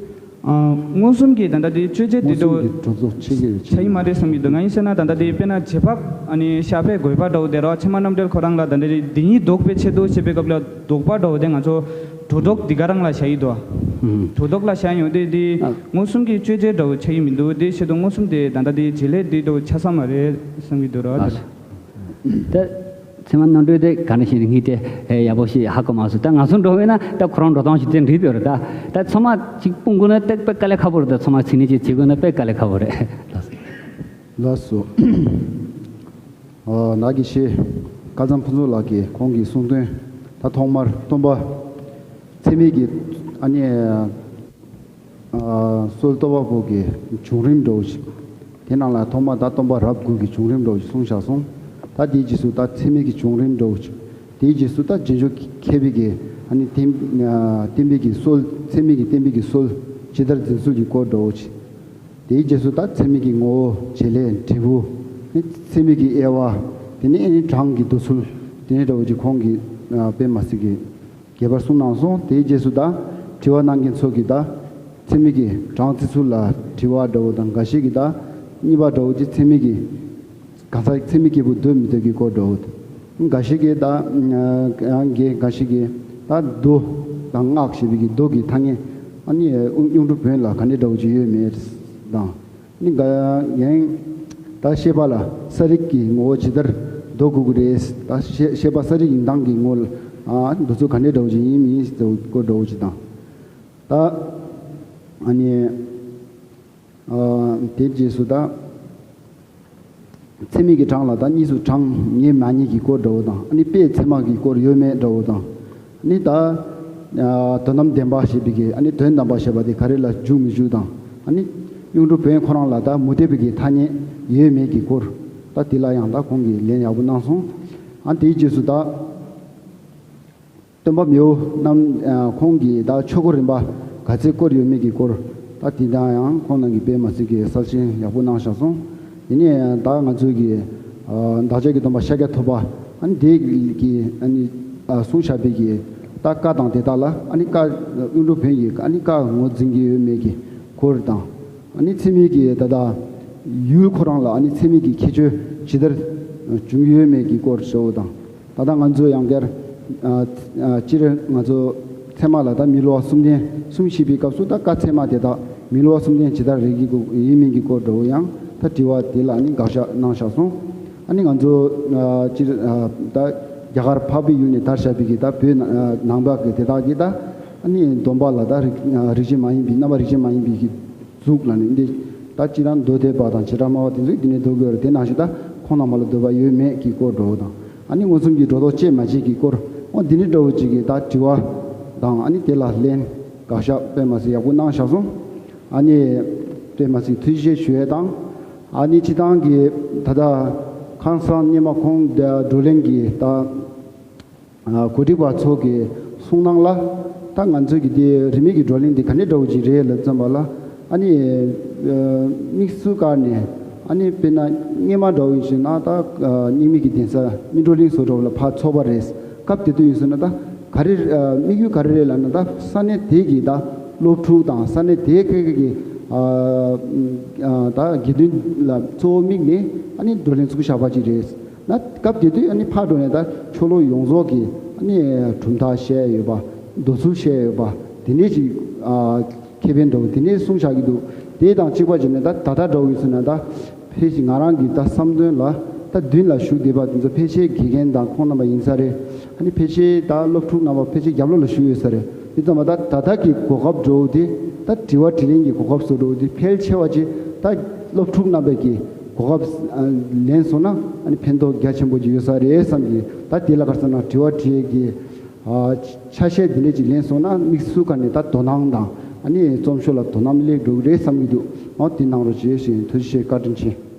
མངོན་སུམ་གྱི་ད་ལྟ་དེ་གཅོད་བྱེད་དེ་འདྲ་བོ་སྒྲོ་འདོགས་ཆེ་གེ་ཆ་ཡིན་མ་རེད་བསམ་གྱི་འདུག་ང་ཡིན་ཟེར་ན་ད་ལྟ་དེ་དཔེར་ན་རྗེས་དཔག་ཨ་ནི་བཤགས་པའི་དགོས་པ་འདྲ་བོ་དེ་རོ་ཚད་མ་རྣམ་འགྲེལ་ཁོ་རང་ལ་ད་ལྟ་དེ་དེ་ཉིད་ལྡོག་པའི་ཆེད་དུ་བཤད་པའི་སྐབས་ལ་ལྡོག་པ་འདྲ་བོ་དེ་ང་ཚོ་སྒྲོ་འདོགས་འདི་ག་རང་ལ་བཞག་ཡི་འདུག་སྒྲོ་འདོགས་ལ་བཞག་ཡོང་དུས་དེ་མངོན་སུམ་གྱི་གཅོད་བྱེད་འདྲ་བོ་ཆགས་ཀྱི་མི་འདུག་དེ་ཆེད་དུ་མངོན་སུམ་དེ་ད་ལྟ་དེ་བྱེད་ལས་དེ་འདྲ་བོ་ཆགས་ས་མ་རེད་བསམ་གྱི་འདུག་རོ། ད་ཚད་མ་རྣམ་འགྲེལ་དེ་ག་འདྲ་ཞིག་རེད་ངས་དེ་ཡག་པོ་ཞིག་ཧ་གོ་མ་སོང་། ད་ང་ཚོ་འགྲོ་བས་ན་ད་ཁོ་རང་འགྲོ་སྟངས་ཞིག་དེ་འགྲིག་འདུག་རེད། ད་ད་ཚང་མ་གཅིག་སྤུངས་དགོས་ན་དེ་དཔེ་དཀའ་ལས་ཁག་པོ་རེད། ད་ཚང་མ་ཚིག་ནི་གཅིག་བྱེད་དགོས་ན་དཔེ་དཀའ་ལས་ཁག་པོ་རེད། ལགས་སོ། ཨ་ནག་གི་ཤེས། སྐལ་བཟང་ཕུན་ཚོགས་ལགས་ཀྱིས་ཁོང་གི་གསུང་དོན། ད་ཐོག་མར་སྟོན་པ་ཚད་མེད་ཀྱི་ཨ་ནི་ཨ་སྲོལ་གཏོད་པ་པོ་གི་བྱུང་རིམ་འདྲ་བོ་ཞིག་དེ་ནང་ལ་ཐོག་མ་ད་སྟོན་པ་རབས་དགུ་གི་བྱུང་རིམ་འདྲ་བོ་ཞིག་གསུངས་བཞག་སོང་། ད་དེའི་རྗེས་སུ་ད་ཚད་མེད་ཀྱི་བྱུང་རིམ་འདྲ་བོ་ཞིག་དེའི་རྗེས་སུ་ད་རྗེས་འཇུག་མཁས་པའི་གི་ཨ་ནི་བསྟན་ཨ་བསྟན་པའི་གི་སྲོལ། ཚད་མེད་ཀྱི་བསྟན་པའི་གི་སྲོལ་ཇི་ལྟར་འཛིན་ཚུལ་གྱི་སྐོར་འདྲ་བོ་ཞིག་དེའི་རྗེས་སུ་ད་ཚད་མེད་ཀྱི་ངོ་བོ། བྱེད་ལས། འབྲས་བུ། ནི་ཚད་མེད་ཀྱི་དབྱེ་བ། དེ་ནས་ཨ་ནི་གྲངས་ཀྱི་འདོད་ཚུལ། དེ་ནས་འདྲ་བོ་ཅིག་ཁོང་གིས་ཨ་དཔེ་མ་སྲིད་ཀྱི་རྒྱས་པར་གསུངས་གནང་སོང་། དེའི་རྗེས་སུ་ད་དྲི་བ་གནང་མཁན་ཚོ་གིས་ད་ཚད་མེད་ཀྱི་གྲངས་བརྩི་ཚུལ་ལ་དྲི་བ་འདྲ་བོ་དང་། འགའ་ཞིག་གིས་ད་གཉིས་པ་འདྲ་བོ་ཅིག་ཚད་མེད་ཀྱི་གང་ཟག་ཚད་མེད་སྐྱེས་བུ་འདོད་མི་འདོད་ཀྱི་སྐོར་འདྲ་བོ། འགའ་ཞིག་གིས་ད་ཡང་འགའ་ཞིག་གིས་ད་མདོ་དང་སྔགས་ཞེས་པའི་གི་མདོ་གི་ཐ་སྙད་ཨ་ནི་གཡུང་དྲུང་བོན་ལ་ག་འདྲའི་འདྲ་བོ་ཅིག་ཡོད་མེད་དང་། ནི་འགའ་ཡང་ད་ཤེས་པ་ལ་གསལ་རིག་གི་ངོ་བོ་ཇི་ལྟར་འདོད་དགོས་ཀྱི་རེད། ད་ཤེས་ཤེས་པ་གསལ་རིག་ཡིན་སྟངས་ཀྱི་ངོ་ལ་ཨ་འདོད་ཚུལ་ག་འདྲའི་འདྲ་བོ་ཅིག་ཡིན་མིན་ཟེར་བའི་སྐོར་འདྲ་བོ་ཅིག་དང་། ད་ཨ་ནི་ཨ་དེའི་རྗེས་སུ་ད་ཚད་མེད་ཀྱི་གྲངས་ལ་ད་གཉིས་སུ་གྲངས་ངེས་མ་ངེས་ཀྱི་སྐོར་འདྲ་བོ་དང་། ཨ་ནི་དཔེ་ཚད་མ་གི་སྐོར་ཡོད་མེད་འདྲ་བོ་དང་། ཨ་ནི་ད་ཨ་དོན་དམ་བདེན་པ་ཞེས་པའི་གི་ཨ་ནི་དོན་དམ་པ་ཞེས་པ་དེ་ག་རེ་ལ་འཇུག་མི་འཇུག་དང་། ཨ་ནི་གཡུང་དྲུང་བོན་ཁོ་རང་ལ་ད་མུ་སྟེགས་པའི་གི་ཐ་སྙད་ཡོད་མེད་ཀྱི་སྐོར། ད་དེ་ལ་ཡང་ད་ཁོང་གིས་ལན་ཡག་པོ་གནང་སོང་། ཨ་དེའི་རྗེས་སུ་ད་སྟོན་པ་མི་བོ་རྣམས་ཁོང་གིས་ད་ཆོས་སྐོར་རིམ་པ་ག་ཚད་བསྐོར་ཡོད་མེད་ཀྱི་སྐོར། ད་དེ་དག་ཡང་ཁོང་རྣམས་ཀྱིས་དཔེ་མ་སྲིད་ཀྱི་གསལ་བཤད་ཡག་པོ་གནང་བཞག་སོང་། ཡིན་ནའི་ད་ང་ཚོའི་གི་བདག་ཅག་གི་སྟོན་པ་ཤཱཀྱ་ཐུབ་པ་ཨ་ནི་དེ་གིས་ཨ་ནི་གསུངས་བཞག་པའི་གི་ད་བཀའ་དང་དེ་དག་ལ། ཨ་ནི་བཀའ་གཡུང་དྲུང་བོན་གྱི་ཨ་ནི་བཀའ་ངོས་འཛིན་གྱི་ཡོད་མེད་ཀྱི་སྐོར་དང་། ཨ་ནི་ཚད་མེད་ཀྱི་ད་ལྟ་ཡུལ་ཁོ་རང་ལ་ཨ་ནི་ཚད་མེད་ཀྱི་ཁྱད་ཆོས་ཇི་ལྟར་བྱུང་གི་ཡོད་མེད་ཀྱི་སྐོར་ཞུ་བ་དང་། ད་ལྟ་ང་ཚོ་ཡང་བསྐྱར་ཨ་ཨ་སྤྱིར་ང་ཚོ་ཚད་མ་ལ་ད་མི་སླུ་བ་གསུམ་ལྡན་གསུམ་བཤད་པའི་སྐབས་སུ། ད་བཀའ་ཚད་མ་དེ་དག་མི་སླུ་བ་གསུམ་ལྡན་ཇི་ལྟར་རིགས་ཀྱི་སྐོར་ཡིན་མིན་གྱི་སྐོར་འདྲ་བོ་ཡང་ད་དྲི་བ་དེ་ལ་ནི་དགག་བཞག་གནང་བཞག་སོང་། ཨ་ནི་ང་ཚོ་ཨ་སྤྱིར་ཨ་ད་རྒྱ་གར་འཕགས་པའི་ཡུལ་ནས་དར་བཞག་པའི་གི་ད་བོད་ནང་ཨ་ནང་པ་གི་དེ་དག་གི་ད་ཨ་ནི་སྡོམ་པ་ལ་ད་རིགས་ཨ་རིགས་ཅན་མ་ཡིན་པའི་རྣམ་པ་རིགས་ཅན་མ་ཡིན་པའི་གི་གཟུགས་ལ་ནི་འདི་ད་སྤྱིར་བཏང་མདོ་སྡེ་པ་དང་བྱེ་བྲག་སྨྲ་བ་དེ་ཚོས་འདི་ནས་འདོད་དགོས་རེད། དེ་ནང་བཞིན་ད་ཁོང་རྣམ་པ་ལ་འདོད་པ་ཡོད་མེད་ཀྱི་སྐོར་འདྲ་བོ་དང་། ཨ་ནི་མངོན་སུམ་གྱི་སྒྲོ་འདོགས་བཅད་མ་བཅད་ཀྱི་སྐོར། འོ་འདི་ནི་འདྲ་བོ་ཅིག་གི་ད་དྲི་བ་དང་། ཨ་ནི་དེ་ལ་ལན་དགག་བཞག་དཔེ་མ་སྲིད་ཡག་པོ་གནང་བཞག་སོང་། ཨ་ནི་དཔེ་མ་སྲིད་ཐུགས་རྗེ་ཆེ་ཞུ་ཡས་དང་། ཨ་ནི་སྤྱིར་བཏང་གི་ད་ལྟ་ཁང་བཟང་སྙེ་མ་ཁོང་བགྲོ་གླེང་གི་ད་ཨ་གོ་སྒྲིག་པ་ཚོ་གི་གསུང་གནང་ལ། ད་ང་ཚོའི་གི་དེ་རིས་མེད་ཀྱི་བགྲོ་གླེང་འདི་ག་འདྲ་འདྲ་བོ་ཅིག་རེད་ལབ་ཙམ་པ་ལ། ཨ་ནི་ཨ་དམིགས་སུ་བཀར་ནས་ཨ་ནི་དཔེར་ན་སྙེ་མ་འདྲ་བོ་ཡིན་ཞེ་ན་ད་ཨ་སྙེ་མའི་གི་གདན་ས་སྨིན་གྲོལ་གླིང་བཟོ་འདྲ་བོ་ལ་ཕར་ཚོགས་པ་རེད། སྐབས་དེ་དུས་ཡིན་ཟེར་ན་ད་ག་རེ་ཨ་དམིགས་ཡུལ་ག་རེ་རེད་ལབ་ན། ད་ས་གནས་དེ་གི་ད་སློབ་ཕྲུག་དང་ས་གནས་དེ་གི་གི་ཨ་ཨ་ད་དགེ་འདུན་ལ་གཙོ་བོ་དམིགས་ནས་ཨ་ནི་བགྲོ་གླེང་ཚུགས་བཞག་པ་ཅིག་རེད། ན་སྐབས་དེ་དུས་ཨ་ནི་ཕར་འགྲོ་ནས་ད་ཕྱོགས་ལྷུང་ཡོངས་རྫོགས་ཀྱི་ཨ་ནི་གྲུབ་མཐའ་བཤད་ཡོད་པ། འདོད་ཚུལ་བཤད་ཡོད་པ། དེ་འདྲས་ཅིག་ཨ་ཁེ་ཕན་འདྲ་བོ་དེ་འདྲས་གསུངས་བཞག་གི་འདུག་དེ་དང་གཅིག་པ་བྱས་ནས་ད་ད་ལྟ་འདྲ་བོ་ཡིན་ཟེར་ན། ད་ཕལ་ཆེར་ང་རང་གི་ད་བསམ་དོན་ལ་ད་མདུན་ལ་བཞུགས་བསྡད་པ་དེ་ཚོ་ཕལ་ཆེར་དགེ་རྒན་དང་ཁོང་རྣམ་པ་ཡིན་ས་རེད། ཨ་ནི་ཕལ་ཆེར་ད་སློབ་ཕྲུག་རྣམ་པ་ཕལ་ཆེར་རྒྱབ་ལོགས་ལ་བཞུགས་ཡོད་ས་རེད། དེ་ཙམ་པ་ད་ད་ལྟ་གི་གོ་སྐབས་འདྲ་བོ་དེ། ད་དྲི་བ་དྲིས་ལན་གྱི་གོ་སྐབས་སུ་འདྲ་བོ་དེ་ཕལ་ཆེ་བ་ཅིག་ད་སློབ་ཕྲུག་རྣམ་པས་ཀྱི་གོ་སྐབས་ཨ་ལེན་སོང་ན་ཨ་ནི་ཕན་ཐོགས་རྒྱ་ཆེན་པོ་ཅིག་ཡོད་ས་རེད་བསམ་གྱི། ད་དེ་ལ་ག་རེ་ཟེར་ན་དྲི་བ་དྲིས་ཀྱི་ཨ་ཆ་ཤས་འདི་འདྲས་ཅིག་ལེན་སོང་ན་དམིགས་སུ་བཀར་ནས་ད་དོ་སྣང་དང་ཨ་ནི་རྩོམ་ཤོག་ལ་དོ་སྣང་སླེབས་འགྲོ་གི་རེད་བསམ་གྱི་འདུག་འོ་དེ་གནང་རོགས་བྱེད་ཞེས་ཐུགས་རྗེ་ཆེ། བཀའ་དྲིན་ཆེ།